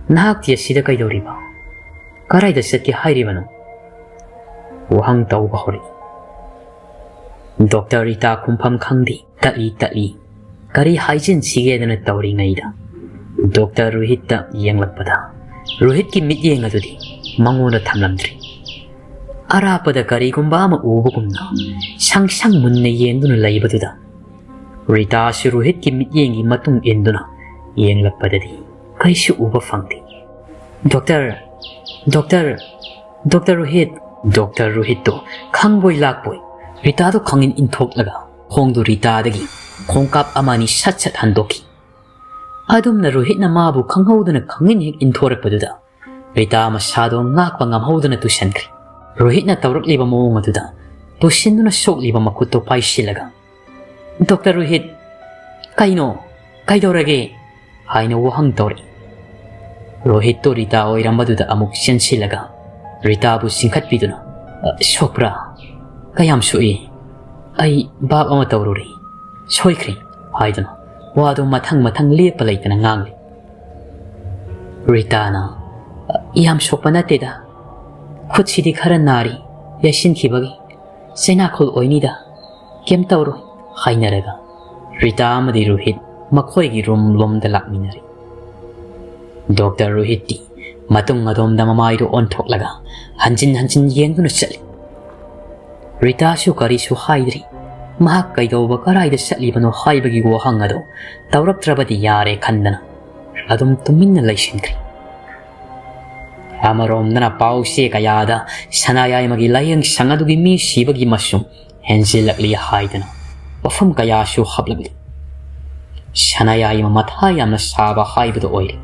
ꯅꯍꯥꯛꯇꯤ ꯑꯁꯤꯗ ꯀꯩꯗꯧꯔꯤꯕ? ꯀꯗꯥꯏꯗ ꯆꯠꯀꯦ ꯍꯥꯏꯔꯤꯕꯅꯣ?" ꯋꯥꯍꯪ ꯇꯧꯕ ꯍꯧꯔꯛꯏ꯫ ꯗꯣꯛꯇꯔ ꯔꯤꯇꯥ ꯈꯨꯝꯐꯝ ꯈꯪꯗꯦ, ꯇꯠꯂꯤ ꯇꯠꯂꯤ꯫ ꯀꯔꯤ ꯍꯥꯏꯖꯤꯟꯁꯤꯒꯦꯗꯅ ꯇꯧꯔꯤꯉꯩꯗ ꯗꯣꯛꯇꯔ ꯔꯣꯍꯤꯠꯇ ꯌꯦꯡꯂꯛꯄꯗ ꯔꯣꯍꯤꯠꯀꯤ ꯃꯤꯠꯌꯦꯡ ꯑꯗꯨꯗꯤ ꯃꯉꯣꯟꯗ ꯊꯝꯂꯝꯗ꯭ꯔꯤ꯫ ꯑꯔꯥꯞꯄꯗ ꯀꯔꯤꯒꯨꯝꯕ ꯑꯃ ꯎꯕꯒꯨꯝꯅ ꯁꯪ ꯁꯪ ꯃꯨꯟꯅ ꯌꯦꯡꯗꯨꯅ ꯂꯩꯕꯗꯨꯗ ꯔꯤꯇꯥꯁꯨ ꯔꯣꯍꯤꯠꯀꯤ ꯃꯤꯠꯌꯦꯡꯒꯤ ꯃꯇꯨꯡ ꯏꯟꯗꯨꯅ ꯌꯦꯡꯂꯛꯄꯗꯗꯤ ꯀꯩꯁꯨ ꯎꯕ ꯐꯪꯗꯦ꯫ "Doctor, doctor, doctor Rohit!" Doctor ꯔꯣꯍꯤꯠꯇꯣ ꯈꯪꯕꯣꯏ ꯂꯥꯛꯄꯣꯏ ꯔꯤꯇꯥꯗꯣ ꯈꯪꯏꯟ ꯏꯟꯊꯣꯛꯂꯒ ꯈꯣꯡꯗꯨ ꯔꯤꯇꯥꯗꯒꯤ ꯈꯣꯡꯀꯥꯞ ꯑꯃ ꯑꯅꯤ ꯁꯠ ꯁꯠ ꯍꯟꯗꯣꯛꯈꯤ꯫ ꯑꯗꯨꯝꯅ ꯔꯣꯍꯤꯠꯅ ꯃꯥꯕꯨ ꯈꯪꯍꯧꯗꯅ ꯈꯪꯏꯟ ꯍꯦꯛ ꯏꯟꯊꯣꯔꯛꯄꯗꯨꯗ ꯔꯤꯇꯥ ꯃꯁꯥꯗꯣ ꯉꯥꯛꯄ ꯉꯝꯍꯧꯗꯅ ꯇꯨꯁꯟꯈ꯭ꯔꯦ꯫ ꯔꯣꯍꯤꯠꯅ ꯇꯧꯔꯛꯂꯤꯕ ꯃꯑꯣꯡ ꯑꯗꯨꯗ ꯇꯨꯁꯤꯟꯗꯨꯅ ꯁꯣꯛꯂꯤꯕ ꯃꯈꯨꯠꯇꯣ ꯄꯥꯏꯁꯤꯜꯂꯒ, "ꯗꯣꯛꯇꯔ ꯔꯣꯍꯤꯠ, ꯀꯩꯅꯣ? ꯀꯩꯗꯧꯔꯒꯦ?" ꯍꯥꯏꯅ ꯋꯥꯍꯪ ꯇꯧꯔꯛꯏ꯫ ꯔꯣꯍꯤꯠꯇꯣ ꯔꯤꯇꯥ ꯑꯣꯏꯔꯝꯕꯗꯨꯗ ꯑꯃꯨꯛ ꯆꯦꯟꯁꯤꯜꯂꯒ ꯔꯤꯇꯥꯕꯨ ꯆꯤꯡꯈꯠꯄꯤꯗꯨꯅ, "ꯑ, ꯁꯣꯛꯄ꯭ꯔꯥ? ꯀꯌꯥꯝ ꯁꯣꯛꯏ? ꯑꯩ ꯚꯥꯞ ꯑꯃ ꯇꯧꯔꯨꯔꯦ꯫ ꯁꯣꯏꯈ꯭ꯔꯦ," ꯍꯥꯏꯗꯨꯅ ꯋꯥꯗꯨ ꯃꯊꯪ ꯃꯊꯪ ꯂꯦꯞꯄ ꯂꯩꯇꯅ ꯉꯥꯡꯂꯤ꯫ ꯔꯤꯇꯥꯅ, "ꯌꯥꯝ ꯁꯣꯛꯄ ꯅꯠꯇꯦꯗ꯫ ꯈꯨꯠꯁꯤꯗꯤ ꯈꯔ ꯅꯥꯔꯤ, ꯌꯩꯁꯤꯟꯈꯤꯕꯒꯤ꯫ ꯆꯩꯅꯥꯈꯣꯜ ꯑꯣꯏꯅꯤꯗ꯫ ꯀꯩꯝ ꯇꯧꯔꯣꯏ," ꯍꯥꯏꯅꯔꯒ ꯔꯤꯇꯥ ꯑꯃꯗꯤ ꯔꯣꯍꯤꯠ ꯃꯈꯣꯏꯒꯤ ꯔꯨꯝ ꯂꯣꯝꯗ ꯂꯥꯛꯃꯤꯟꯅꯔꯤ꯫ ꯗꯣꯛꯇꯔ ꯔꯣꯍꯤꯠꯇꯤ ꯃꯇꯨꯡ ꯑꯗꯣꯝꯗ ꯃꯃꯥꯏꯗꯨ ꯑꯣꯟꯊꯣꯛꯂꯒ ꯍꯟꯖꯤꯟ ꯍꯟꯖꯤꯟ ꯌꯦꯡꯗꯨꯅ ꯆꯠꯂꯤ꯫ ꯔꯤꯇꯥꯁꯨ ꯀꯔꯤꯁꯨ ꯍꯥꯏꯗ꯭ꯔꯤ꯫ ꯃꯍꯥꯛ ꯀꯩꯗꯧꯕ, ꯀꯗꯥꯏꯗ ꯆꯠꯂꯤꯕꯅꯣ ꯍꯥꯏꯕꯒꯤ ꯋꯥꯍꯪ ꯑꯗꯨ ꯇꯧꯔꯛꯇ꯭ꯔꯕꯗꯤ ꯌꯥꯔꯦ ꯈꯟꯗꯅ ꯑꯗꯨꯝ ꯇꯨꯃꯤꯟꯅ ꯂꯩꯁꯤꯟꯈ꯭ꯔꯦ꯫ ꯑꯃꯔꯣꯝꯗꯅ ꯄꯥꯎꯆꯦ ꯀꯌꯥꯗ ꯁꯅꯥꯌꯥꯏꯃꯒꯤ ꯂꯥꯏꯌꯦꯡ ꯁꯪ ꯑꯗꯨꯒꯤ ꯃꯤ ꯁꯤꯕꯒꯤ ꯃꯁꯤꯡ ꯍꯦꯟꯖꯤꯜꯂꯛꯂꯤ ꯍꯥꯏꯗꯅ ꯋꯥꯐꯝ ꯀꯌꯥꯁꯨ ꯍꯥꯞꯂꯛꯂꯤ꯫ ꯁꯅꯥꯌꯥꯏꯃ ꯃꯊꯥ ꯌꯥꯝꯅ ꯁꯥꯕ ꯍꯥꯏꯕꯗꯨ ꯑꯣꯏꯔꯦ꯫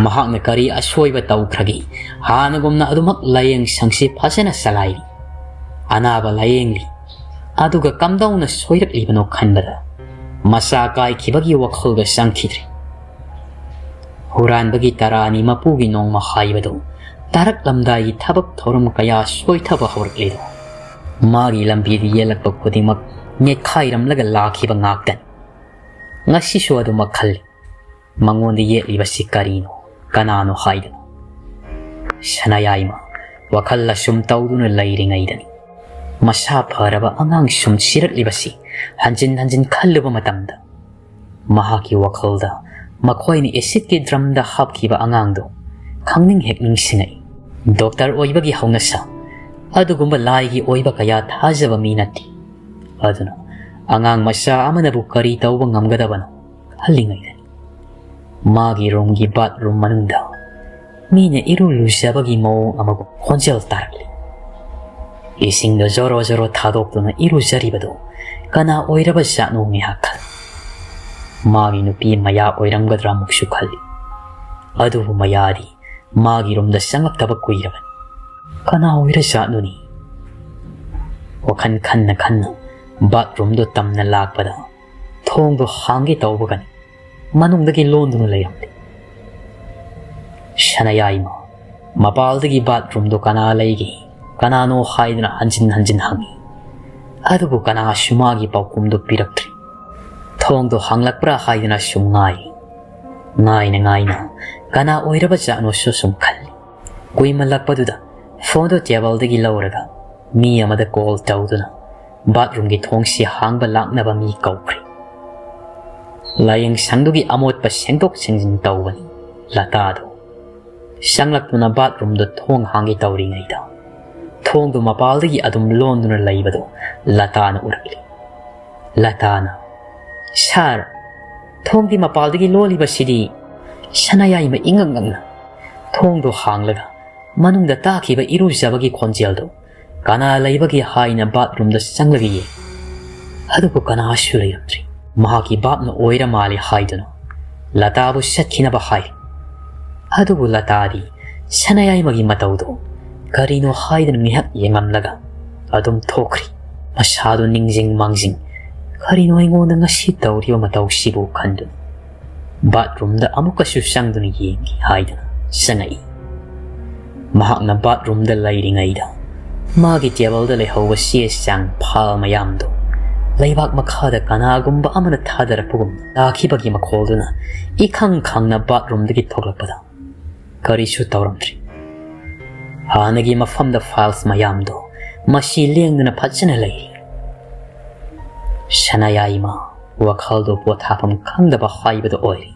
ꯃꯍꯥꯛꯅ ꯀꯔꯤ ꯑꯁꯣꯏꯕ ꯇꯧꯈ꯭ꯔꯒꯦ? ꯍꯥꯟꯅꯒꯨꯝꯅ ꯑꯗꯨꯃꯛ ꯂꯥꯏꯌꯦꯡ ꯁꯪꯁꯤ ꯐꯖꯅ ꯆꯂꯥꯏꯔꯤ, ꯑꯅꯥꯕ ꯂꯥꯏꯌꯦꯡꯂꯤ, ꯑꯗꯨꯒ ꯀꯝꯗꯧꯅ ꯁꯣꯏꯔꯛꯂꯤꯕꯅꯣ ꯈꯟꯕꯗ ꯃꯆꯥ ꯀꯥꯏꯈꯤꯕꯒꯤ ꯋꯥꯈꯜꯒ ꯆꯪꯈꯤꯗ꯭ꯔꯦ꯫ ꯍꯨꯔꯥꯟꯕꯒꯤ ꯇꯔꯥꯅꯤ ꯃꯄꯨꯒꯤ ꯅꯣꯡꯃ ꯍꯥꯏꯕꯗꯨ ꯇꯥꯔꯛꯂꯝꯗꯥꯏꯒꯤ ꯊꯕꯛ ꯊꯧꯔꯝ ꯀꯌꯥ ꯁꯣꯏꯊꯕ ꯍꯧꯔꯛꯂꯤꯗꯣ, ꯃꯥꯒꯤ ꯂꯝꯕꯤꯗ ꯌꯦꯜꯂꯛꯄ ꯈꯨꯗꯤꯡꯃꯛ ꯅꯦꯠꯈꯥꯏꯔꯝꯂꯒ ꯂꯥꯛꯈꯤꯕ ꯉꯥꯛꯇꯅꯤ꯫ ꯉꯁꯤꯁꯨ ꯑꯗꯨꯃꯛ ꯈꯜꯂꯤ꯫ ꯃꯉꯣꯟꯗ ꯌꯦꯠꯂꯤꯕꯁꯤ ꯀꯔꯤꯅꯣ, ꯀꯅꯥꯅꯣ ꯍꯥꯏꯗꯅ꯫ ꯁꯅꯥꯌꯥꯏꯃ ꯋꯥꯈꯜ ꯑꯁꯨꯝ ꯇꯧꯗꯨꯅ ꯂꯩꯔꯤꯉꯩꯗꯅꯤ, ꯃꯁꯥ ꯐꯔꯕ ꯑꯉꯥꯡ ꯁꯨꯝ ꯁꯤꯔꯛꯂꯤꯕꯁꯤ ꯍꯟꯖꯤꯟ ꯍꯟꯖꯤꯟ ꯈꯜꯂꯨꯕ ꯃꯇꯝꯗ, ꯃꯍꯥꯛꯀꯤ ꯋꯥꯈꯜꯗ ꯃꯈꯣꯏꯅ ꯑꯦꯁꯤꯠꯀꯤ ꯗ꯭ꯔꯝꯗ ꯍꯥꯞꯈꯤꯕ ꯑꯉꯥꯡꯗꯨ ꯈꯪꯅꯤꯡ ꯍꯦꯛ ꯅꯤꯡꯁꯤꯡꯉꯛꯏ꯫ ꯗꯣꯛꯇꯔ ꯑꯣꯏꯕꯒꯤ ꯍꯧꯅꯁꯥ ꯑꯗꯨꯒꯨꯝꯕ ꯂꯥꯏꯒꯤ ꯑꯣꯏꯕ ꯀꯌꯥ ꯊꯥꯖꯕ ꯃꯤ ꯅꯠꯇꯦ꯫ ꯑꯗꯨꯅ ꯑꯉꯥꯡ ꯃꯆꯥ ꯑꯃꯅꯕꯨ ꯀꯔꯤ ꯇꯧꯕ ꯉꯝꯒꯗꯕꯅꯣ ꯈꯜꯂꯤꯉꯩꯗꯅꯤ, ꯃꯥꯒꯤ ꯔꯨꯝꯒꯤ ꯕꯥꯠꯔꯨꯝ ꯃꯅꯨꯡꯗ ꯃꯤꯅ ꯏꯔꯨ ꯂꯨꯖꯕꯒꯤ ꯃꯑꯣꯡ ꯑꯃꯒꯨꯝ ꯈꯣꯟꯖꯦꯜ ꯇꯥꯔꯛꯂꯤ꯫ ꯏꯁꯤꯡꯗ ꯖꯣꯔꯣ ꯖꯣꯔꯣ ꯊꯥꯗꯣꯛꯇꯨꯅ ꯏꯔꯨꯖꯔꯤꯕꯗꯨ ꯀꯅꯥ ꯑꯣꯏꯔꯕ ꯖꯥꯠꯅꯣ ꯉꯥꯏꯍꯥꯛ ꯈꯜ꯫ ꯃꯥꯒꯤ ꯅꯨꯄꯤ ꯃꯌꯥ ꯑꯣꯏꯔꯝꯒꯗ꯭ꯔꯥ ꯑꯃꯨꯛꯁꯨ ꯈꯜꯂꯤ꯫ ꯑꯗꯨꯕꯨ ꯃꯌꯥꯗꯤ ꯃꯥꯒꯤ ꯔꯨꯝꯗ ꯆꯪꯂꯛꯇꯕ ꯀꯨꯏꯔꯕꯅꯤ꯫ ꯀꯅꯥ ꯑꯣꯏꯔꯖꯥꯠꯅꯣꯅꯤ? ꯋꯥꯈꯜ ꯈꯟꯅ ꯈꯟꯅ ꯕꯥꯠꯔꯨꯝꯗꯣ ꯇꯝꯅ ꯂꯥꯛꯄꯗ, ꯊꯣꯡꯗꯣ ꯍꯥꯡꯒꯦ ꯇꯧꯕꯒꯅꯤ ꯃꯅꯨꯡꯗꯒꯤ ꯂꯣꯟꯗꯨꯅ ꯂꯩꯔꯝꯂꯦ꯫ ꯁꯅꯥꯌꯥꯏꯃ ꯃꯄꯥꯜꯗꯒꯤ ꯕꯥꯠꯔꯨꯝꯗꯣ ꯀꯅꯥ ꯂꯩꯒꯦ, ꯀꯅꯥꯅꯣ ꯍꯥꯏꯗꯨꯅ ꯍꯟꯖꯤꯟ ꯍꯟꯖꯤꯟ ꯍꯪꯉꯤ꯫ ꯑꯗꯨꯕꯨ ꯀꯅꯥꯁꯨ ꯃꯥꯒꯤ ꯄꯥꯎꯈꯨꯝꯗꯨ ꯄꯤꯔꯛꯇ꯭ꯔꯤ꯫ ꯊꯣꯡꯗꯣ ꯍꯥꯡꯂꯛꯄ꯭ꯔꯥ ꯍꯥꯏꯗꯨꯅ ꯁꯨꯝ ꯉꯥꯏ꯫ ꯉꯥꯏꯅ ꯉꯥꯏꯅ ꯀꯅꯥ ꯑꯣꯏꯔꯕ ꯖꯥꯠꯅꯣꯁꯨ ꯁꯨꯝ ꯈꯜꯂꯤ꯫ ꯀꯨꯏꯃꯜꯂꯛꯄꯗꯨꯗ ꯐꯣꯟꯗꯣ ꯇꯦꯕꯜꯗꯒꯤ ꯂꯧꯔꯒ ꯃꯤ ꯑꯃꯗ ꯀꯣꯜ ꯇꯧꯗꯨꯅ ꯕꯥꯠꯔꯨꯝꯒꯤ ꯊꯣꯡꯁꯤ ꯍꯥꯡꯕ ꯂꯥꯛꯅꯕ ꯃꯤ ꯀꯧꯈ꯭ꯔꯦ꯫ ꯂꯥꯏꯌꯦꯡ ꯁꯪꯗꯨꯒꯤ ꯑꯃꯣꯠꯄ ꯁꯦꯡꯗꯣꯛ ꯁꯦꯡꯖꯤꯟ ꯇꯧꯕꯅꯤ ꯂꯇꯥꯗꯣ꯫ ꯆꯪꯂꯛꯇꯨꯅ ꯕꯥꯠꯔꯨꯝꯗ ꯊꯣꯡ ꯍꯥꯡꯒꯦ ꯇꯧꯔꯤꯉꯩꯗ, ꯊꯣꯡꯗꯨ ꯃꯄꯥꯜꯗꯒꯤ ꯑꯗꯨꯝ ꯂꯣꯟꯗꯨꯅ ꯂꯩꯕꯗꯨ ꯂꯇꯥꯅ ꯎꯔꯛꯂꯤ꯫ ꯂꯇꯥꯅ, "ꯁꯥꯔ, ꯊꯣꯡꯗꯤ ꯃꯄꯥꯜꯗꯒꯤ ꯂꯣꯜꯂꯤꯕꯁꯤꯗꯤ?" ꯁꯅꯥꯌꯥꯏꯃ ꯏꯉꯛ ꯉꯛꯅ ꯊꯣꯡꯗꯨ ꯍꯥꯡꯂꯒ ꯃꯅꯨꯡꯗ ꯇꯥꯈꯤꯕ ꯏꯔꯨꯖꯕꯒꯤ ꯈꯣꯟꯖꯦꯜꯗꯨ ꯀꯅꯥ ꯂꯩꯕꯒꯦ ꯍꯥꯏꯅ ꯕꯥꯠꯔꯨꯝꯗ ꯆꯪꯂꯒ ꯌꯦꯡ꯫ ꯑꯗꯨꯕꯨ ꯀꯅꯥꯁꯨ ꯂꯩꯔꯝꯗ꯭ꯔꯤ꯫ ꯃꯍꯥꯛꯀꯤ ꯕꯥꯞꯅ ꯑꯣꯏꯔ ꯃꯥꯜꯂꯦ ꯍꯥꯏꯗꯨꯅ ꯂꯇꯥꯕꯨ ꯆꯠꯈꯤꯅꯕ ꯍꯥꯏ꯫ ꯑꯗꯨꯕꯨ ꯂꯇꯥꯗꯤ ꯁꯅꯥꯌꯥꯏꯃꯒꯤ ꯃꯇꯧꯗꯨ ꯀꯔꯤꯅꯣ ꯍꯥꯏꯗꯨꯅ ꯉꯥꯏꯍꯥꯛ ꯌꯦꯡꯉꯝꯂꯒ ꯑꯗꯨꯝ ꯊꯣꯛꯈ꯭ꯔꯤ꯫ ꯃꯁꯥꯗꯨ ꯅꯤꯡꯖꯤꯡ ꯃꯥꯡꯖꯤꯡ, "ꯀꯔꯤꯅꯣ ꯑꯩꯉꯣꯟꯗ ꯉꯁꯤ ꯇꯧꯔꯤꯕ ꯃꯇꯧꯁꯤꯕꯨ?" ꯈꯟꯗꯨꯅ ꯕꯥꯠꯔꯨꯝꯗ ꯑꯃꯨꯛꯀꯁꯨ ꯆꯪꯗꯨꯅ ꯌꯦꯡꯒꯦ ꯍꯥꯏꯗꯨꯅ ꯆꯪꯉꯛꯏ꯫ ꯃꯍꯥꯛꯅ ꯕꯥꯠꯔꯨꯝꯗ ꯂꯩꯔꯤꯉꯩꯗ ꯃꯥꯒꯤ ꯇꯦꯕꯜꯗ ꯂꯩꯍꯧꯕ ꯆꯦ ꯆꯥꯡ ꯐꯥꯏꯜ ꯃꯌꯥꯝꯗꯨ ꯂꯩꯕꯥꯛ ꯃꯈꯥꯗ ꯀꯅꯥꯒꯨꯝꯕ ꯑꯃꯅ ꯊꯥꯗꯔꯛꯄꯒꯨꯝ ꯇꯥꯈꯤꯕꯒꯤ ꯃꯈꯣꯜꯗꯨꯅ ꯏꯈꯪ ꯈꯪꯅ bathroomꯗꯒꯤ ꯊꯣꯛꯂꯛꯄꯗ ꯀꯔꯤꯁꯨ ꯇꯧꯔꯝꯗ꯭ꯔꯤ꯫ ꯍꯥꯟꯅꯒꯤ ꯃꯐꯝꯗ files ꯃꯌꯥꯝꯗꯣ ꯃꯁꯤ ꯂꯦꯡꯗꯅ ꯐꯖꯅ ꯂꯩꯔꯤ꯫ ꯁꯅꯥꯌꯥꯏꯃ ꯋꯥꯈꯜꯗꯣ ꯄꯣꯊꯥꯐꯝ ꯈꯪꯗꯕ ꯍꯥꯏꯕꯗꯨ ꯑꯣꯏꯔꯤ꯫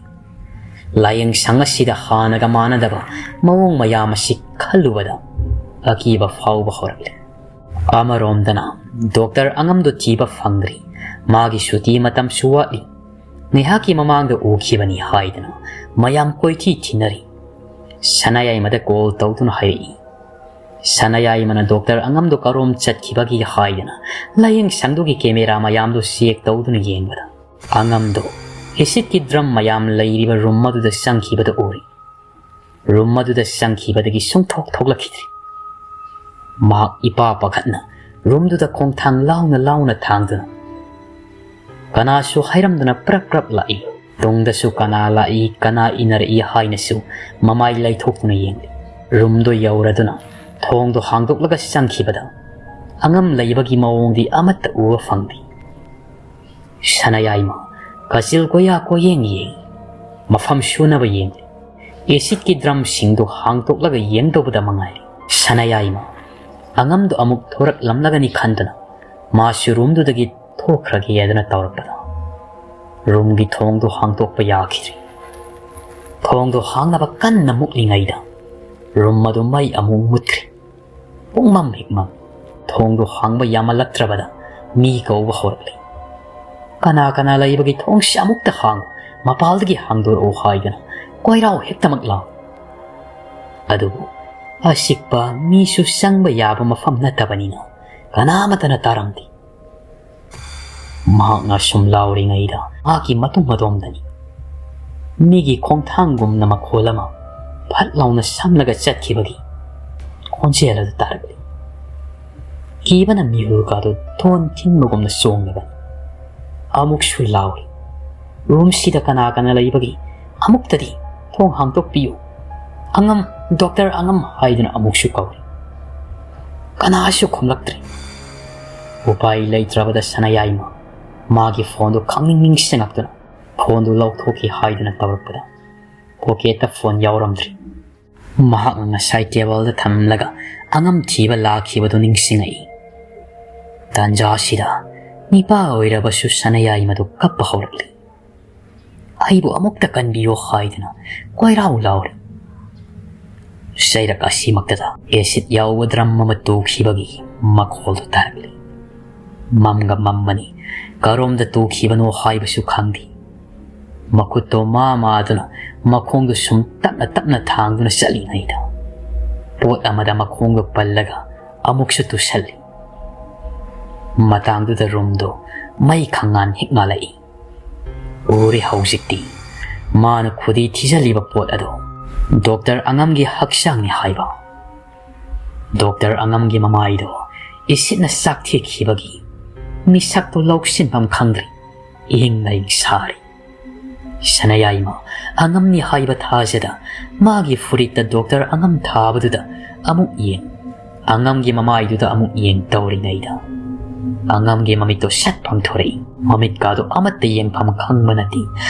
ꯂꯥꯏꯌꯦꯡꯁꯪ ꯑꯁꯤꯗ ꯍꯥꯟꯅꯒ ꯃꯥꯟꯅꯗꯕ ꯃꯑꯣꯡ ꯃꯌꯥꯝ ꯑꯁꯤ ꯈꯜꯂꯨꯕꯗ ꯑꯀꯤꯕ ꯐꯥꯎꯕ ꯍꯧꯔꯛꯂꯦ꯫ ꯑꯃꯔꯣꯝꯗꯅ ꯗꯣꯛꯇꯔ ꯑꯉꯝꯗꯣ ꯊꯤꯕ ꯐꯪꯗ꯭ꯔꯤ꯫ ꯃꯥꯒꯤ ꯁꯨꯇꯤ ꯃꯇꯝꯁꯨ ꯋꯥꯠꯂꯤ꯫ ꯉꯥꯏꯍꯥꯛꯀꯤ ꯃꯃꯥꯡꯗ ꯎꯈꯤꯕꯅꯤ ꯍꯥꯏꯗꯅ ꯃꯌꯥꯝ ꯀꯣꯏꯊꯤ ꯊꯤꯅꯔꯤ꯫ ꯁꯅꯥꯌꯥꯏꯃꯗ call ꯇꯧꯗꯨꯅ ꯍꯥꯏꯔꯛꯏ꯫ ꯁꯅꯥꯌꯥꯏꯃꯅ ꯗꯣꯛꯇꯔ ꯑꯉꯝꯗꯣ ꯀꯔꯣꯝ ꯆꯠꯈꯤꯕꯒꯦ ꯍꯥꯏꯗꯅ ꯂꯥꯏꯌꯦꯡꯁꯪꯗꯨꯒꯤ camera ꯃꯌꯥꯝꯗꯨ check ꯇꯧꯗꯨꯅ ꯌꯦꯡꯕꯗ ꯑꯉꯝꯗꯣ acidꯀꯤ drum ꯃꯌꯥꯝ ꯂꯩꯔꯤꯕ room ꯑꯗꯨꯗ ꯆꯪꯈꯤꯕꯗꯨ ꯎꯔꯤ꯫ Room ꯑꯗꯨꯗ ꯆꯪꯈꯤꯕꯗꯒꯤ ꯁꯨꯡꯊꯣꯛ ꯊꯣꯛꯂꯛꯈꯤꯗ꯭ꯔꯤ꯫ ꯃꯍꯥꯛ ꯏꯄꯥ ꯄꯥꯈꯠꯅ roomꯗꯨꯗ ꯈꯣꯡꯊꯥꯡ ꯂꯥꯎꯅ ꯂꯥꯎꯅ ꯊꯥꯡꯗꯨꯅ ꯀꯅꯥꯁꯨ ꯍꯥꯏꯔꯝꯗꯅ ꯄ꯭ꯔꯞ ꯄ꯭ꯔꯞ ꯂꯥꯛꯏ꯫ ꯇꯨꯡꯗꯁꯨ ꯀꯅꯥ ꯂꯥꯛꯏ, ꯀꯅꯥ ꯏꯟꯅꯔꯛꯏ ꯍꯥꯏꯅꯁꯨ ꯃꯃꯥꯏ ꯂꯩꯊꯣꯛꯇꯨꯅ ꯌꯦꯡꯂꯤ꯫ Roomꯗꯨ ꯌꯧꯔꯗꯨꯅ ꯊꯣꯡꯗꯨ ꯍꯥꯡꯗꯣꯛꯂꯒ ꯆꯪꯈꯤꯕꯗ ꯑꯉꯝ ꯂꯩꯕꯒꯤ ꯃꯑꯣꯡꯗꯤ ꯑꯃꯠꯇ ꯎꯕ ꯐꯪꯗꯦ꯫ ꯁꯅꯥꯌꯥꯏꯃ ꯀꯥꯆꯤꯜ ꯀꯣꯌꯥ ꯀꯣꯌꯦꯡ ꯌꯦꯡ, ꯃꯐꯝ ꯁꯨꯅꯕ ꯌꯦꯡꯂꯤ꯫ Acidꯀꯤ drumꯁꯤꯡꯗꯨ ꯍꯥꯡꯗꯣꯛꯂꯒ ꯌꯦꯡꯗꯧꯕꯗ ꯃꯉꯥꯏꯔꯤ꯫ ꯁꯅꯥꯌꯥꯏꯃ ꯑꯉꯝꯗꯨ ꯑꯃꯨꯛ ꯊꯣꯔꯛꯂꯝꯂꯒꯅꯤ ꯈꯟꯗꯨꯅ ꯃꯥꯁꯨ roomꯗꯨꯗꯒꯤ ꯊꯣꯛꯈ꯭ꯔꯒꯦ ꯍꯥꯏꯗꯨꯅ ꯇꯧꯔꯛꯄꯗ roomꯒꯤ ꯊꯣꯡꯗꯨ ꯍꯥꯡꯗꯣꯛꯄ ꯌꯥꯈꯤꯗ꯭ꯔꯦ꯫ ꯊꯣꯡꯗꯨ ꯍꯥꯡꯅꯕ ꯀꯟꯅ ꯃꯨꯛꯂꯤꯉꯩꯗ room ꯑꯗꯨ ꯃꯩ ꯑꯃꯨꯛ ꯃꯨꯠꯈ꯭ꯔꯦ꯫ ꯄꯨꯡꯃꯝ ꯍꯦꯛ ꯃꯝꯃꯤ꯫ ꯊꯣꯡꯗꯨ ꯍꯥꯡꯕ ꯌꯥꯃꯜꯂꯛꯇ꯭ꯔꯕꯗ ꯃꯤ ꯀꯧꯕ ꯍꯧꯔꯛꯂꯦ꯫ "ꯀꯅꯥ ꯀꯅꯥ ꯂꯩꯕꯒꯤ ꯊꯣꯡꯁꯤ ꯑꯃꯨꯛꯇ ꯍꯥꯡꯉꯨ, ꯃꯄꯥꯜꯗꯒꯤ ꯍꯥꯡꯗꯣꯔꯛꯎ" ꯍꯥꯏꯗꯨꯅ ꯀꯣꯏꯔꯥꯎ ꯍꯦꯛꯇꯃꯛ ꯂꯥꯎꯏ꯫ ꯑꯗꯨꯕꯨ ꯑꯆꯤꯛꯄ ꯃꯤꯁꯨ ꯆꯪꯕ ꯌꯥꯕ ꯃꯐꯝ ꯅꯠꯇꯕꯅꯤꯅ ꯀꯅꯥꯃꯠꯇꯅ ꯇꯥꯔꯝꯗꯦ꯫ ꯃꯍꯥꯛꯅ ꯁꯨꯝ ꯂꯥꯎꯔꯤꯉꯩꯗ ꯃꯍꯥꯛꯀꯤ ꯃꯇꯨꯡ ꯑꯗꯣꯝꯗꯅꯤ ꯃꯤꯒꯤ ꯈꯣꯡꯊꯥꯡꯒꯨꯝꯅ ꯃꯈꯣꯜ ꯑꯃ ꯐꯠ ꯂꯥꯎꯅ ꯁꯝꯂꯒ ꯆꯠꯈꯤꯕꯒꯤ ꯈꯣꯟꯖꯦꯜ ꯑꯗꯨ ꯇꯥꯔꯛꯂꯤ꯫ ꯀꯤꯕꯅ ꯃꯤꯍꯨꯜꯒꯗꯨ ꯊꯣꯟ ꯊꯤꯟꯕꯒꯨꯝꯅ ꯆꯣꯡꯂꯕꯅꯤ꯫ ꯑꯃꯨꯛꯁꯨ ꯂꯥꯎꯔꯤ, "Roomꯁꯤꯗ ꯀꯅꯥ ꯀꯅꯥ ꯂꯩꯕꯒꯦ? ꯑꯃꯨꯛꯇꯗꯤ ꯊꯣꯡ ꯍꯥꯡꯗꯣꯛꯄꯤꯌꯨ꯫ ꯑꯉꯝ, ꯗꯣꯛꯇꯔ ꯑꯉꯝ" ꯍꯥꯏꯗꯨꯅ ꯑꯃꯨꯛꯁꯨ ꯀꯧꯔꯤ꯫ ꯀꯅꯥꯁꯨ ꯈꯨꯝꯂꯛꯇ꯭ꯔꯦ꯫ ꯎꯄꯥꯏ ꯂꯩꯇ꯭ꯔꯕꯗ ꯁꯅꯥꯌꯥꯏꯃ ꯃꯥꯒꯤ ꯐꯣꯟꯗꯨ ꯈꯪꯅꯤꯡ ꯅꯤꯡꯁꯤꯡꯉꯛꯇꯨꯅ ꯐꯣꯟꯗꯨ ꯂꯧꯊꯣꯛꯈꯤ ꯍꯥꯏꯗꯨꯅ ꯇꯧꯔꯛꯄꯗ ꯄꯣꯀꯦꯠꯇ ꯐꯣꯟ ꯌꯥꯎꯔꯝꯗ꯭ꯔꯤ꯫ ꯃꯍꯥꯛꯅ ꯉꯁꯥꯏ ꯇꯦꯕꯜꯗ ꯊꯝꯂꯒ ꯑꯉꯝ ꯊꯤꯕ ꯂꯥꯛꯈꯤꯕꯗꯨ ꯅꯤꯡꯁꯤꯡꯉꯛꯏ꯫ ꯇꯥꯟꯖꯥꯁꯤꯗ ꯅꯤꯄꯥ ꯑꯣꯏꯔꯕꯁꯨ ꯁꯅꯌꯥꯏꯃꯗꯨ ꯀꯞꯄ ꯍꯧꯔꯛꯂꯤ꯫ "ꯑꯩꯕꯨ ꯑꯃꯨꯛꯇ ꯀꯟꯕꯤꯌꯣ" ꯍꯥꯏꯗꯨꯅ ꯀꯣꯏꯔꯥꯎ ꯂꯥꯎꯔꯤ꯫ ꯆꯩꯔꯛ ꯑꯁꯤꯃꯛꯇꯗ ꯑꯦꯁꯤꯠ ꯌꯥꯎꯕ ꯗ꯭ꯔꯝ ꯑꯃ ꯇꯨꯈꯤꯕꯒꯤ ꯃꯈꯣꯜꯗꯨ ꯇꯥꯔꯛꯂꯤ꯫ ꯃꯝꯒ ꯃꯝꯕꯅꯤ, ꯀꯔꯣꯝꯗ ꯇꯨꯈꯤꯕꯅꯣ ꯍꯥꯏꯕꯁꯨ ꯈꯪꯗꯦ꯫ ꯃꯈꯨꯠꯇꯣ ꯃꯥ ꯃꯥꯗꯨꯅ ꯃꯈꯣꯡꯗꯨ ꯁꯨꯝ ꯇꯞꯅ ꯇꯞꯅ ꯊꯥꯡꯗꯨꯅ ꯆꯠꯂꯤꯉꯩꯗ ꯄꯣꯠ ꯑꯃꯗ ꯃꯈꯣꯡꯗꯨ ꯄꯜꯂꯒ ꯑꯃꯨꯛꯁꯨ ꯇꯨꯁꯜꯂꯤ꯫ ꯃꯇꯥꯡꯗꯨꯗ ꯔꯨꯝꯗꯣ ꯃꯩ ꯈꯪꯉꯥꯟ ꯍꯦꯛ ꯉꯥꯜꯂꯛꯏ꯫ ꯎꯔꯦ ꯍꯧꯖꯤꯛꯇꯤ ꯃꯥꯅ ꯈꯨꯗꯤ ꯊꯤꯖꯜꯂꯤꯕ ꯄꯣꯠ ꯑꯗꯣ ꯗꯣꯛꯇꯔ ꯑꯉꯝꯒꯤ ꯍꯛꯆꯥꯡꯅꯤ ꯍꯥꯏꯕ꯫ ꯗꯣꯛꯇꯔ ꯑꯉꯝꯒꯤ ꯃꯃꯥꯏꯗꯣ ꯏꯁꯤꯠꯅ ꯆꯥꯛꯊꯦꯛꯈꯤꯕꯒꯤ ꯃꯤꯁꯛꯇꯣ ꯂꯧꯁꯤꯟꯐꯝ ꯈꯪꯗ꯭ꯔꯦ꯫ ꯏꯍꯤꯡ ꯅꯥꯍꯤꯡ ꯁꯥꯔꯤ꯫ ꯁꯅꯌꯥꯏꯃ ꯑꯉꯝꯅꯤ ꯍꯥꯏꯕ ꯊꯥꯖꯗ ꯃꯥꯒꯤ ꯐꯨꯔꯤꯠꯇ ꯗꯣꯛꯇꯔ ꯑꯉꯝ ꯊꯥꯕꯗꯨꯗ ꯑꯃꯨꯛ ꯌꯦꯡ, ꯑꯉꯝꯒꯤ ꯃꯃꯥꯏꯗꯨꯗ ꯑꯃꯨꯛ ꯌꯦꯡ ꯇꯧꯔꯤꯉꯩꯗ ꯑꯉꯝꯒꯤ ꯃꯃꯤꯠꯇꯣ ꯁꯠ ꯄꯥꯡꯊꯣꯔꯛꯏ꯫ ꯃꯃꯤꯠꯀꯥꯗꯣ ꯑꯃꯠꯇ ꯌꯦꯡꯐꯝ ꯈꯪꯕ ꯅꯠꯇꯦ꯫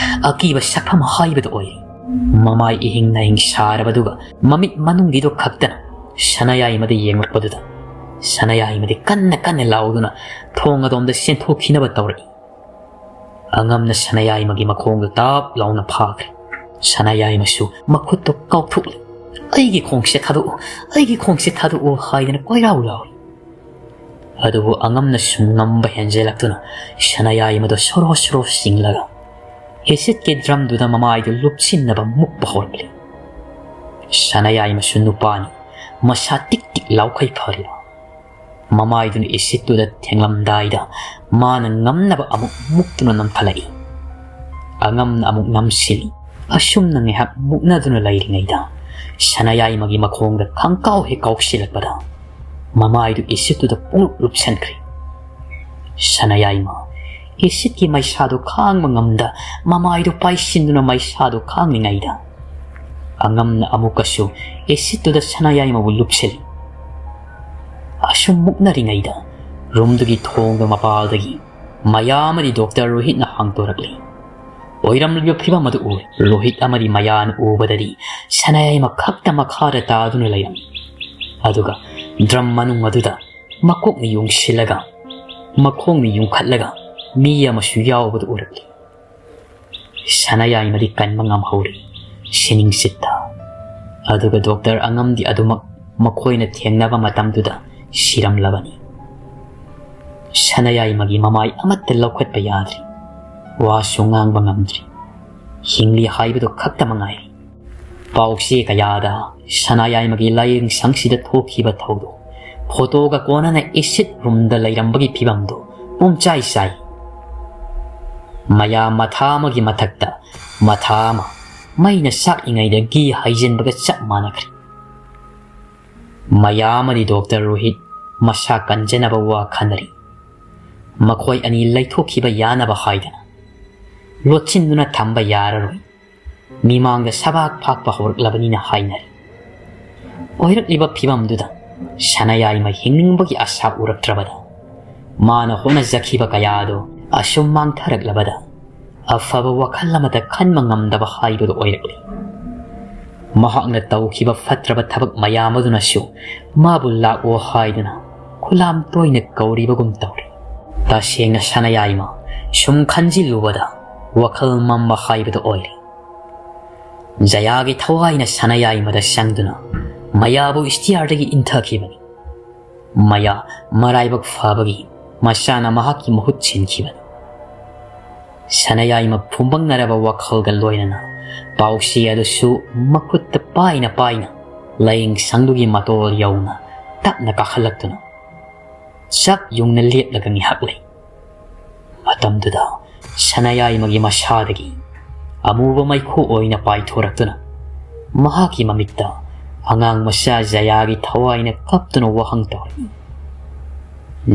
ꯑꯀꯤꯕ ꯁꯛꯐꯝ ꯍꯥꯏꯕꯗꯨ ꯑꯣꯏꯔꯤ꯫ ꯃꯃꯥꯏ ꯏꯍꯤꯡ ꯅꯥꯍꯤꯡ ꯁꯥꯔꯕꯗꯨꯒ ꯃꯃꯤꯠ ꯃꯅꯨꯡꯒꯤꯗꯣ ꯈꯛꯇꯅ ꯁꯅꯌꯥꯏꯃꯗ ꯌꯦꯡꯂꯛꯄꯗꯨꯗ ꯁꯅꯌꯥꯏꯃꯗꯤ ꯀꯟꯅ ꯀꯟꯅ ꯂꯥꯎꯗꯨꯅ ꯊꯣꯡ ꯑꯗꯣꯝꯗ ꯆꯦꯟꯊꯣꯛꯈꯤꯅꯕ ꯇꯧꯔꯛꯏ꯫ ꯑꯉꯝꯅ ꯁꯅꯌꯥꯏꯃꯒꯤ ꯃꯈꯣꯡꯗꯨ ꯇꯥꯞ ꯂꯥꯎꯅ ꯐꯥꯈ꯭ꯔꯦ꯫ ꯁꯅꯌꯥꯏꯃꯁꯨ ꯃꯈꯨꯠꯇꯨ ꯀꯥꯎꯊꯣꯛꯂꯦ꯫ "ꯑꯩꯒꯤ ꯈꯣꯡꯁꯦ ꯊꯥꯗꯣꯛꯎ, ꯑꯩꯒꯤ ꯈꯣꯡꯁꯦ ꯊꯥꯗꯣꯛꯎ" ꯍꯥꯏꯗꯅ ꯀꯣꯏꯔꯥꯎ ꯂꯥꯎꯔꯤ꯫ ꯑꯗꯨꯕꯨ ꯑꯉꯝꯅ ꯁꯨꯝ ꯉꯝꯕ ꯍꯦꯟꯖꯜꯂꯛꯇꯨꯅ ꯁꯅꯌꯥꯏꯃꯗꯨ ꯁꯣꯔꯣ ꯁꯣꯔꯣ ꯆꯤꯡꯂꯒ ꯑꯦꯁꯤꯠꯀꯤ ꯗ꯭ꯔꯝꯗꯨꯗ ꯃꯃꯥꯏꯗꯨ ꯂꯨꯞꯁꯤꯟꯅꯕ ꯃꯨꯛꯄ ꯍꯧꯔꯛꯂꯤ꯫ ꯁꯅꯌꯥꯏꯃꯁꯨ ꯅꯨꯄꯥꯅꯤ, ꯃꯁꯥ ꯇꯤꯛ ꯇꯤꯛ ꯂꯥꯎꯈꯩ ꯐꯔꯤꯕ꯫ ꯃꯃꯥꯏꯗꯨꯅ ꯏꯁꯤꯠꯇꯨꯗ ꯊꯦꯡꯂꯝꯗꯥꯏꯗ ꯃꯥꯅ ꯉꯝꯅꯕ ꯑꯃꯨꯛ ꯃꯨꯛꯇꯨꯅ ꯅꯝꯈꯠꯂꯛꯏ꯫ ꯑꯉꯝꯅ ꯑꯃꯨꯛ ꯅꯝꯁꯤꯜꯂꯤ꯫ ꯑꯁꯨꯝꯅ ꯉꯥꯏꯍꯥꯛ ꯃꯨꯛꯅꯗꯨꯅ ꯂꯩꯔꯤꯉꯩꯗ ꯁꯅꯌꯥꯏꯃꯒꯤ ꯃꯈꯣꯡꯗ ꯈꯪꯀꯥꯎ ꯍꯦꯛ ꯀꯥꯎꯁꯤꯜꯂꯛꯄꯗ ꯃꯃꯥꯏꯗꯨ ꯏꯁꯤꯠꯇꯨꯗ ꯄꯨꯡꯂꯨꯞ ꯂꯨꯞꯁꯟꯈ꯭ꯔꯦ꯫ ꯁꯅꯌꯥꯏꯃ ꯏꯁꯤꯠꯀꯤ ꯃꯩꯁꯥꯗꯨ ꯈꯥꯡꯕ ꯉꯝꯗ ꯃꯃꯥꯏꯗꯨ ꯄꯥꯏꯁꯤꯟꯗꯨꯅ ꯃꯩꯁꯥꯗꯨ ꯈꯥꯡꯂꯤꯉꯩꯗ ꯑꯉꯝꯅ ꯑꯃꯨꯛꯀꯁꯨ ꯏꯁꯤꯠꯇꯨꯗ ꯁꯅꯌꯥꯏꯃꯕꯨ ꯂꯨꯞꯁꯤꯜꯂꯤ꯫ ꯑꯁꯨꯝ ꯃꯨꯛꯅꯔꯤꯉꯩꯗ ꯔꯨꯝꯗꯨꯒꯤ ꯊꯣꯡꯗꯨ ꯃꯄꯥꯜꯗꯒꯤ ꯃꯌꯥ ꯑꯃꯗꯤ ꯗꯣꯛꯇꯔ ꯔꯣꯍꯤꯠꯅ ꯍꯥꯡꯗꯣꯔꯛꯂꯤ꯫ ꯑꯣꯏꯔꯝꯂꯤꯕ ꯐꯤꯕꯝ ꯑꯗꯨ ꯎꯔꯦ꯫ ꯔꯣꯍꯤꯠ ꯑꯃꯗꯤ ꯃꯌꯥꯅ ꯎꯕꯗꯗꯤ ꯁꯅꯥꯌꯥꯏꯃ ꯈꯛꯇ ꯃꯈꯥꯗ ꯇꯥꯗꯨꯅ ꯂꯩꯔꯝꯃꯤ꯫ ꯑꯗꯨꯒ ꯗ꯭ꯔꯝ ꯃꯅꯨꯡ ꯑꯗꯨꯗ ꯃꯀꯣꯛꯅ ꯌꯨꯡꯁꯤꯜꯂꯒ, ꯃꯈꯣꯡꯅ ꯌꯨꯡꯈꯠꯂꯒ ꯃꯤ ꯑꯃꯁꯨ ꯌꯥꯎꯕꯗꯨ ꯎꯔꯛꯂꯤ꯫ ꯁꯅꯥꯌꯥꯏꯃꯗꯤ ꯀꯟꯕ ꯉꯝꯍꯧꯔꯤ, ꯁꯤꯅꯤꯡꯆꯤꯠꯇ꯫ ꯑꯗꯨꯒ ꯗꯣꯛꯇꯔ ꯑꯉꯝꯗꯤ ꯑꯗꯨꯃꯛ ꯃꯈꯣꯏꯅ ꯊꯦꯡꯅꯕ ꯃꯇꯝꯗꯨꯗ ꯁꯤꯔꯝꯂꯕꯅꯤ꯫ ꯁꯅꯥꯌꯥꯏꯃꯒꯤ ꯃꯃꯥꯏ ꯑꯃꯠꯇ ꯂꯧꯈꯠꯄ ꯌꯥꯗ꯭ꯔꯤ, ꯋꯥꯁꯨ ꯉꯥꯡꯕ ꯉꯝꯗ꯭ꯔꯤ, ꯍꯤꯡꯂꯤ ꯍꯥꯏꯕꯗꯨ ꯈꯛꯇ ꯃꯉꯥꯏꯔꯤ꯫ ꯄꯥꯎꯆꯦ ꯀꯌꯥꯗ ꯁꯅꯥꯌꯥꯏꯃꯒꯤ ꯂꯥꯏꯌꯦꯡ ꯁꯪꯁꯤꯗ ꯊꯣꯛꯈꯤꯕ ꯊꯧꯗꯣꯛ, ꯐꯣꯇꯣꯒ ꯀꯣꯟꯅꯅ ꯑꯦꯁꯤꯠ ꯔꯨꯝꯗ ꯂꯩꯔꯝꯕꯒꯤ ꯐꯤꯕꯝꯗꯨ ꯄꯨꯝꯆꯥꯏ ꯆꯥꯏ꯫ ꯃꯌꯥ ꯃꯊꯥ ꯑꯃꯒꯤ ꯃꯊꯛꯇ ꯃꯊꯥ ꯑꯃ ꯃꯩꯅ ꯆꯥꯛꯂꯤꯉꯩꯗ ꯘꯤ ꯍꯩꯖꯤꯟꯕꯒ ꯆꯞ ꯃꯥꯟꯅꯈ꯭ꯔꯦ꯫ ꯃꯌꯥ ꯑꯃꯗꯤ ꯗꯣꯛꯇꯔ ꯔꯣꯍꯤꯠ ꯃꯁꯥ ꯀꯟꯖꯅꯕ ꯋꯥ ꯈꯟꯅꯔꯤ꯫ ꯃꯈꯣꯏ ꯑꯅꯤ ꯂꯩꯊꯣꯛꯈꯤꯕ ꯌꯥꯅꯕ ꯍꯥꯏꯗꯅ ꯂꯣꯠꯁꯤꯟꯗꯨꯅ ꯊꯝꯕ ꯌꯥꯔꯔꯣꯏ, ꯃꯤꯃꯥꯡꯗ ꯁꯕꯥꯛ ꯐꯥꯛꯄ ꯍꯧꯔꯛꯂꯕꯅꯤꯅ ꯍꯥꯏꯅꯔꯤ꯫ ꯑꯣꯏꯔꯛꯂꯤꯕ ꯐꯤꯕꯝꯗꯨꯗ ꯁꯅꯥꯌꯥꯏꯃ ꯍꯤꯡꯅꯤꯡꯕꯒꯤ ꯑꯁꯥ ꯎꯔꯛꯇ꯭ꯔꯕꯗ, ꯃꯥꯅ ꯍꯣꯠꯅꯖꯈꯤꯕ ꯀꯌꯥꯗꯣ ꯑꯁꯨꯝ ꯃꯥꯡꯊꯔꯛꯂꯕꯗ, ꯑꯐꯕ ꯋꯥꯈꯜ ꯑꯃꯠꯇ ꯈꯟꯕ ꯉꯝꯗꯕ ꯍꯥꯏꯕꯗꯨ ꯑꯣꯏꯔꯛꯂꯤ꯫ ꯃꯍꯥꯛꯅ ꯇꯧꯈꯤꯕ ꯐꯠꯇ꯭ꯔꯕ ꯊꯕꯛ ꯃꯌꯥꯝ ꯑꯗꯨꯅꯁꯨ ꯃꯥꯕꯨ ꯂꯥꯛꯑꯣ ꯍꯥꯏꯗꯨꯅ ꯈꯨꯂꯥꯝ ꯇꯣꯏꯅ ꯀꯧꯔꯤꯕꯒꯨꯝ ꯇꯧꯔꯤ꯫ ꯇꯁꯦꯡꯅ ꯁꯅꯥꯌꯥꯏꯃ ꯁꯨꯝ ꯈꯟꯖꯤꯜꯂꯨꯕꯗ ꯋꯥꯈꯜ ꯃꯝꯕ ꯍꯥꯏꯕꯗꯨ ꯑꯣꯏꯔꯦ꯫ ꯖꯌꯥꯒꯤ ꯊꯋꯥꯏꯅ ꯁꯅꯥꯌꯥꯏꯃꯗ ꯆꯪꯗꯨꯅ ꯃꯌꯥꯕꯨ ꯏꯁꯇꯤꯌꯥꯔꯗꯒꯤ ꯏꯟꯊꯈꯤꯕꯅꯤ꯫ ꯃꯌꯥ ꯃꯔꯥꯏꯕꯛ ꯐꯕꯒꯤ ꯃꯆꯥꯅ ꯃꯍꯥꯛꯀꯤ ꯃꯍꯨꯠ ꯁꯤꯟꯈꯤꯕꯅꯤ꯫ ꯁꯅꯥꯌꯥꯏꯃ ꯐꯨꯝꯕꯪꯅꯔꯕ ꯋꯥꯈꯜꯒ ꯂꯣꯏꯅꯅ ꯄꯥꯎꯆꯦ ꯑꯗꯨꯁꯨ ꯃꯈꯨꯠꯇ ꯄꯥꯏꯅ ꯄꯥꯏꯅ ꯂꯥꯏꯌꯦꯡ ꯁꯪꯗꯨꯒꯤ ꯃꯇꯣꯜ ꯌꯧꯅ ꯇꯞꯅ ꯀꯥꯈꯠꯂꯛꯇꯨꯅ ꯆꯞ ꯌꯨꯡꯅ ꯂꯦꯞꯂꯒ ꯉꯥꯏꯍꯥꯛ ꯂꯩ꯫ ꯃꯇꯝꯗꯨꯗ ꯁꯅꯥꯌꯥꯏꯃꯒꯤ ꯃꯁꯥꯗꯒꯤ ꯑꯃꯨꯕ ꯃꯩꯈꯨ ꯑꯣꯏꯅ ꯄꯥꯏꯊꯣꯔꯛꯇꯨꯅ ꯃꯍꯥꯛꯀꯤ ꯃꯃꯤꯠꯇ ꯑꯉꯥꯡ ꯃꯆꯥ ꯖꯌꯥꯒꯤ ꯊꯋꯥꯏꯅ ꯀꯞꯇꯨꯅ ꯋꯥꯍꯪ ꯇꯧꯔꯛꯏ꯫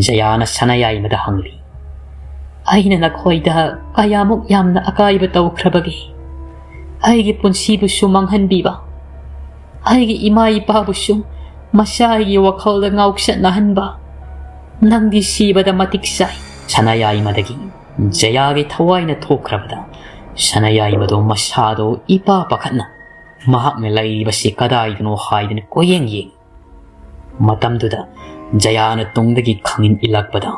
ꯖꯌꯥꯅ ꯁꯅꯥꯌꯥꯏꯃꯗ ꯍꯪꯂꯤ, "ꯑꯩꯅ ꯅꯈꯣꯏꯗ ꯀꯌꯥꯃꯨꯛ ꯌꯥꯝꯅ ꯑꯀꯥꯏꯕ ꯇꯧꯈ꯭ꯔꯕꯒꯦ? ꯑꯩꯒꯤ ꯄꯨꯟꯁꯤꯕꯨꯁꯨ ꯃꯥꯡꯍꯟꯕꯤꯕ, ꯑꯩꯒꯤ ꯏꯃꯥ ꯏꯄꯥꯕꯨꯁꯨ ꯃꯆꯥꯒꯤ ꯋꯥꯈꯜꯗ ꯉꯥꯎꯆꯠꯅꯍꯟꯕ꯫ ꯅꯪꯗꯤ ꯁꯤꯕꯗ ꯃꯇꯤꯛ ꯆꯥꯏ꯫ ꯁꯅꯥꯌꯥꯏꯃꯗꯒꯤ ꯖꯌꯥꯒꯤ ꯊꯋꯥꯏꯅ ꯊꯣꯛꯈ꯭ꯔꯕꯗ, ꯁꯅꯥꯌꯥꯏꯃꯗꯣ ꯃꯁꯥꯗꯣ ꯏꯄꯥ ꯄꯥꯈꯠꯅ ꯃꯍꯥꯛꯅ ꯂꯩꯔꯤꯕꯁꯤ ꯀꯗꯥꯏꯗꯅꯣ ꯍꯥꯏꯗꯨꯅ ꯀꯣꯏꯌꯦꯡ ꯌꯦꯡꯉꯤ꯫ ꯃꯇꯝꯗꯨꯗ ꯖꯌꯥꯅ ꯇꯨꯡꯗꯒꯤ ꯈꯪꯏꯟ ꯏꯜꯂꯛꯄꯗ,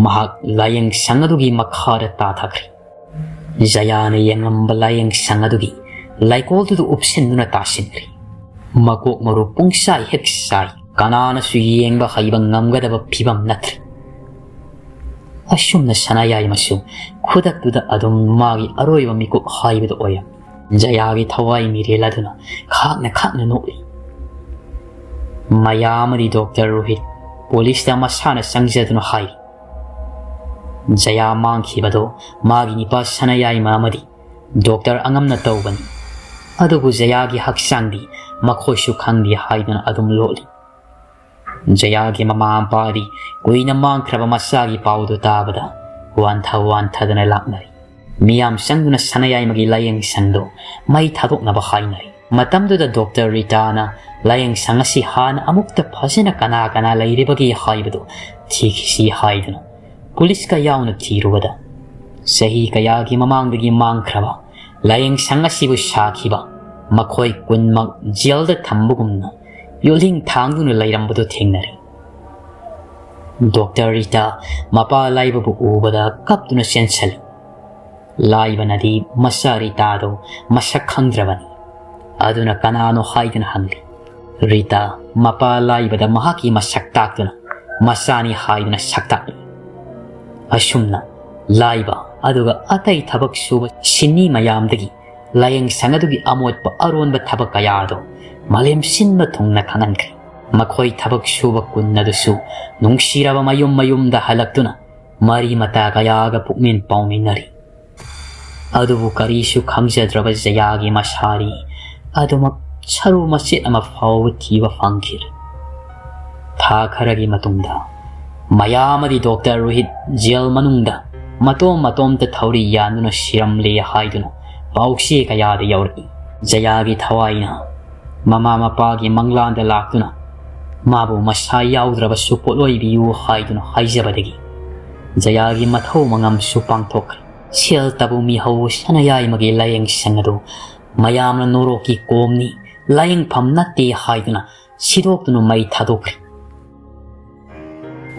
ꯃꯍꯥꯛ ꯂꯥꯏꯌꯦꯡ ꯁꯪ ꯑꯗꯨꯒꯤ ꯃꯈꯥꯗ ꯇꯥꯊꯈ꯭ꯔꯦ꯫ ꯖꯌꯥꯅ ꯌꯦꯡꯂꯝꯕ ꯂꯥꯏꯌꯦꯡ ꯁꯪ ꯑꯗꯨꯒꯤ ꯂꯩꯀꯣꯜꯗꯨꯗ ꯎꯞꯁꯤꯟꯗꯨꯅ ꯇꯥꯁꯤꯟꯈ꯭ꯔꯦ꯫ ꯃꯀꯣꯛ ꯃꯔꯨ ꯄꯨꯡꯆꯥꯏ ꯍꯦꯛ ꯆꯥꯏ, ꯀꯅꯥꯅꯁꯨ ꯌꯦꯡꯕ ꯍꯩꯕ ꯉꯝꯒꯗꯕ ꯐꯤꯕꯝ ꯅꯠꯇ꯭ꯔꯦ꯫ ꯑꯁꯨꯝꯅ ꯁꯅꯥꯌꯥꯏꯃꯁꯨ ꯈꯨꯗꯛꯇꯨꯗ ꯑꯗꯨꯝ ꯃꯥꯒꯤ ꯑꯔꯣꯏꯕ ꯃꯤꯀꯨꯞ ꯍꯥꯏꯕꯗꯨ ꯑꯣꯏꯔꯝꯃꯤ꯫ ꯖꯌꯥꯒꯤ ꯊꯋꯥꯏ ꯃꯤꯔꯦꯜ ꯑꯗꯨꯅ ꯈꯥꯛꯅ ꯈꯥꯛꯅ ꯅꯣꯛꯂꯤ꯫ ꯃꯌꯥ ꯑꯃꯗꯤ ꯗꯣꯛꯇꯔ ꯔꯣꯍꯤꯠ ꯄꯨꯂꯤꯁꯇ ꯃꯁꯥꯅ ꯆꯪꯖꯗꯨꯅ ꯍꯥꯏꯔꯤ꯫ ꯖꯌꯥ ꯃꯥꯡꯈꯤꯕꯗꯣ ꯃꯥꯒꯤ ꯅꯤꯄꯥ ꯁꯅꯥꯌꯥꯏꯃ ꯑꯃꯗꯤ ꯗꯣꯛꯇꯔ ꯑꯉꯝꯅ ꯇꯧꯕꯅꯤ꯫ ꯑꯗꯨꯕꯨ ꯖꯌꯥꯒꯤ ꯍꯛꯆꯥꯡꯗꯤ ꯃꯈꯣꯏꯁꯨ ꯈꯪꯗꯦ ꯍꯥꯏꯗꯨꯅ ꯑꯗꯨꯝ ꯂꯣꯠꯂꯤ꯫ ꯖꯌꯥꯒꯤ ꯃꯃꯥ ꯃꯄꯥꯗꯤ ꯀꯨꯏꯅ ꯃꯥꯡꯈ꯭ꯔꯕ ꯃꯆꯥꯒꯤ ꯄꯥꯎꯗꯨ ꯇꯥꯕꯗ ꯋꯥꯟꯊ ꯋꯥꯟꯊꯗꯅ ꯂꯥꯛꯅꯔꯤ꯫ ꯃꯤꯌꯥꯝ ꯆꯪꯗꯨꯅ ꯁꯅꯥꯌꯥꯏꯃꯒꯤ ꯂꯥꯏꯌꯦꯡ ꯁꯪꯗꯨ ꯃꯩ ꯊꯥꯗꯣꯛꯅꯕ ꯍꯥꯏꯅꯔꯤ꯫ ꯃꯇꯝꯗꯨꯗ ꯗꯣꯛꯇꯔ ꯔꯤꯇꯥꯅ ꯂꯥꯏꯌꯦꯡ ꯁꯪ ꯑꯁꯤ ꯍꯥꯟꯅ ꯑꯃꯨꯛꯇ ꯐꯖꯅ ꯀꯅꯥ ꯀꯅꯥ ꯂꯩꯔꯤꯕꯒꯦ ꯍꯥꯏꯕꯗꯨ ꯊꯤꯈꯤꯁꯤ ꯍꯥꯏꯗꯨꯅ ꯄꯨꯂꯤꯁꯀ ꯌꯥꯎꯅ ꯊꯤꯔꯨꯕꯗ, ꯆꯍꯤ ꯀꯌꯥꯒꯤ ꯃꯃꯥꯡꯗꯒꯤ ꯃꯥꯡꯈ꯭ꯔꯕ ꯂꯥꯏꯌꯦꯡ ꯁꯪ ꯑꯁꯤꯕꯨ ꯁꯥꯈꯤꯕ ꯃꯈꯣꯏ ꯀꯨꯟꯃꯛ ꯖꯦꯜꯗ ꯊꯝꯕꯒꯨꯝꯅ ꯌꯣꯠꯂꯤꯡ ꯊꯥꯡꯗꯨꯅ ꯂꯩꯔꯝꯕꯗꯨ ꯊꯦꯡꯅꯔꯦ꯫ ꯗꯣꯛꯇꯔ ꯔꯤꯇꯥ ꯃꯄꯥ ꯂꯥꯏꯕꯕꯨ ꯎꯕꯗ ꯀꯞꯇꯨꯅ ꯆꯦꯟꯁꯤꯜꯂꯤ꯫ ꯂꯥꯏꯕꯅꯗꯤ ꯃꯆꯥ ꯔꯤꯇꯥꯗꯨ ꯃꯁꯛ ꯈꯪꯗ꯭ꯔꯕꯅꯤ꯫ ꯑꯗꯨꯅ ꯀꯅꯥꯅꯣ ꯍꯥꯏꯗꯨꯅ ꯍꯪꯂꯤ꯫ ꯔꯤꯇꯥ ꯃꯄꯥ ꯂꯥꯏꯕꯗ ꯃꯍꯥꯛꯀꯤ ꯃꯁꯛ ꯇꯥꯛꯇꯨꯅ ꯃꯆꯥꯅꯤ ꯍꯥꯏꯗꯨꯅ ꯁꯛꯇꯥꯛꯂꯤ꯫ ꯑꯁꯨꯝꯅ ꯂꯥꯏꯕ ꯑꯗꯨꯒ ꯑꯇꯩ ꯊꯕꯛ ꯁꯨꯕ ꯁꯤꯟꯃꯤ ꯃꯌꯥꯝꯗꯒꯤ ꯂꯥꯏꯌꯦꯡ ꯁꯪ ꯑꯗꯨꯒꯤ ꯑꯃꯣꯠꯄ ꯑꯔꯣꯟꯕ ꯊꯕꯛ ꯀꯌꯥ ꯑꯗꯨ ꯃꯥꯂꯦꯝ ꯁꯤꯟꯕ ꯊꯨꯡꯅ ꯈꯪꯍꯟꯈ꯭ꯔꯦ꯫ ꯃꯈꯣꯏ ꯊꯕꯛ ꯁꯨꯕ ꯀꯨꯟ ꯑꯗꯨꯁꯨ ꯅꯨꯡꯁꯤꯔꯕ ꯃꯌꯨꯝ ꯃꯌꯨꯝꯗ ꯍꯜꯂꯛꯇꯨꯅ ꯃꯔꯤ ꯃꯇꯥ ꯀꯌꯥꯒ ꯄꯨꯛꯃꯤꯟ ꯄꯥꯎꯃꯤꯟꯅꯔꯤ꯫ ꯑꯗꯨꯕꯨ ꯀꯔꯤꯁꯨ ꯈꯪꯖꯗ꯭ꯔꯕ ꯖꯌꯥꯒꯤ ꯃꯁꯥꯔꯤ ꯑꯗꯨꯃꯛ ꯁꯔꯨ ꯃꯆꯦꯠ ꯑꯃ ꯐꯥꯎꯕ ꯊꯤꯕ ꯐꯪꯈꯤꯗ꯭ꯔꯦ꯫ ꯊꯥ ꯈꯔꯒꯤ ꯃꯇꯨꯡꯗ ꯃꯌꯥ ꯑꯃꯗꯤ ꯗꯣꯛꯇꯔ ꯔꯣꯍꯤꯠ ꯖꯦꯜ ꯃꯅꯨꯡꯗ ꯃꯇꯣꯝ ꯃꯇꯣꯝꯇ ꯊꯧꯔꯤ ꯌꯥꯟꯗꯨꯅ ꯁꯤꯔꯝꯂꯦ ꯍꯥꯏꯗꯨꯅ ꯄꯥꯎꯆꯦ ꯀꯌꯥꯗ ꯌꯥꯎꯔꯛꯏ꯫ ꯖꯌꯥꯒꯤ ꯊꯋꯥꯏꯅ ꯃꯃꯥ ꯃꯄꯥꯒꯤ ꯃꯪꯂꯥꯟꯗ ꯂꯥꯛꯇꯨꯅ ꯃꯥꯕꯨ ꯃꯁꯥ ꯌꯥꯎꯗ꯭ꯔꯕꯁꯨ ꯄꯣꯠꯂꯣꯏꯕꯤꯌꯨ ꯍꯥꯏꯗꯨꯅ ꯍꯥꯏꯖꯕꯗꯒꯤ ꯖꯌꯥꯒꯤ ꯃꯊꯧ ꯃꯉꯝꯁꯨ ꯄꯥꯡꯊꯣꯛꯈ꯭ꯔꯦ꯫ ꯁꯦꯜ ꯇꯕꯨ ꯃꯤꯍꯧ ꯁꯅꯥꯌꯥꯏꯃꯒꯤ ꯂꯥꯌꯦꯡꯁꯪ ꯑꯗꯨ ꯃꯌꯥꯝꯅ ꯅꯣꯔꯣꯛꯀꯤ ꯀꯣꯝꯅꯤ, ꯂꯥꯌꯦꯡꯐꯝ ꯅꯠꯇꯦ ꯍꯥꯏꯗꯨꯅ ꯁꯤꯗꯣꯛꯇꯨꯅ ꯃꯩ ꯊꯥꯗꯣꯛꯈ꯭ꯔꯦ꯫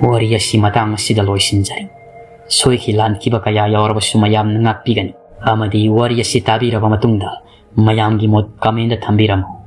ꯋꯥꯔꯤ ꯑꯁꯤ ꯃꯇꯥꯡ ꯑꯁꯤꯗ ꯂꯣꯏꯁꯤꯟꯖꯔꯦ꯫ ꯁꯣꯏꯈꯤ ꯂꯥꯟꯈꯤꯕ ꯀꯌꯥ ꯌꯥꯎꯔꯕꯁꯨ ꯃꯌꯥꯝꯅ ꯉꯥꯛꯄꯤꯒꯅꯤ꯫ ꯑꯃꯗꯤ ꯋꯥꯔꯤ ꯑꯁꯤ ꯇꯥꯕꯤꯔꯕ ꯃꯇꯨꯡꯗ ꯃꯌꯥꯝꯒꯤ ꯃꯣꯠ comment ꯊꯝꯕꯤꯔꯝꯃꯨ꯫